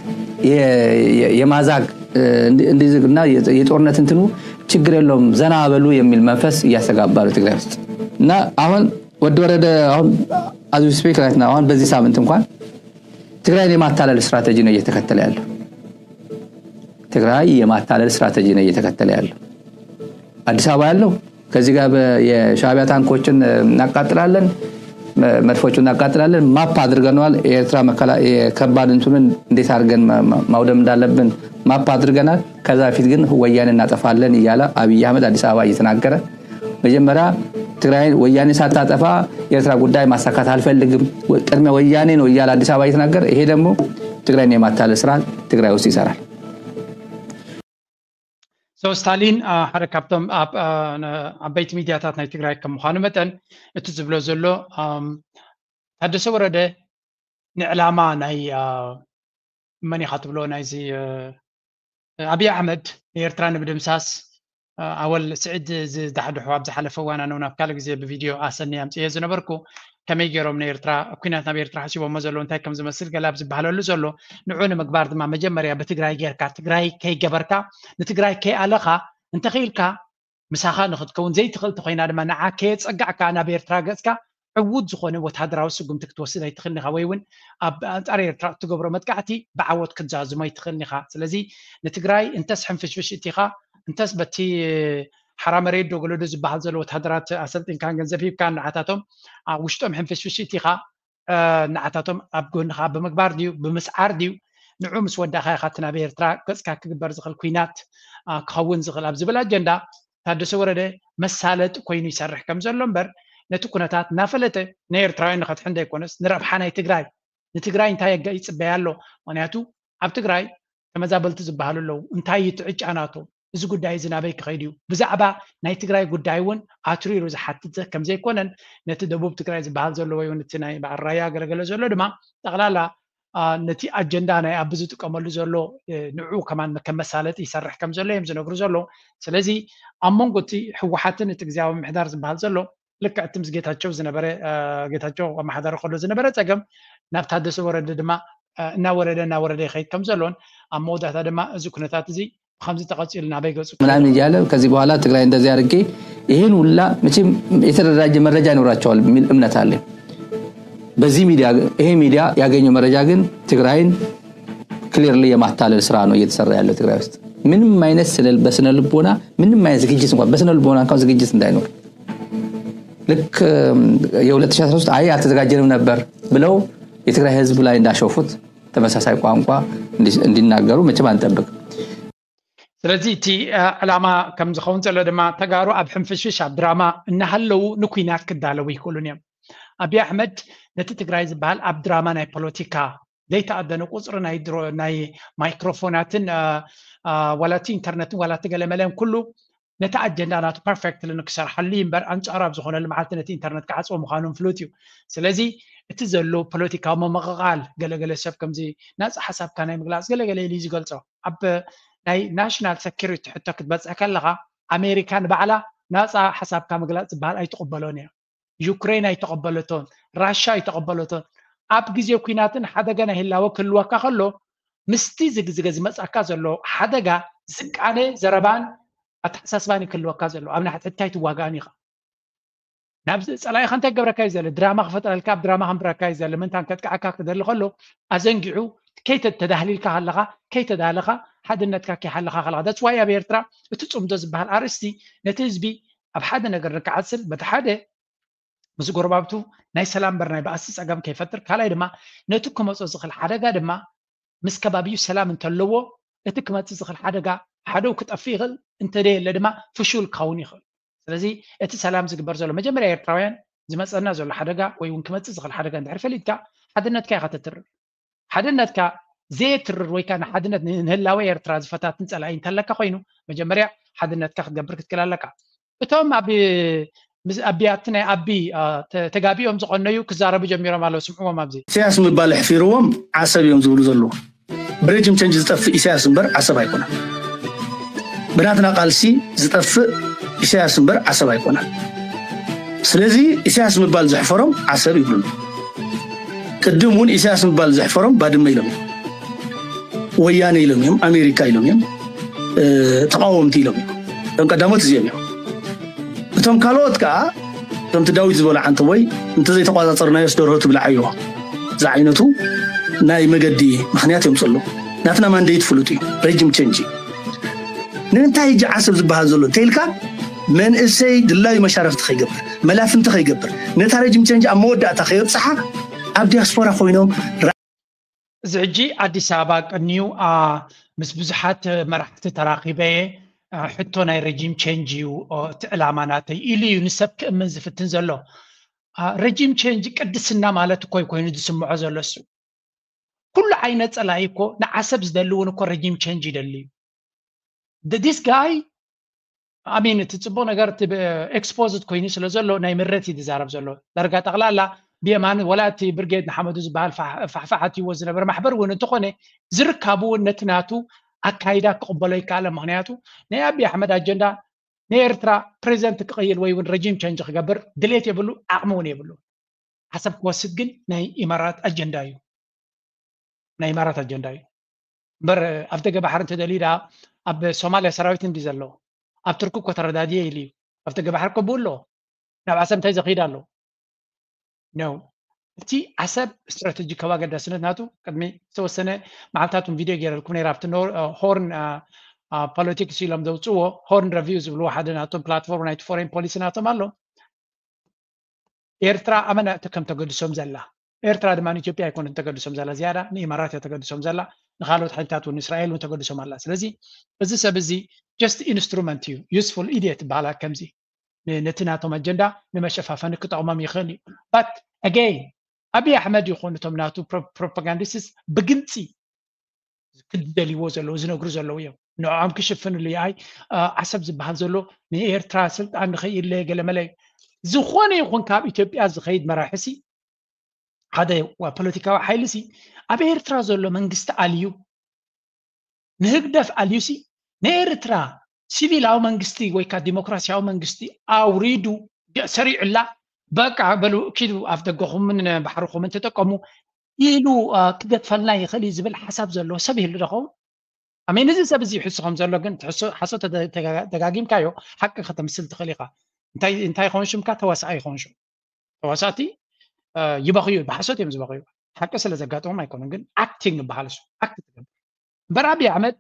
የማዛግ እንዲዝግና የጦርነት እንትኑ ችግር የለውም ዘና በሉ የሚል መንፈስ እያስተጋባ ነው ትግራይ ውስጥ እና አሁን ወደ ወረደ አሁን as we speak right now አሁን በዚህ ሳምንት እንኳን ትግራይን የማታለል ስትራቴጂ ነው እየተከተለ ያለው። ትግራይ የማታለል ስትራቴጂ ነው እየተከተለ ያለው። አዲስ አበባ ያለው ከዚህ ጋር የሻዕቢያ ታንኮችን እናቃጥላለን መድፎቹ እናቃጥላለን ማፕ አድርገነዋል። የኤርትራ መከላ የከባድ እንትኑን እንዴት አድርገን ማውደም እንዳለብን ማፕ አድርገናል። ከዛ በፊት ግን ወያኔ እናጠፋለን እያለ አብይ አህመድ አዲስ አበባ እየተናገረ መጀመሪያ ትግራይ ወያኔ ሳታጠፋ የኤርትራ ጉዳይ ማሳካት አልፈልግም፣ ቅድሚያ ወያኔ ነው እያለ አዲስ አበባ እየተናገረ፣ ይሄ ደግሞ ትግራይን የማታለል ስራ ትግራይ ውስጥ ይሰራል። So ስታሊን ሓደ ካብቶም ዓበይቲ ሚዲያታት ናይ ትግራይ ከም ምዃኑ መጠን እቲ ዝብሎ ዘሎ ታደሰ ወረደ ንዕላማ ናይ መን ኢኻ ትብሎ ናይዚ ኣብይ ኣሕመድ ንኤርትራ ንምድምሳስ ኣወል ስዒድ ዝዳሕድሑ ኣብ ዝሓለፈ እዋን ኣነ እውን ኣብ ካልእ ግዜ ብቪድዮ ኣሰኒ ኣምፅዮ ዝነበርኩ ከመይ ገይሮም ንኤርትራ ኩናት ናብ ኤርትራ ሓሲቦሞ ዘለዉ እንታይ ከም ዝመስል ገላ ኣብ ዝበሃለሉ ዘሎ ንዑ ንምግባር ድማ መጀመርያ ብትግራይ ጌርካ ትግራይ ከይገበርካ ንትግራይ ከይኣለኻ እንተኽኢልካ ምሳኻ ንኽትከውን ዘይትኽእል ተኮይና ድማ ንዓ ከየፀጋዕካ ናብ ኤርትራ ገፅካ ዕዉት ዝኾነ ወታደራዊ ስጉምቲ ክትወስድ ኣይትኽእልን ኢኻ ወይ እውን ኣብ ኣንፃር ኤርትራ እትገብሮ መጥቃዕቲ ብዓወት ክትዛዝሞ ኣይትኽእልን ኢኻ። ስለዚ ንትግራይ እንተስ ሕንፍሽፍሽ እቲኻ እንተስ በቲ ሓራ መሬት ዶ ገለዶ ዝበሃል ዘሎ ወታደራት ኣሰልጢንካን ገንዘብ ሂብካን ንዓታቶም ኣብ ውሽጦም ሕንፍሽፍሽ እቲኻ ንዓታቶም ኣብ ጎንኻ ብምግባር ድዩ ብምስዓር ድዩ ንዑ ምስ ወዳእኻ ኢኻ እቲ ናብ ኤርትራ ገፅካ ክግበር ዝኽእል ኩናት ክኸውን ዝኽእል ኣብ ዝብል ኣጀንዳ ታደሰ ወረደ መሳለጢ ኮይኑ ይሰርሕ ከም ዘሎ እምበር ነቲ ኩነታት እናፈለጠ ንኤርትራውያን ንኸድሕን ዘይኮነስ ንረብሓ ናይ ትግራይ ንትግራይ እንታይ ይፅበያ ኣሎ? ምክንያቱ ኣብ ትግራይ ተመዛበልቲ ዝበሃሉ ኣለዉ። እንታይ እዩ እቲ ዕጫ ናቶም? እዚ ጉዳይ እዚ ናበይ ክኸይድ እዩ? ብዛዕባ ናይ ትግራይ ጉዳይ እውን ኣትሪሩ ዝሓትት ከም ዘይኮነን ነቲ ደቡብ ትግራይ ዝበሃል ዘሎ ወይ እውን እቲ ናይ በዓል ራያ ገለገለ ዘሎ ድማ ጠቕላላ ነቲ ኣጀንዳ ናይ ኣቢ ዝጥቀመሉ ዘሎ ንዑ ከማን ከም መሳለጢ ይሰርሕ ከም ዘሎ እዮም ዝነግሩ ዘለዉ። ስለዚ ኣብ መንጎ እቲ ህወሓትን እቲ ግዜያዊ ምምሕዳር ዝበሃል ዘሎ ልክዕ እቲ ምስ ጌታቸው ዝነበረ ጌታቸው ኣመሓዳሪ ከሎ ዝነበረ ፀገም ናብ ታደሰ ወረደ ድማ እናወረደ እናወረደ ይኸይድ ከም ዘሎን ኣብ መወዳእታ ድማ እዚ ኩነታት እዚ ብከምዚ ተቐፂሉ ናበይ ገፁ ምናምን እያለ ከዚህ በኋላ ትግራይ እንደዚህ አድርጌ ይህን ሁላ መቼም የተደራጀ መረጃ ይኖራቸዋል የሚል እምነት አለ። በዚህ ሚዲያ ይሄ ሚዲያ ያገኘው መረጃ ግን ትግራይን ክሊርሊ የማታለል ስራ ነው እየተሰራ ያለው ትግራይ ውስጥ። ምንም አይነት ስለ በስነ ልቦና ምንም አይነት ዝግጅት እንኳን በስነ ልቦና እንኳን ዝግጅት እንዳይኖር ልክ የ2013 አይ አልተዘጋጀንም ነበር ብለው የትግራይ ህዝብ ላይ እንዳሾፉት ተመሳሳይ ቋንቋ እንዲናገሩ መቼም አንጠብቅ። ስለዚ እቲ ዕላማ ከም ዝኸውን ዘሎ ድማ ተጋሩ ኣብ ሕንፍሽፍሽ ኣብ ድራማ እናሃለዉ ንኩናት ክዳለዉ ይኽእሉን እዮም። ኣብይ ኣሕመድ ነቲ ትግራይ ዝበሃል ኣብ ድራማ ናይ ፖለቲካ ዘይተኣደነ ቁፅሪ ናይ ናይ ማይክሮፎናትን ዋላቲ ኢንተርነትን ዋላቲ ገለመለን ኩሉ ነቲ ኣጀንዳ ናቱ ፐርፌክትሊ ንክሰርሓሉ እዩ እምበር ኣንፃሩ ኣብ ዝኾነሉ መዓልቲ ነቲ ኢንተርነት ክዓፅዎ ምዃኑን ፍሉጥ እዩ። ስለዚ እቲ ዘሎ ፖለቲካዊ ምምቕቓል ገለገለ ሰብ ከምዚ ናፃ ሓሳብካ ናይ ምግላፅ ገለገለ ኢሉ እዩ ዝገልፆ። ኣብ ናይ ናሽናል ሰኪሪቲ ሕቶ ክትበፅሕ ከለኻ ኣሜሪካ ንባዕላ ናፃ ሓሳብካ ምግላፅ ዝበሃል ኣይትቕበሎን እያ። ዩክሬን ኣይተቐበለቶን፣ ራሻ ኣይተቐበለቶን። ኣብ ግዜ ኩናትን ሓደጋ ናይ ህላወ ክህልወካ ከሎ ምስቲ ዝግዝገ ዝመፃካ ዘሎ ሓደጋ ዝቃነ ዘረባን ኣተሓሳስባን ክህልወካ ዘሎ ኣብ ናሕትሕትካ ኣይትዋጋእን ኢኻ። ናብ ፀላኢኻ እንታይ ክገብረካ እዩ ዘለ ድራማ ክፈጥረልካ ኣብ ድራማ ከንብረካ እዩ ዘለ ምንታን ከጥቅዓካ ክደሊ ከሎ ኣዘንጊዑ ከይተተዳህሊልካ ከለኻ ከይተዳለኻ ሓድነትካ ከይሓለኻ ከለኻ that's why ኣብ ኤርትራ እቲ ፅምዶ ዝበሃል ኣርእስቲ ነቲ ህዝቢ ኣብ ሓደ ነገር ንክዓስል በቲ ሓደ ምስ ጎረባብቱ ናይ ሰላም በር ናይ ባእሲ ፀገም ከይፈጥር ካልኣይ ድማ ነቲ ክመፆ ዝኽእል ሓደጋ ድማ ምስ ከባቢኡ ሰላም እንተለዎ እቲ ክመፅእ ዝኽእል ሓደጋ ሓደው ክጠፍእ ይኽእል እንተደየለ ድማ ፍሹል ክኸውን ይኽእል። ስለዚ እቲ ሰላም ዝግበር ዘሎ መጀመርያ ኤርትራውያን ዝመፀና ዘሎ ሓደጋ ወይ እውን ክመፅእ ዝኽእል ሓደጋ እንድሕር ፈሊጥካ ሓድነትካ ኢኻ ተትርር። ሓድነትካ ዘየትርር ወይ ከዓ ንሓድነት ንህላወ ኤርትራ ዝፈታትን ፀላኢ እንተለካ ኮይኑ መጀመርያ ሓድነትካ ክትገብር ክትክእል ኣለካ። እቶም ኣብ ኣብያቲ ናይ ኣቢ ተጋቢኦም ዝቐነዩ ክዛረቡ ጀሚሮም ኣለዉ። ስምዕዎም ኣብዚ ኢሳያስ ምባል ኣሕፊርዎም ዓሰብ እዮም ዝብሉ ዘለዉ። ብሬጅም ቸንጅ ዝጠፍእ ኢሳያስ እምበር ዓሰብ ኣይኮነን። ብናትና ቃልሲ ዝጠፍእ ኢሳያስ እምበር ዓሰብ ኣይኮነን። ስለዚ ኢሳያስ ምባል ዘሕፈሮም ዓሰብ ይብሉ። ቅድም እውን ኢሳያስ ምባል ዘሕፈሮም ባድመ ኢሎም እዮም፣ ወያነ ኢሎም እዮም፣ ኣሜሪካ ኢሎም እዮም፣ ተቃወምቲ ኢሎም እዮም። እቶም ቀዳሞት እዚኦም እዮም። እቶም ካልኦት ከዓ ከምቲ ዳዊት ዝበሎ ዓንተ ወይ እንተዘይተቋፃፀርናዮስ ደርሆ ትብላዓዮ ዝዓይነቱ ናይ መገዲ ምክንያት እዮም ፀሉ። ናትና ማንዴት ፍሉጥ እዩ፣ ረጅም ቸንጅ እዩ። ንምንታይ ህጂ ዓሰብ ዝበሃል ዘሎ እንተኢልካ መንእሰይ ድላዩ መሻረክቲ ከይገብር፣ መላፍንቲ ከይገብር፣ ነታ ረጅም ቸንጅ ኣብ መወዳእታ ከየብፅሓ ኣብ ዲያስፖራ ኮይኖም እዚ ሕጂ ኣዲስ ኣበባ ቅንዩ ምስ ብዙሓት መራሕቲ ተራኺበ ሕቶ ናይ ረጂም ቸንጅ እዩ እቲ ዕላማ ናተይ ኢሉ እዩ ንሰብ ክእምን ዝፍትን ዘሎ። ረጂም ቸንጅ ቅድስና ማለት እኮ ኮይኑ ዝስምዖ ዘሎ እሱ። ኩሉ ዓይነት ፀላኢ እኮ ንዓሰብ ዝደሊ እውን እኮ ረጂም ቸንጅ ይደሊ እዩ። This guy ኣሚን እቲ ፅቡቅ ነገር እቲ ኤክስፖዝድ ኮይኑ ስለ ዘሎ ናይ ምረት እዩ ዝዛረብ ዘሎ። ዳርጋ ጠቅላላ ብየማን ወላ እቲ ብርጌድ ንሓመዱ ዝበሃል ፋሕፋሕ ኣትይዎ ዝነበረ ማሕበር እውን እንተኾነ ዝርካቡ እውን ነቲ ናቱ ኣካይዳ ክቕበሎ ይከኣለ። ምክንያቱ ናይ ኣብይ ኣሕመድ ኣጀንዳ ንኤርትራ ፕሬዚደንት ክቕይል ወይ እውን ረጂም ቸንጅ ክገብር ድሌት የብሉ፣ ዓቕሚ እውን የብሉ። ዓሰብ ክወስድ ግን ናይ ኢማራት ኣጀንዳ እዩ፣ ናይ ኢማራት ኣጀንዳ እዩ። እምበር ኣብ ደገ ባሕሪ እንተደልዩ ደኣ ኣብ ሶማልያ ሰራዊት እንዲ ዘሎ ኣብ ቱርኪ እኮ ተረዳድየ ኢሉ እዩ። ኣብ ደገ ባሕሪ እኮ ብኡ ኣሎ። ናብ ዓሰብ እንታይ ዘኽይድ ኣሎ? ነው እቲ ዓሰብ ስትራቴጂካዊ ኣገዳስነት ናቱ ቅድሚ ዝተወሰነ መዓልታት እውን ቪድዮ ገይረልኩም ነይረ። ኣብቲ ሆርን ፖለቲክስ ኢሎም ዘውፅዎ ሆርን ረቪው ዝብልዎ ሓደ ናቶም ፕላትፎርም ናይቲ ፎሬን ፖሊሲ ናቶም ኣሎ። ኤርትራ ኣመና እቲ ከም ተገድሶም ዘላ ኤርትራ ድማ ንኢትዮጵያ ኣይኮነት ተገድሶም ዘላ ዝያዳ ንኢማራት እያ ተገድሶም ዘላ። ንካልኦት ሓይልታት እውን እስራኤል እውን ተገድሶም ኣላ። ስለዚ እዚ ሰብ እዚ just ኢንስትሩመንት እዩ፣ ዩስፉል ኢድየት ይበሃላ ከምዚ ነቲ ናቶም ኣጀንዳ ንመሸፋፈኒ ክጠቕሞም ይኽእል እዩ። ባት ኣገይን ኣብይ ኣሕመድ ይኹን እቶም ናቱ ፕሮፓጋንዲስትስ ብግልፂ ክደልይዎ ዘለዉ ዝነግሩ ዘለዉ እዮም። ንዕኦም ክሽፍንሉ ይኣይ ዓሰብ ዝበሃል ዘሎ ንኤርትራ ስልጣን ንኸይለ ገለመለ ዝኾነ ይኹን ካብ ኢትዮጵያ ዝኸይድ መራሕሲ ሓደ ፖለቲካዊ ሓይሊ ሲ ኣብ ኤርትራ ዘሎ መንግስቲ ኣልዩ ንህግደፍ ኣልዩ ሲ ንኤርትራ ሲቪላዊ መንግስቲ ወይ ከዓ ዲሞክራሲያዊ መንግስቲ ኣውሪዱ ሰሪዑላ በቃ በሉ ኪዱ ኣፍ ደገኹምን ባሕርኹምን ተጠቀሙ ኢሉ ክገድፈልና ይኽእል እዩ ዝብል ሓሳብ ዘለዎ ሰብ ይህሉ ዶ ኸውን? ኣሜን እዚ ሰብ እዚ ይሕሱ ከም ዘሎ ግን ሓሶ ተደጋጊምካዮ ሓቂ ከተምስል ትኽእል ኢኻ። እንታይ ይኸውን ሽምካ? ተዋሳኣይ ይኸውን ሽም። ተዋሳእቲ ይበኽዩ፣ ብሓሶት እዮም ዝበኽዩ። ሓቂ ስለ ዘጋጥሞም ኣይኮኑን ግን ኣክቲንግ ይበሃል እሱ። ኣክት ትገብር እምበር ኣብይ ኣሕመድ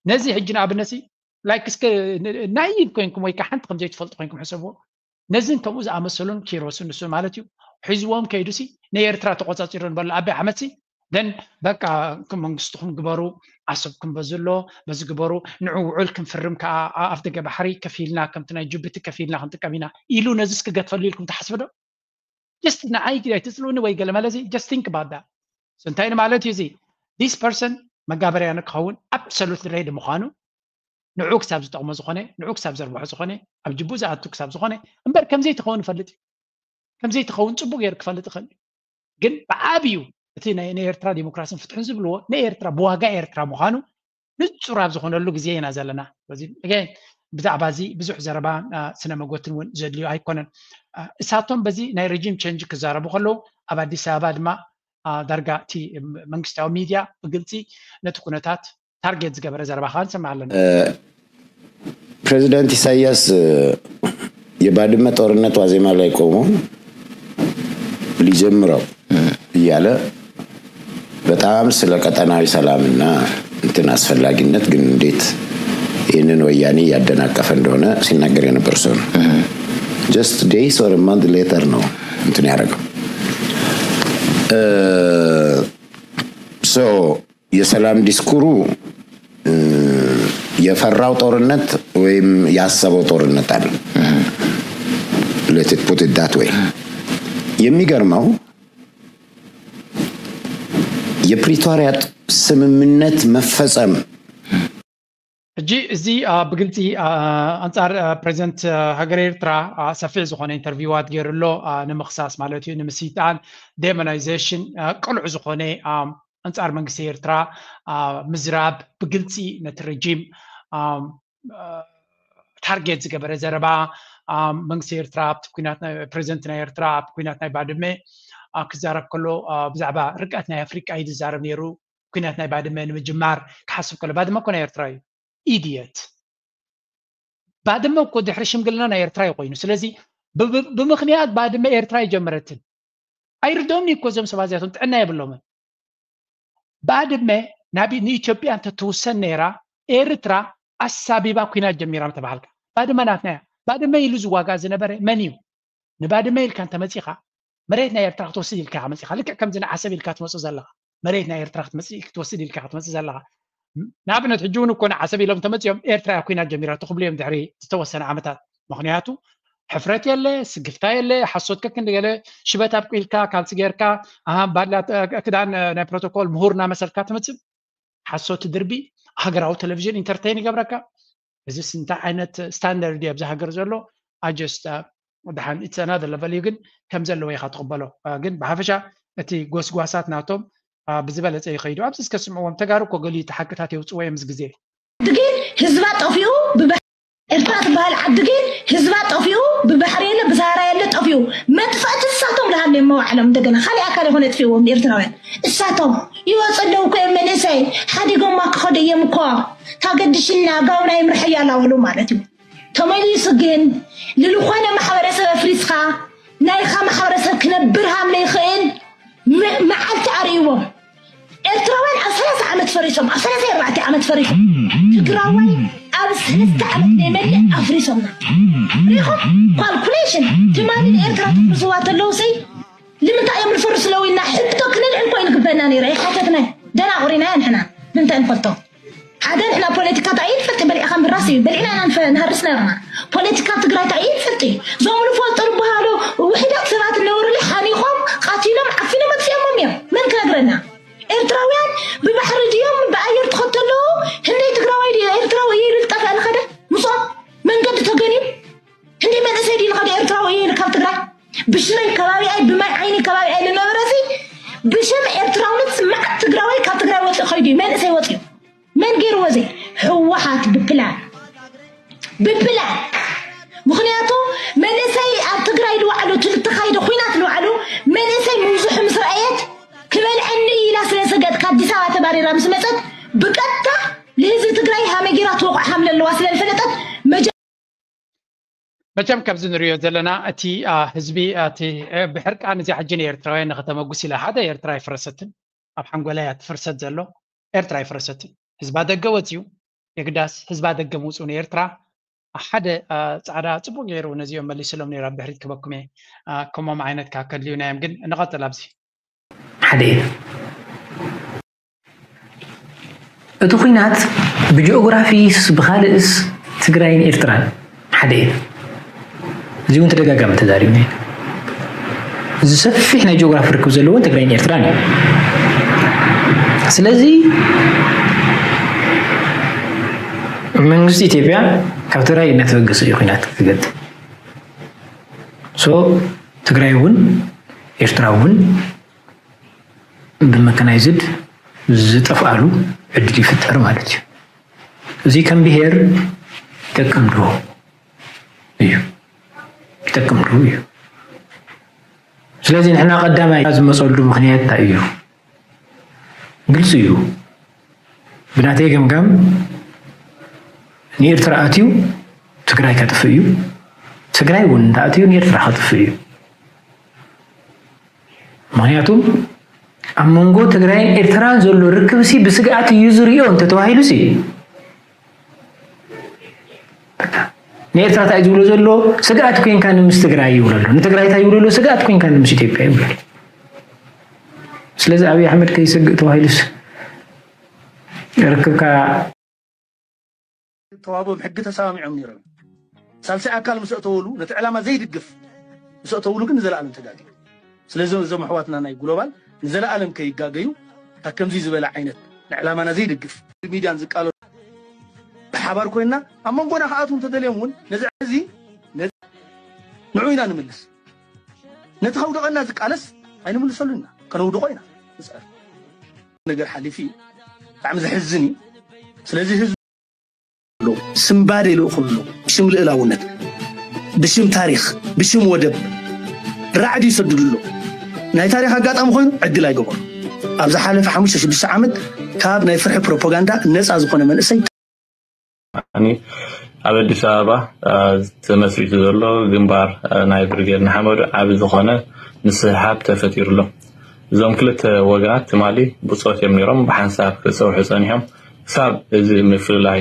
ነዚ ሕጂ ንኣብነት ሲ ላይክ እስከ ናይቭ ኮይንኩም ወይ ከዓ ሓንቲ ከምዘይትፈልጡ ኮይንኩም ሕሰብዎ። ነዚን ከምኡ ዝኣመሰሉን ኪሮስን ንሱ ማለት እዩ ሒዝዎም ከይዱ ሲ ንኤርትራ ተቆፃፂሩ ንበሎ ኣብይ ኣሕመድ ሲ then በቃ መንግስትኩም ግበሩ ዓሰብኩም በዚ ኣሎ በዚ ግበሩ ንዑ ውዑል ክንፍርም ከዓ ኣፍ ደገ ባሕሪ ከፊልና ከምቲ ናይ ጅቡቲ ከፊልና ክንጥቀም ኢና ኢሉ ነዚስ ክገድፈሉ ኢልኩም ትሓስቡ ዶ? just ንዓይ ኣይትፅልኡኒ ወይ ገለ ማለት just think about that። እንታይ ማለት እዩ እዚ this person መጋበርያ ንክኸውን absolutely ready ምዃኑ ንዑ ክሳብ ዝጠቕሞ ዝኾነ ንዑ ክሳብ ዘርብሖ ዝኾነ ኣብ ጅቡኡ ዝኣቱ ክሳብ ዝኾነ እምበር ከምዘይትኸውን ይፈልጥ እዩ። ከምዘይትኸውን ፅቡቅ ገይሩ ክፈልጥ ይኽእል እዩ። ግን ብዓብዩ እቲ ናይ ኤርትራ ዲሞክራሲን ፍትሕን ዝብልዎ ናይ ኤርትራ ብዋጋ ኤርትራ ምዃኑ ንፁር ኣብ ዝኾነሉ ግዜ ኢና ዘለና። ስለዚ ብዛዕባ እዚ ብዙሕ ዘረባ ስነ መጎትን እውን ዘድልዩ ኣይኮነን። እሳቶም በዚ ናይ ረጂም ቸንጅ ክዛረቡ ከለዉ ኣብ ኣዲስ ኣበባ ድማ ዳርጋ እቲ መንግስታዊ ሚድያ ብግልፂ ነቲ ኩነታት ታርጌት ዝገበረ ዘረባ ከዓ ንሰምዕ ኣለና። ፕሬዚደንት ኢሳያስ የባድመ ጦርነት ዋዜማ ላይ ቆሞ ሊጀምረው እያለ በጣም ስለ ቀጠናዊ ሰላምና እንትን አስፈላጊነት ግን እንዴት ይህንን ወያኔ እያደናቀፈ እንደሆነ ሲናገር የነበር ሰው ነው። just days or month later ነው እንትን ያደረገው። so የሰላም ዲስኩሩ የፈራው ጦርነት ወይም ያሰበው ጦርነት አለ። let it put it that way። የሚገርመው የፕሪቶሪያ ስምምነት መፈጸም ሕጂ እዚ ብግልፂ ኣንፃር ፕሬዚደንት ሃገር ኤርትራ ሰፊሕ ዝኾነ ኢንተርቪዋት ገይሩ ኣሎ። ንምኽሳስ ማለት እዩ፣ ንምስይጣን፣ ዴሞናይዜሽን፣ ቅሉዕ ዝኾነ ኣንፃር መንግስቲ ኤርትራ ምዝራብ፣ ብግልፂ ነቲ ረጂም ታርጌት ዝገበረ ዘረባ። መንግስቲ ኤርትራ ኣብቲ ኩናት ፕሬዚደንት ናይ ኤርትራ ኣብ ኩናት ናይ ባድመ ክዛረብ ከሎ ብዛዕባ ርግኣት ናይ ኣፍሪቃ እዩ ዝዛረብ ነይሩ። ኩናት ናይ ባድመ ንምጅማር ክሓስብ ከሎ ባድመ እኮ ናይ ኤርትራ እዩ። ኢድየት ባድመ እኮ ድሕሪ ሽምግልና ናይ ኤርትራ እዩ ኮይኑ። ስለዚ ብምክንያት ባድመ ኤርትራ ይጀመረትን ኣይርደምኒ እኮ እዞም ሰባት እዚኣቶም ጥዕና የብሎምን። ባድመ ናብ ንኢትዮጵያ እንተትውሰን ነይራ ኤርትራ ኣሳቢባ ኩናት ጀሚራ ምተባሃልካ ባድመ ናትና እያ። ባድመ ኢሉ ዝዋጋእ ዝነበረ መን እዩ? ንባድመ ኢልካ እንተመፂኻ፣ መሬት ናይ ኤርትራ ክትወስድ ኢልካ ኢኻ መፂኻ። ልክዕ ከምዚ ንዓሰብ ኢልካ ትመፁ ዘለኻ፣ መሬት ናይ ኤርትራ ክትመፅእ ክትወስድ ኢልካ ክትመፅእ ዘለኻ። ንኣብነት ሕጂ እውን እኮ ንዓሰብ ኢሎም እንተመፂኦም ኤርትራ እያ ኩናት ጀሚራቶ ክብሉ እዮም ድሕሪ ዝተወሰነ ዓመታት። ምክንያቱ ሕፍረት የለ፣ ስግፍታ የለ፣ ሓሶት ከክንዲ ገለ ሽበት ኣብቂልካ ካልሲ ጌርካ፣ ኣሃ፣ ባድላ፣ እ፣ ክዳን፣ እ፣ ናይ ፕሮቶኮል ምሁር እናመሰልካ ትመፅእ። ሓሶት ትድርቢ፣ ሃገራዊ ቴሌቪዥን ኢንተርቴን ይገብረካ። እዚስ እንታይ ዓይነት ስታንዳርድ እዩ ኣብዚ ሃገር ዘሎ? ኣጀስት ደሓን ኢትስ ኣናዘር ለቨል እዩ፣ ግን ከም ዘለዎ ኢኻ ትቕበሎ። እ፣ ግን ብሓፈሻ እቲ ጎስጓሳት ናቶም፣ እ፣ ብዝበለፀ ይኸይዱ። ኣብዚ እስከ ስምዕዎም። ተጋሩ እኮ ገሊኡ እቲ ሓቅታት የውፅዎ እዮም እዚ ግዜ። ዓዲ ግን ህዝባ ጠፊኡ ብባህ- ኤርትራ ትበሃል ዓዲ ግን ህዝባ ጠፊኡ ብባሕሪ የለ ብሳሃራ የለ ጠፊኡ። መጥፋእቲ ንሳቶም ዝሃለዮም መዋዕሎም እንደገና ካልእ ኣካል ይኾነ የጥፍእዎም ኤርትራውያን። እሳቶም ይወፁ ኣለዉ እኮ እዮም መንእሰይ ሓዲጎማ ክኸዱ እዮም እኮ። ታገድሽና ጋውና ይምርሐያ ኣላበሉ ማለት እዩ። ተመሊሱ ግን ልልኾነ ማሕበረሰብ ኣፍሪስካ ናይኻ ማሕበረሰብ ክነብር ሃም ለይኽእል ም- መዓልቲ ኣርእይዎም። ኤርትራውያን ኣብ ሰላሳ ዓመት ፈሪሶም፣ ኣብ ሰላሳ ኣርባዕተ ዓመት ፈሪሶም። ትግራዋይ ኣብ ሰለስተ ዓመት ዘይመልእ ኣፍሪሶምና። ሪኹም ካልኩሌሽን ትማሊ ንኤርትራ ተፍርስዋ ተለውሲ ልምንታይ እዮም ዝፈርሱ ለው ኢልና ሕቶ ክነልዕል እኮ እዩ ዝግበና ነይረ። ይሓተትና ደናቑር ኢና ንሕና ንምንታይ ንፈልጦ? ሓደ ንሕና ፖለቲካ እንታይ እዩ ንፈልጥ፣ በሊዕኻ ምራስ እዩ። በሊዕና ኢና ንፈ- ንሃርስ ነርና። ፖለቲካ ትግራይ እንታይ እዩ ንፈልጥ እዩ። እዞም ንፈልጦ ዝበሃሉ ውሕዳት ሰባት ነበሩሉ ሓኒኾም ቃቲሎም ዓፊኖም ኣጥፊኦሞም እዮም። መን ክነግረና? ኤርትራውያን ብባሕሪ ድዮም ብኣየር ትኸተሉ? ህንደይ ትግራዋይ ድዩ ኤርትራዊ እዩ ኢሉ ዝጠፍአ ዝኸደ ምስኦም መንገዲ ተገንዩ? ህንደይ መንእሰይ ድዩ ዝኸደ ኤርትራዊ እዩ ኢሉ ካብ ትግራይ? ብሽመይ ከባቢኣይ ብማይ ዓይኒ ከባቢኣይ ዝነበረ እዚ ብሽም ኤርትራውነት መዓት ትግራዋይ ካብ ትግራይ ወፂኡ ኸይዱ እዩ መንእሰይ ወፂኡ። መን ገይርዎ እዚ? ህወሓት ብፕላን ብፕላን። ምኽንያቱ መንእሰይ ኣብ ትግራይ ዝዋዕሉ እቲ ዝተኻይደ ኹናት ዝዋዕሉ መንእሰይ ምብዝሑ ምስ ረኣየት ክበልዐኒ ኢላ ስለ ሰገጥ ካብ ኣዲስ ኣበባ ተባሪራ ምስ መፀት ብቀጥታ ንህዝቢ ትግራይ ሃመጊራ ትወቕዖ ሓምለ ኣለዋ ስለ ዝፈለጠት መጀ- መቸም ካብዚ ንሪኦ ዘለና እቲ አ፣ ህዝቢ እቲ አ፣ ብሕርቃን እዚ ሕጂ ንኤርትራውያን ንኸተመጉስ ኢላ ሓደ ኤርትራ ኣይፈረሰትን። ኣብ ሓንጎላ እያ ትፍርሰት ዘሎ። ኤርትራ ኣይፈረሰትን። ህዝባ ደገ ወፅዩ። የግዳስ ህዝባ ደገ ምውፅኡ ንኤርትራ ሓደ አ፣ ፃዕዳ ፅቡቅ ገይሩ ነዚኦም መሊስሎም ነይሩ። ኣብ ድሕሪት ክበኩም እየ። አ፣ ከምኦም ዓይነት ካብ ከድልዩና እዮም። ግን ንቐፅል ኣብዚ። ሓደ እዩ። እቲ ኹናት ብጂኦግራፊስ ብኻልእስ ትግራይን ኤርትራን ሓደ እዩ። እዚ እውን ተደጋጋሚ ተዛሪብና ኢና። እዚ ሰፊሕ ናይ ጂኦግራፊ ርክብ ዘለዎን ትግራይን ኤርትራን እዩ። ስለዚ መንግስቲ ኢትዮጵያ ካብ ትግራይ እናተበገሰ እዩ ኹናት ክገጥም። ሶ ትግራይ እውን ኤርትራ እውን ብመካናይዝድ ዝጠፍኣሉ ዕድል ይፍጠር ማለት እዩ። እዚ ከም ብሄር ይጠቅም ዶ እዩ? ይጠቅም ዶ እዩ? ስለዚ ንሕና ቀዳማይ ዝመፀሉ ምኽንያት እንታይ እዩ? ግልፂ እዩ። ብናተይ ገምጋም ንኤርትራ ኣትዩ ትግራይ ከጥፍእ እዩ። ትግራይ እውን እንተኣትዩ ንኤርትራ ከጥፍእ እዩ። ምክንያቱ ኣብ መንጎ ትግራይን ኤርትራን ዘሎ ርክብሲ ብስግኣት እዩ ዝሪኦ እንተተባሂሉሲ ንኤርትራ እንታይ እዩ ዝብሎ ዘሎ? ስግኣት ኮንካ ንምስ ትግራይ ይብሎ ኣሎ። ንትግራይ እንታይ ይብሎ ኣሎ? ስግኣት ኮንካ ንምስ ኢትዮጵያ ይብሎ ኣሎ። ስለዚ ኣብይ ኣሕመድ ከይሰግእ ተባሂሉስ ርክብካ ተዋቦም ሕጊ ተሰማሚዖም ነይሮም። ሳልሳይ ኣካል ምስ ኣእተወሉ ነቲ ዕላማ ዘይድግፍ ምስ ኣእተውሉ ግን ንዘለኣለም ተጋግዩ። ስለዚ እዞም ኣሕዋትና ናይ ግሎባል ንዘለኣለም ከይጋገዩ ካብ ከምዚ ዝበለ ዓይነት ንዕላማና ዘይድግፍ ሚድያን ዝቃለሉ ብሓባር ኮይንና ኣብ መንጎና ክኣትዉ እንተደልዮም እውን ነዚ እዚ ንዑ ኢና ንምልስ። ነቲ ከውድቐና ዝቃለስ ኣይንምልሰሉ ኢና፣ ከነውድቖ ኢና ንፅዕር። ነገር ሓሊፉ እዩ። ብጣዕሚ ዘሕዝን እዩ። ስለዚ ህዝቢ ስምባደ ይልእኹ ኣለዉ። ብሽም ልእላውነት፣ ብሽም ታሪኽ፣ ብሽም ወደብ ራዕዲ ይሰድዱ ኣለዉ። ናይ ታሪኽ ኣጋጣሚ ኮይኑ ዕድል ኣይገበሩ። ኣብ ዝሓለፈ ሓሙሽተ ሽዱሽተ ዓመት ካብ ናይ ፍርሒ ፕሮፓጋንዳ ነፃ ዝኾነ መንእሰይ ኣኒ ኣብ ኣዲስ ኣበባ ተመስሪቱ ዘሎ ግንባር ናይ ብርጌድ ንሓመዱ ዓቢ ዝኾነ ምስሕሓብ ተፈጢሩ ኣሎ። እዞም ክልተ ወገናት ትማሊ ብጾት እዮም ነይሮም፣ ብሓንሳብ ክጸውሑ ጸኒሖም። ክሳብ እዚ ምፍልላይ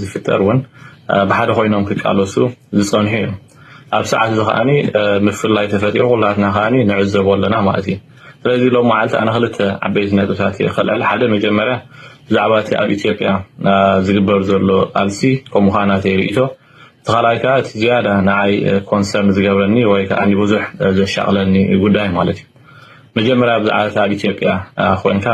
ዝፍጠር እውን ብሓደ ኮይኖም ክቃለሱ ዝጸንሑ እዮም። ኣብ ሰዓት እዚ ከዓኒ ምፍላይ ተፈጢሩ ኩላትና ከዓኒ ንዕዘቦ ኣለና ማለት እዩ። ስለዚ ሎም መዓልቲ ኣነ ክልተ ዓበይቲ ነጥብታት እየ ከልዕል። ሓደ መጀመርያ ብዛዕባ እቲ ኣብ ኢትዮጵያ ዝግበር ዘሎ ቃልሲ ከምኡ ከዓ ናተይ ርእይቶ፣ እቲ ካልኣይ ከዓ እቲ ዝያዳ ንዓይ ኮንሰርን ዝገብረኒ ወይ ከዓ ብዙሕ ዘሻቕለኒ ጉዳይ ማለት እዩ። መጀመርያ ብዛዕባ እቲ ኣብ ኢትዮጵያ ኮይንካ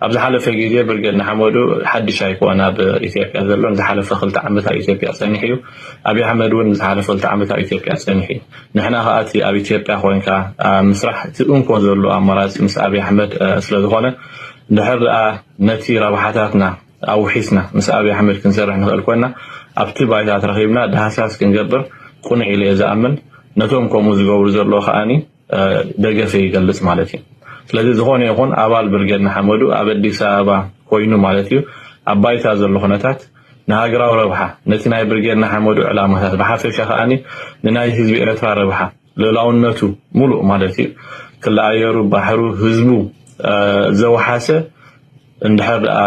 ኣብ ዝሓለፈ ግዜ ብርጌድ ንሓመዱ ሓድሽ ኣይኮነ ኣብ ኢትዮጵያ ዘሎ። ንዝሓለፈ ክልተ ዓመት ኣብ ኢትዮጵያ ጸኒሑ እዩ። ኣብይ ኣሕመድ እውን ዝሓለፈ ክልተ ዓመት ኣብ ኢትዮጵያ ጸኒሑ እዩ። ንሕና ከኣ እቲ ኣብ ኢትዮጵያ ኮይንካ ምስራሕ እቲ እንኮ ዘሎ ኣማራጺ ምስ ኣብይ ኣሕመድ ስለ ዝኾነ፣ ድሕር ደኣ ነቲ ረብሓታትና ኣውሒስና ምስ ኣብይ ኣሕመድ ክንሰርሕ ንኽእል ኮይና፣ ኣብቲ ባይታ ተረኺብና ዳህሳስ ክንገብር ቅኑዕ ኢለ እየ ዝኣምን። ነቶም ከምኡ ዝገብሩ ዘለዉ ከኣኒ ደገፈ ይገልጽ ማለት እዩ። ስለዚ ዝኾነ ይኹን ኣባል ብርጌድ ንሓመዱ ኣብ ኣዲስ ኣበባ ኮይኑ ማለት እዩ፣ ኣብ ባይታ ዘሎ ኩነታት ንሃገራዊ ረብሓ፣ ነቲ ናይ ብርጌድ ንሓመዱ ዕላማታት ብሓፈሻ ከኣኒ ንናይ ህዝቢ ኤርትራ ረብሓ፣ ልኡላውነቱ ሙሉእ ማለት እዩ፣ ክሊ ኣየሩ፣ ባሕሩ፣ ህዝቡ ዘውሓሰ እንድሕር ደኣ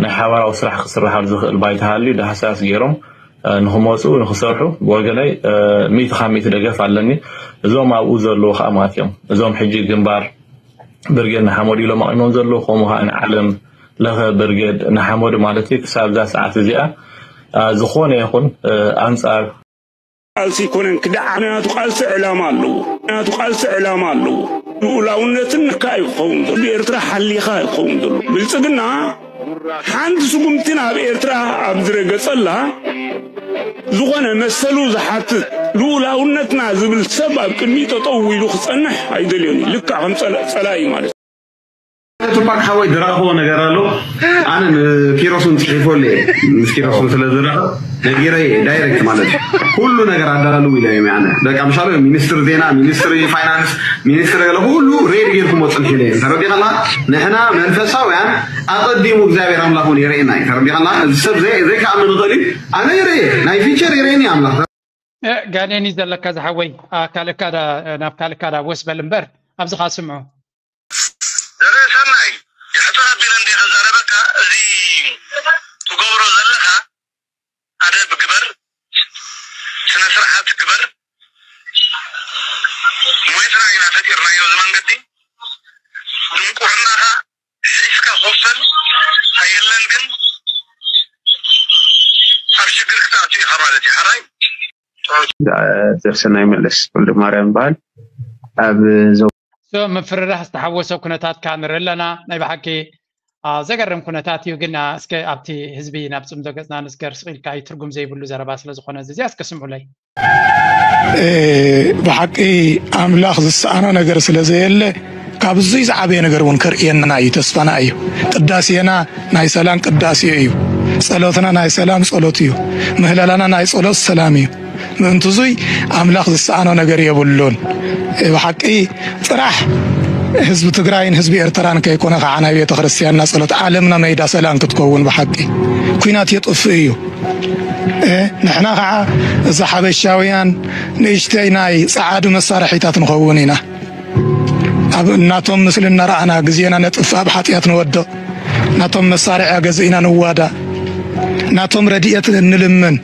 ናይ ሓባራዊ ስራሕ ክስርሓሉ ዝኽእል ባይታ ሃልዩ ዳህሳስ ገይሮም ንኽመፁ ንኽሰርሑ ብወገነይ ሚእቲ ካብ ሚእቲ ደገፍ ኣለኒ። እዞም ኣብኡ ዘለዉ ከዓ ማለት እዮም። እዞም ሕጂ ግንባር ብርጌድ ንሓመዱ ኢሎም ኣቒሞም ዘለዉ፣ ከምኡ ከዓ ንዓለም ለኸ ብርጌድ ንሓመዱ ማለት እዩ። ክሳብ እዛ ሰዓት እዚኣ ዝኾነ ይኹን ኣንፃር ቃልሲ ኣይኮነን ክደዓ ናቱ ቃልሲ ዕላማ ኣለዎ ናቱ ቃልሲ ዕላማ ኣለዎ። ልኡላውነትን ንካ እዩ ክኸውን ዘሎ ብኤርትራ ሓሊኻ እዩ ክኸውን ዘሎ። ብልፅግና ሓንቲ ስጉምቲ ናብ ኤርትራ ኣብ ዝረገፀላ ዝኾነ መሰሉ ዝሓትት ልኡላውነትና ዝብል ሰብ ኣብ ቅድሚ ጠጠው ኢሉ ክፀንሕ ኣይደልዮን እዩ። ልክዕ ከም ፀላኢ ማለት እዩ። ቱፓክ ሓወይ ዝረኣኽዎ ነገር ኣሎ። ኣነ ንኪሮስ እውን ፅሒፈሉ እየ። ምስ ኪሮስ እውን ስለ ዝራኸብ ነጊረ እየ ዳይሬክት ማለት እዩ። ኩሉ ነገር ኣዳላልው ኢለ እዮም ኣነ በቃ ምሻሎ ሚኒስትር ዜና፣ ሚኒስትሪ ፋይናንስ፣ ሚኒስትሪ ገለ ኩሉ ሬድ ጌርኩሞ ፅንሒ ኢለ እየ። ተረዲኻላ? ንሕና መንፈሳውያን ኣቐዲሙ እግዚኣብሔር ኣምላኽ እውን የርእየና እዩ። ተረዲኻላ? እዚ ሰብ ዘይ- ዘይከኣምን ይኽእል እዩ። ኣነ ይርእየ ናይ ፊቸር የርእየኒ ኣምላኽ። ጋኔን እዩ ዘለካ ዝሓወይ። ካልእካ ናብ ካልእካ ዳ ወስ በል እምበር ኣብዚ ካ ስምዑ። ዘርእ ሰናይ፣ የሕጽር ኣቢለ እንደ ክዛረበካ፣ እዚ ትገብሮ ዘለኻ ኣደብ ግበር፣ ስነ ስርዓት ግበር። ሞይትና ኢና ፈጢርናዮ እዚ መንገዲ። ድንቁርናኻ ሒዝካ ኮፈል ኣየለን ግን ኣብ ሽግር ክትኣቱ ኢኻ ማለት እዩ። ሓራይ ዘርሰናይ መለስ ወልደማርያም ይበሃል። ኣብ ዞባ ሶ ምፍርራሕ ዝተሓወሶ ኩነታት ከኣ ንርኢ ኣለና። ናይ ብሓቂ ዘገርም ኩነታት እዩ። ግን እስከ ኣብቲ ህዝቢ ናብ ጽምዶ ገጽና ንስገር ስቕ ኢልካ እዩ ትርጉም ዘይብሉ ዘረባ ስለ ዝኾነ እዚ እዚኣ እስከ ስምዑለይ። ብሓቂ ኣምላኽ ዝሰኣኖ ነገር ስለ ዘየለ ካብ እዙይ ዝዓበየ ነገር እውን ከርእየና እዩ ተስፋና እዩ። ቅዳሴና ናይ ሰላም ቅዳሴ እዩ። ጸሎትና ናይ ሰላም ጸሎት እዩ። ምህለላና ናይ ጸሎት ሰላም እዩ። ምእንትዙይ ኣምላኽ ዝሰኣኖ ነገር የብሉን። ብሓቂ ጥራሕ ህዝቢ ትግራይን ህዝቢ ኤርትራን ከይኮነ ከዓ ናይ ቤተ ክርስቲያንና ጸሎት ዓለምና መይዳ ሰላም ክትከውን ብሓቂ ኩናት የጥፍእ እዩ። ንሕና ከዓ እዚ ሓበሻውያን ንእሽተይ ናይ ጸዓዱ መሳርሒታት ንኸውን ኢና። ኣብ እናቶም ምስሊ እናረኣና ግዜና ነጥፍእ ኣብ ሓጢኣት ንወድቕ። ናቶም መሳርያ ገዚእና ንዋዳእ። ናቶም ረድኤት ንልምን።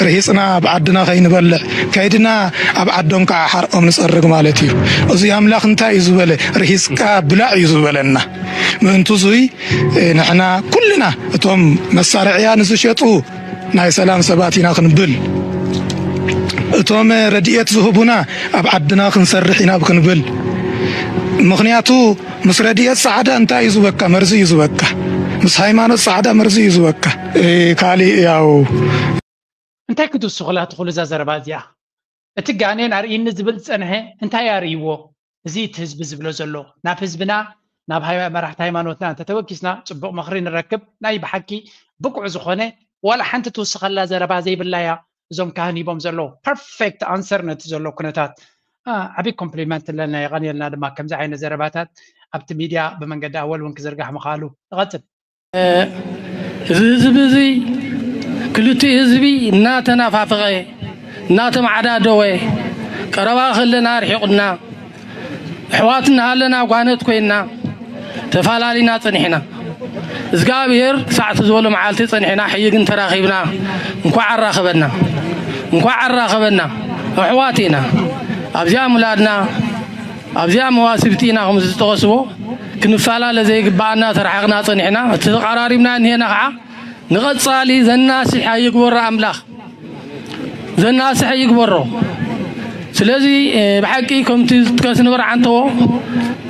ርሂጽና ኣብ ዓድና ከይንበልዕ ከይድና ኣብ ዓዶም ከዓ ሓርኦም ንጸርግ ማለት እዩ። እዙይ ኣምላኽ እንታይ እዩ ዝበለ? ርሂጽካ ብላዕ እዩ ዝበለና። ምእንቱ እዙይ ንሕና ኩልና እቶም መሳርዕያ ንዝሸጡ ናይ ሰላም ሰባት ኢና ክንብል፣ እቶም ረድኤት ዝህቡና ኣብ ዓድና ክንሰርሕ ኢና ክንብል። ምኽንያቱ ምስ ረድኤት ጻዕዳ እንታይ እዩ ዝበካ? መርዚ እዩ ዝበካ። ምስ ሃይማኖት ጻዕዳ መርዚ እዩ ዝበካ። ካሊእ ያው እንታይ ክትውስኹላ ትኽእሉ እዛ ዘረባ እዚኣ? እቲ ጋኔን ኣርእይኒ ዝብል ዝጸንሐ እንታይ ኣርእይዎ? እዚ እቲ ህዝቢ ዝብሎ ዘሎ ናብ ህዝብና ናብ መራሕቲ ሃይማኖትና እንተተወኪስና ጽቡቕ ምኽሪ ንረክብ። ናይ ብሓቂ ብቁዕ ዝኾነ ዋላ ሓንቲ ትውስኸላ ዘረባ ዘይብላ እያ እዞም ካህን ሂቦም ዘለዉ። ፐርፌክት ኣንሰር ነቲ ዘሎ ኩነታት። ዓብይ ኮምፕሊመንት ኣለና። የቐንየልና ድማ ከምዚ ዓይነት ዘረባታት ኣብቲ ሚድያ ብመንገዲ ኣወል እውን ክዝርጋሕ ምኽኣሉ። ንቐጽል። እዚ ህዝቢ እዚ ክልቲኡ ህዝቢ እናተናፋፈቐ እናተማዕዳደወ ቀረባ ከለና ኣርሒቑና ኣሕዋት እናሃለና ጓነት ኮይንና ተፋላሊና ጸኒሕና። እግዚኣብሔር ሳዕቲ ዝበሎ መዓልቲ ጸኒሕና፣ ሕጂ ግን ተራኺብና። እንኳዕ ኣራኸበና፣ እንኳዕ ኣራኸበና። ኣሕዋት ኢና። ኣብዚኣ ምላድና፣ ኣብዚኣ መዋስብቲ ኢና። ከም ዝተጠቐስዎ ክንፈላለ ዘይግብኣና ተረሓቕና ጸኒሕና። እቲ ተቐራሪብና እኒሄና ኸዓ ንቐጻሊ ዘናስሕ ኣይግበሮ ኣምላኽ። ዘናስሐ ይግበሮ። ስለዚ፣ እ፣ ብሓቂ ከምቲ ዝጥቀስ ንበር ዓንተዎ፣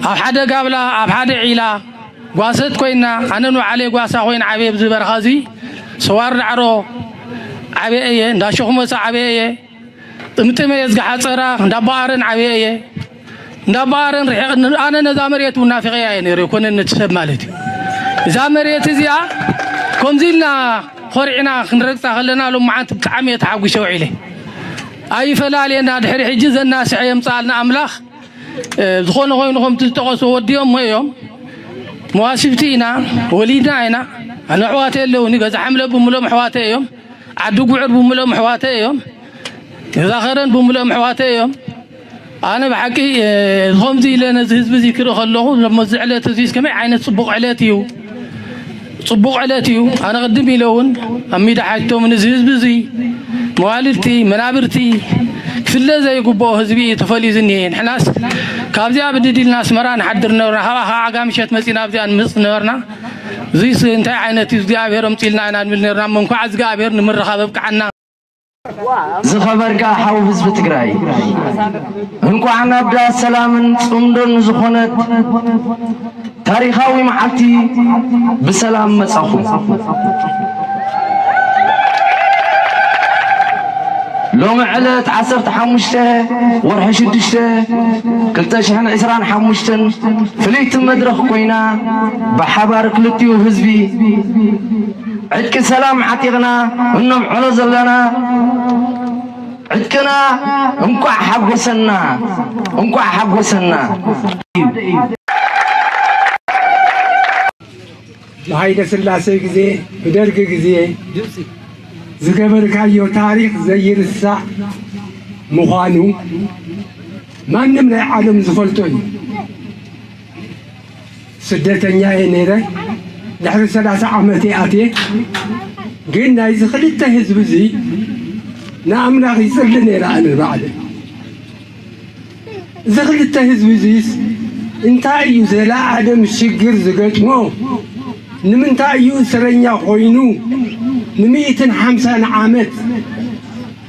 ኣብ ሓደ ጋብላ፣ ኣብ ሓደ ዒላ ጓሰት ኮይና፣ ኣነ ንባዕለይ ጓሳ ኮይነ ዓብየ ኣብዚ በረኻ እዚ፣ ሰዋር ዳዕሮ ዓብየ እየ፣ እንዳ ሸኹመሳ ዓብየ እየ፣ ጥምጥም እየ ዝገሓፀራ፣ እንዳ በኣረን ዓብየ እየ። እንዳ በኣረን ርሒቕ፣ ኣነ ነዛ መሬት እውን ናፊቐያ እየ ነይረ፣ ይኮነኒ እቲ ሰብ ማለት እዩ። እዛ መሬት እዚኣ ከምዚ ኢልና ኮሪዕና ክንረግጻ ከለና፣ ሎማዓንቲ ብጣዕሚ እየ ተሓጒሰ ውዒለ። ኣይፈላልየና፣ ድሕሪ ሕጂ ዘናስሐ የምጽኣልና ኣምላኽ። እ፣ ዝኾነ ኮይኑ ከምቲ ዝጠቐሱ ወዲኦም እሞ እዮም። መዋስብቲ ኢና፣ ወሊድና ኢና። ኣነ ኣሕዋተይ ኣለውኒ፣ ገዛ ሓምለ ብምሎም ኣሕዋተይ እዮም። ዓዲ ጉዕር ብምሎም ኣሕዋተይ እዮም። ገዛ ኸረን ብምሎም ኣሕዋተይ እዮም። ኣነ ብሓቂ፣ እ፣ ከምዚ ኢለ ነዚ ህዝቢ እዚ ክርኢ ከለኹ፣ እሞ እዚ ዕለት እዚ ከመይ ዓይነት ጽቡቕ ዕለት እዩ? ጽቡቕ ዕለት እዩ። ኣነ ቅድም ኢለ እውን ኣብ ሚድያ ሓቲቶም፣ ነዚ ህዝቢ እዚ፣ መዋልድቲ፣ መናብርቲ፣ ክፍለ ዘይግብኦ ህዝቢ እዩ ተፈልዩ ዝኒሄ። ንሕናስ ካብዚኣ ብድድ ኢልና ኣስመራ ንሓድር ነበርና፣ ካብኣ ከዓ ዓጋ ምሸት መፂና ኣብዚኣ ንምፅ ነበርና። እዚስ እንታይ ዓይነት እዩ እግዚኣብሔር ኣምፂልና ኢና ንብል ነርና። እሞ እንኳዕ እግዚኣብሔር ንምርኻብ ኣብቅዓና። ዝኸበርካ ሓው ህዝቢ ትግራይ፣ እንኳዕ ናብ ዳስ ሰላምን ጽምዶን ዝኾነት ታሪኻዊ መዓልቲ ብሰላም መጻኹም። ሎሚ ዕለት ዓሰርተ ሓሙሽተ ወርሒ ሽዱሽተ ክልተ ሽሕን ዕስራን ሓሙሽተን ፍልይቲ መድረኽ ኮይና፣ ብሓባር ክልቲኡ ህዝቢ ዕጥቂ ሰላም ዓጢቕና እነብዕሎ ዘለና ዕጥቅና። እንኳዕ ሓጎሰና፣ እንኳዕ ሓጎሰና። ብሃይለ ስላሴ ግዜ፣ ብደርግ ግዜ ዝገበርካዮ ታሪኽ ዘይርሳዕ ምዃኑ ማንም ናይ ዓለም ዝፈልጦ እዩ። ስደተኛ እየ ነይረ። ድሕሪ ሰላሳ ዓመት እየ ኣትየ። ግን ናይዚ ክልተ ህዝቢ እዚ ንኣምላኽ ይጽሊ ነይረ ኣነ ባዕለ። እዚ ክልተ ህዝቢ እዚስ እንታይ እዩ ዘለኣለም ሽግር ዝገጥሞ? ንምንታይ እዩ እስረኛ ኮይኑ ንሚእትን ሓምሳን ዓመት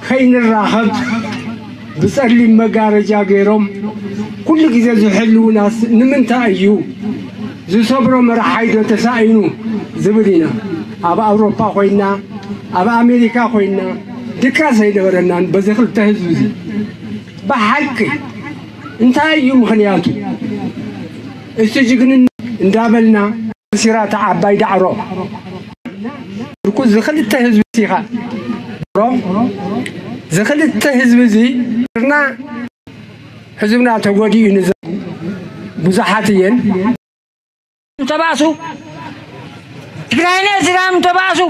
ከይንራኸብ ብጸሊም መጋረጃ ገይሮም ኩሉ ግዜ ዝሕልውናስ ንምንታይ እዩ? ዝሰብሮ መርሓይ ዶ ተሳኢኑ ዝብል ኢና። ኣብ ኣውሮፓ ኮይና፣ ኣብ ኣሜሪካ ኮይና ድቃስ ኣይነበረናን በዚ ክልተ ህዝቢ እዚ። ብሓቂ እንታይ እዩ ምኽንያቱ? እስቲ ጅግንነት እንዳበልና ሲራታ ዓባይ ዳዕሮ ብርኩ ዝኽልተ ህዝቢ ሲኻ ሮ ዝኽልተ ህዝቢ እዚ ርና ህዝብና ተጎዲኡ ንዘ ብዙሓት እየን። ተባእሱ ትግራይን ኤርትራን ተባእሱ።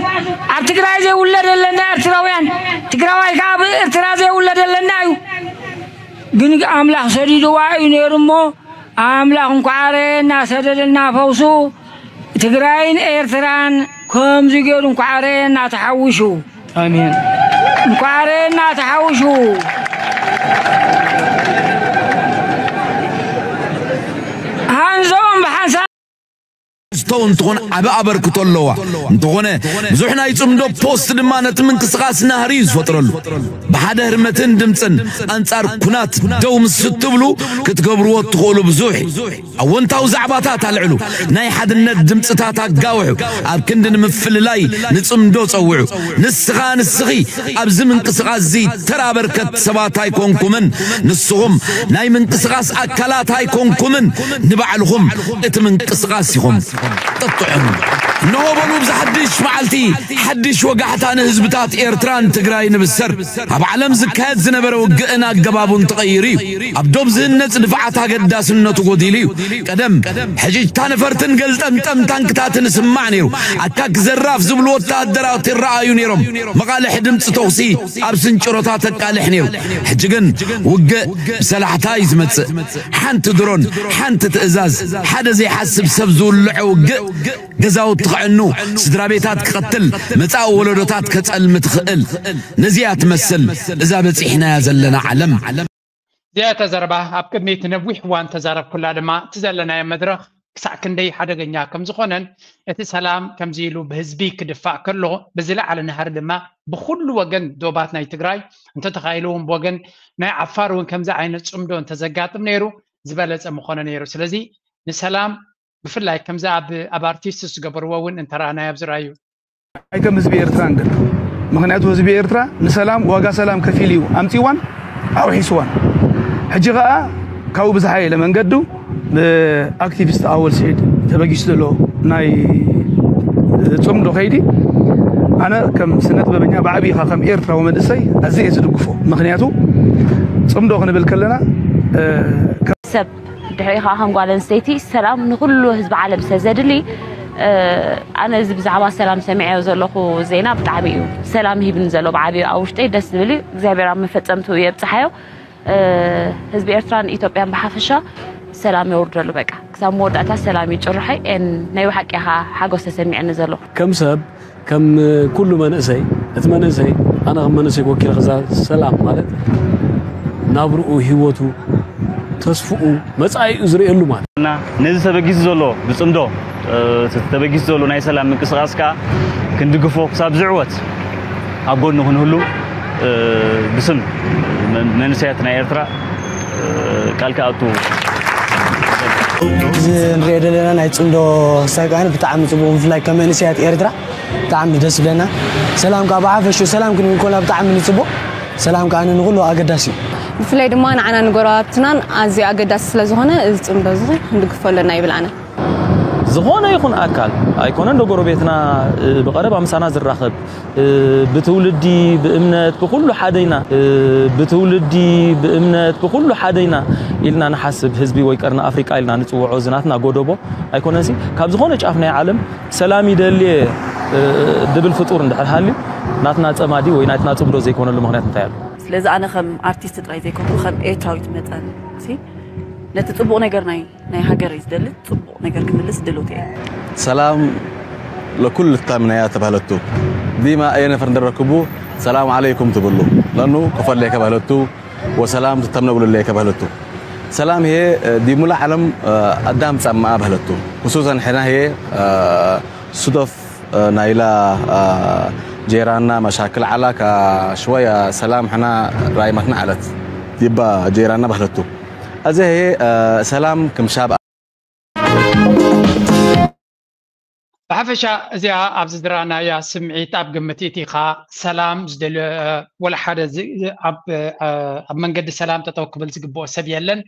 ኣብ ትግራይ ዘይውለድ የለና ኤርትራውያን፣ ትግራዋይ ከዓ ኣብ ኤርትራ ዘይውለድ የለና እዩ። ግን ኣምላኽ ሰዲድዋ እዩ ነይሩ እሞ ኣምላኽ እንኳዕ ኣረየና ሰደደልና ፈውሱ። ትግራይን ኤርትራን ከምዚ ገይሩ እንኳዕ ኣረየና ተሓውሹ። ኣሜን። እንኳዕ ኣረየና ተሓውሹ። ሃንዞም ብሓንሳብ ዝተው እንትኾን ዓቢ ኣበርክቶ ኣለዋ። እንተኾነ ብዙሕ ናይ ጽምዶ ፖስት ድማ ነቲ ምንቅስቓስ ናህሪ እዩ ዝፈጥረሉ። ብሓደ ህርመትን ድምጽን ኣንጻር ኩናት ደው ምስ እትብሉ ክትገብርዎ እትኽእሉ ብዙሕ እዩ። ኣወንታዊ ዛዕባታት ኣልዕሉ፣ ናይ ሓድነት ድምጽታት ኣጋውሑ፣ ኣብ ክንዲ ንምፍልላይ ንጽምዶ ጸውዑ። ንስኻ ንስኺ ኣብዚ ምንቅስቓስ እዚ ተራ በርከት ሰባት ኣይኮንኩምን፣ ንስኹም ናይ ምንቅስቓስ ኣካላት ኣይኮንኩምን፣ ንባዕልኹም እቲ ምንቅስቓስ ኢኹም። ጥጥዑም። እንሆ በሉ ብዚ ሓድሽ መዓልቲ ሓድሽ ወጋሕታ ንህዝብታት ኤርትራን ትግራይ ንብሰር። ኣብ ዓለም ዝካየድ ዝነበረ ውግእን ኣገባቡን ተቐይሩ እዩ። ኣብ ዶብ ዝህነጽ ድፍዓት ኣገዳስነቱ ጎዲሉ እዩ። ቀደም ሕጭጭታ ነፈርትን ገልጠምጠም ታንክታትን ይስማዕ ነይሩ። ኣካክ ዘራፍ ዝብሉ ወተሃደራት ይረኣዩ ነይሮም። መቓልሕ ድምፂ ተኹሲ ኣብ ስንጭሮታት ተቃልሕ ነይሩ። ሕጂ ግን ውግእ ብሰላሕታ እዩ ዝመጽእ። ሓንቲ ድሮን፣ ሓንቲ ትእዛዝ፣ ሓደ ዘይሓስብ ሰብ ዝውልዖ ውግእ ውግእ፣ ገዛውቲ ክዕኑ፣ ስድራ ቤታት ክቐትል፣ መጻኢ ወለዶታት ከጸልሚ ትኽእል። ነዚኣ ትመስል እዛ በጺሕናያ ዘለና ዓለም። እዚኣ እታ ዘረባ ኣብ ቅድሚት ነዊሕ እዋን ተዛረብኩላ ድማ፣ እቲ ዘለናዮ መድረኽ ክሳዕ ክንደይ ሓደገኛ ከም ዝኾነን፣ እቲ ሰላም ከምዚ ኢሉ ብህዝቢ ክድፋእ ከሎ፣ ብዝለዓለ ናህሪ ድማ ብኹሉ ወገን ዶባት ናይ ትግራይ እንተተኻኢሉ እውን ብወገን ናይ ዓፋር እውን ከምዚ ዓይነት ጽምዶ እንተዘጋጥም ነይሩ ዝበለጸ ምኾነ ነይሩ። ስለዚ ንሰላም ብፍላይ ከምዚ ኣብ ኣብ ኣርቲስት ዝገበርዎ እውን እንተረኣናዮ ኣብዚ ራእዩ። ኣይ ከም ህዝቢ ኤርትራ እንግድ ምክንያቱ ህዝቢ ኤርትራ ንሰላም ዋጋ ሰላም ከፊል እዩ ኣምፂዋን ኣውሒስዋን። ሕጂ ከዓ ካብኡ ብዝሓየለ መንገዱ ብኣክቲቪስት ኣወል ስዒድ ተበጊሱ ዘሎ ናይ ጽምዶ ከይዲ ኣነ ከም ስነ ጥበበኛ ብዓብይኻ ከም ኤርትራዊ መንእሰይ ኣዝየ ዝድግፎ። ምክንያቱ ጽምዶ ክንብል ከለና ሰብ ድሕሪኡ ከዓ ከም ጓል ኣንስተይቲ ሰላም ንኩሉ ህዝቢ ዓለም ስለ ዘድሊ ኣነ እዚ ብዛዕባ ሰላም ሰሚዐዮ ዘለኹ ዜና ብጣዕሚ እዩ ሰላም ሂብኒ ዘሎ ብዓብዩ ኣብ ውሽጠይ ደስ ዝብል እዩ እግዚኣብሔር ኣብ መፈፀምቱ የብፅሓዮ ህዝቢ ኤርትራን ኢትዮጵያን ብሓፈሻ ሰላም የውርደሉ በቃ ክሳብ መወዳእታ ሰላም እዩ ጭርሖይ ናይ ብሓቂ ኢኻ ሓጎስ ተሰሚዐኒ ዘሎ ከም ሰብ ከም ኩሉ መንእሰይ እቲ መንእሰይ ኣነ ከም መንእሰይ ወኪለ ክዛ ሰላም ማለት ናብርኡ ህይወቱ ተስፍኡ መጻኢኡ ዝርእየሉ ማለት ነዚ ተበጊሱ ዘሎ ብጽምዶ ተበጊሱ ዘሎ ናይ ሰላም ምንቅስቃስ ከዓ ክንድግፎ ክሳብ ዝዕወት ኣብ ጎኑ ክንህሉ ብስም መንእሰያት ናይ ኤርትራ ቃል ክኣቱ እዚ ንሪኦ ዘለና ናይ ፅምዶ ክሳብ ከዓ ብጣዕሚ ፅቡቅ ብፍላይ ከም መንእሰያት ኤርትራ ብጣዕሚ ደስ ዝብለና ሰላም ከዓ ብሓፈሹ ሰላም ክንብል ከለና ብጣዕሚ ንፅቡቅ ሰላም ከዓ ንኩሉ ኣገዳሲ እዩ ብፍላይ ድማ ንዓና ንጎረባብትናን ኣዝዩ ኣገዳሲ ስለዝኾነ እዚ ፅምዶ እዚ ክንድግፎ ኣለና ይብል ኣነ ዝኾነ ይኹን ኣካል ኣይኮነን ዶ ጎረቤትና ብቐረባ ምሳና ዝራኸብ ብትውልዲ ብእምነት ብኩሉ ሓደ ኢና ብትውልዲ ብእምነት ብኩሉ ሓደ ኢና ኢልና ንሓስብ ህዝቢ ወይ ቀርኒ ኣፍሪቃ ኢልና ንፅውዖ ዝናትና ጎደቦ ኣይኮነንሲ ካብ ዝኾነ ጫፍ ናይ ዓለም ሰላም ይደልየ ድብል ፍጡር እንድሕር ሃልዩ ናትና ፀማዲ ወይ ናትና ፅምዶ ዘይኮነሉ ምክንያት እንታይ ኣሎ ስለዚ ኣነ ከም ኣርቲስት ጥራይ ዘይኮንኩ ከም ኤርትራዊት መጠን ነቲ ፅቡቅ ነገር ናይ ናይ ሃገረይ ዝደሊ ፅቡቕ ነገር ክምልስ ድልውቲ እየ። ሰላም ለኩል ልታምነያ ተባህለቱ ዲማ እየ ነፈር እንደረክቡ ሰላም ዓለይኩም ትብሉ ለኑ ከፈለይ ከባህለቱ ወሰላም ትተምነብሉለይ ከባህለቱ ሰላም ሄ ዲሙላ ዓለም ኣዳም ጻማ ባህለቱ خصوصا ሕና ሄ ሱደፍ ናይላ ጄራና መሻክል ዓላ ካ ሽወያ ሰላም ሕና ራይመትና ዓለት ዲባ ጄራና ባህለቱ ኣዘ ሄ ሰላም ክም ሻብ ብሓፈሻ እዚኣ ኣብ ዝዝራእናያ ስምዒት ኣብ ግምት እቲኻ ሰላም ዝደልዮ ወላ ሓደ ኣብ መንገዲ ሰላም ጠጠው ክብል ዝግብኦ ሰብ የለን።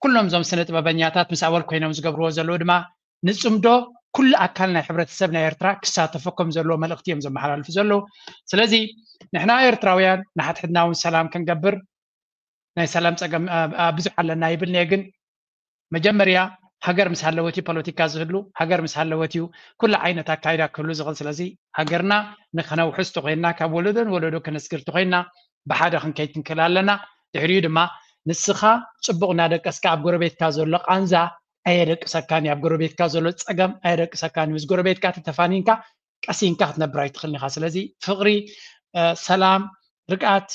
ኩሎም እዞም ስነ ጥበበኛታት ምስ ኣወል ኮይኖም ዝገብርዎ ዘለዉ ድማ ንፅምዶ ኩሉ ኣካል ናይ ሕብረተሰብ ናይ ኤርትራ ክሳተፎ ከም ዘለዎ መልእኽቲ እዮም ዘመሓላልፉ ዘለዉ። ስለዚ ንሕና ኤርትራውያን ንሓድሕድና እውን ሰላም ክንገብር ናይ ሰላም ፀገም ብዙሕ ኣለና ይብል እየ ግን መጀመርያ ሃገር ምስ ሃለወት እዩ ፖለቲካ ዝህሉ ሃገር ምስ ሃለወት እዩ ኩሉ ዓይነት ኣካይዳ ክህሉ ዝኽእል ስለዚ ሃገርና ንክነውሕስ ተኮይንና ካብ ወለዶ ንወለዶ ከነስግር ተኮይንና ብሓደ ክንከይድ ክንክእል ኣለና ድሕሪኡ ድማ ንስኻ ፅቡቅ እናደቀስካ ኣብ ጎረቤትካ ዘሎ ቃንዛ ኣየደቅሰካን እዩ ኣብ ጎረቤትካ ዘሎ ፀገም ኣየደቅሰካን እዩ ምስ ጎረቤትካ ተተፋኒንካ ቀሲንካ ክትነብር ኣይትኽእልን ኢኻ ስለዚ ፍቅሪ ሰላም ርግኣት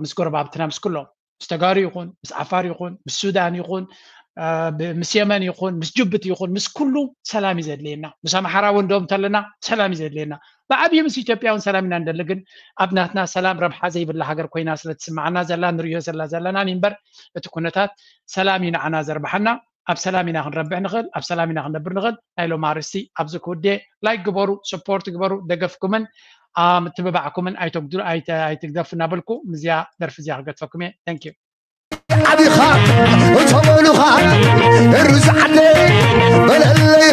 ምስ ጎረባብትና ምስ ኩሎም ምስ ተጋሩ ይኹን ምስ ዓፋር ይኹን ምስ ሱዳን ይኹን ምስ የመን ይኹን ምስ ጅቡቲ ይኹን ምስ ኩሉ ሰላም እዩ ዘድልየና ምስ ኣምሓራ እውን ዶም ተለና ሰላም እዩ ዘድልየና ብዓብዩ ምስ ኢትዮጵያ እውን ሰላም ኢና ንደሊ ግን ኣብ ናትና ሰላም ረብሓ ዘይብላ ሃገር ኮይና ስለ ትስምዓና ዘላ ንሪኦ ዘላ ዘለናን እምበር እቲ ኩነታት ሰላም እዩ ንዓና ዘርብሓና ኣብ ሰላም ኢና ክንረብሕ ንኽእል ኣብ ሰላም ኢና ክንነብር ንኽእል ናይ ሎም ኣርእስቲ ኣብዚ ክውድየ ላይክ ግበሩ ስፖርት ግበሩ ደገፍኩምን ምትብባዕኩምን ኣይትግደፉ እናበልኩ ምዚያ ደርፊ እዚያ ክገድፈኩም እየ thank you ኣቢኻ እተበሉኻ ሩዝ ዓደ በለለይ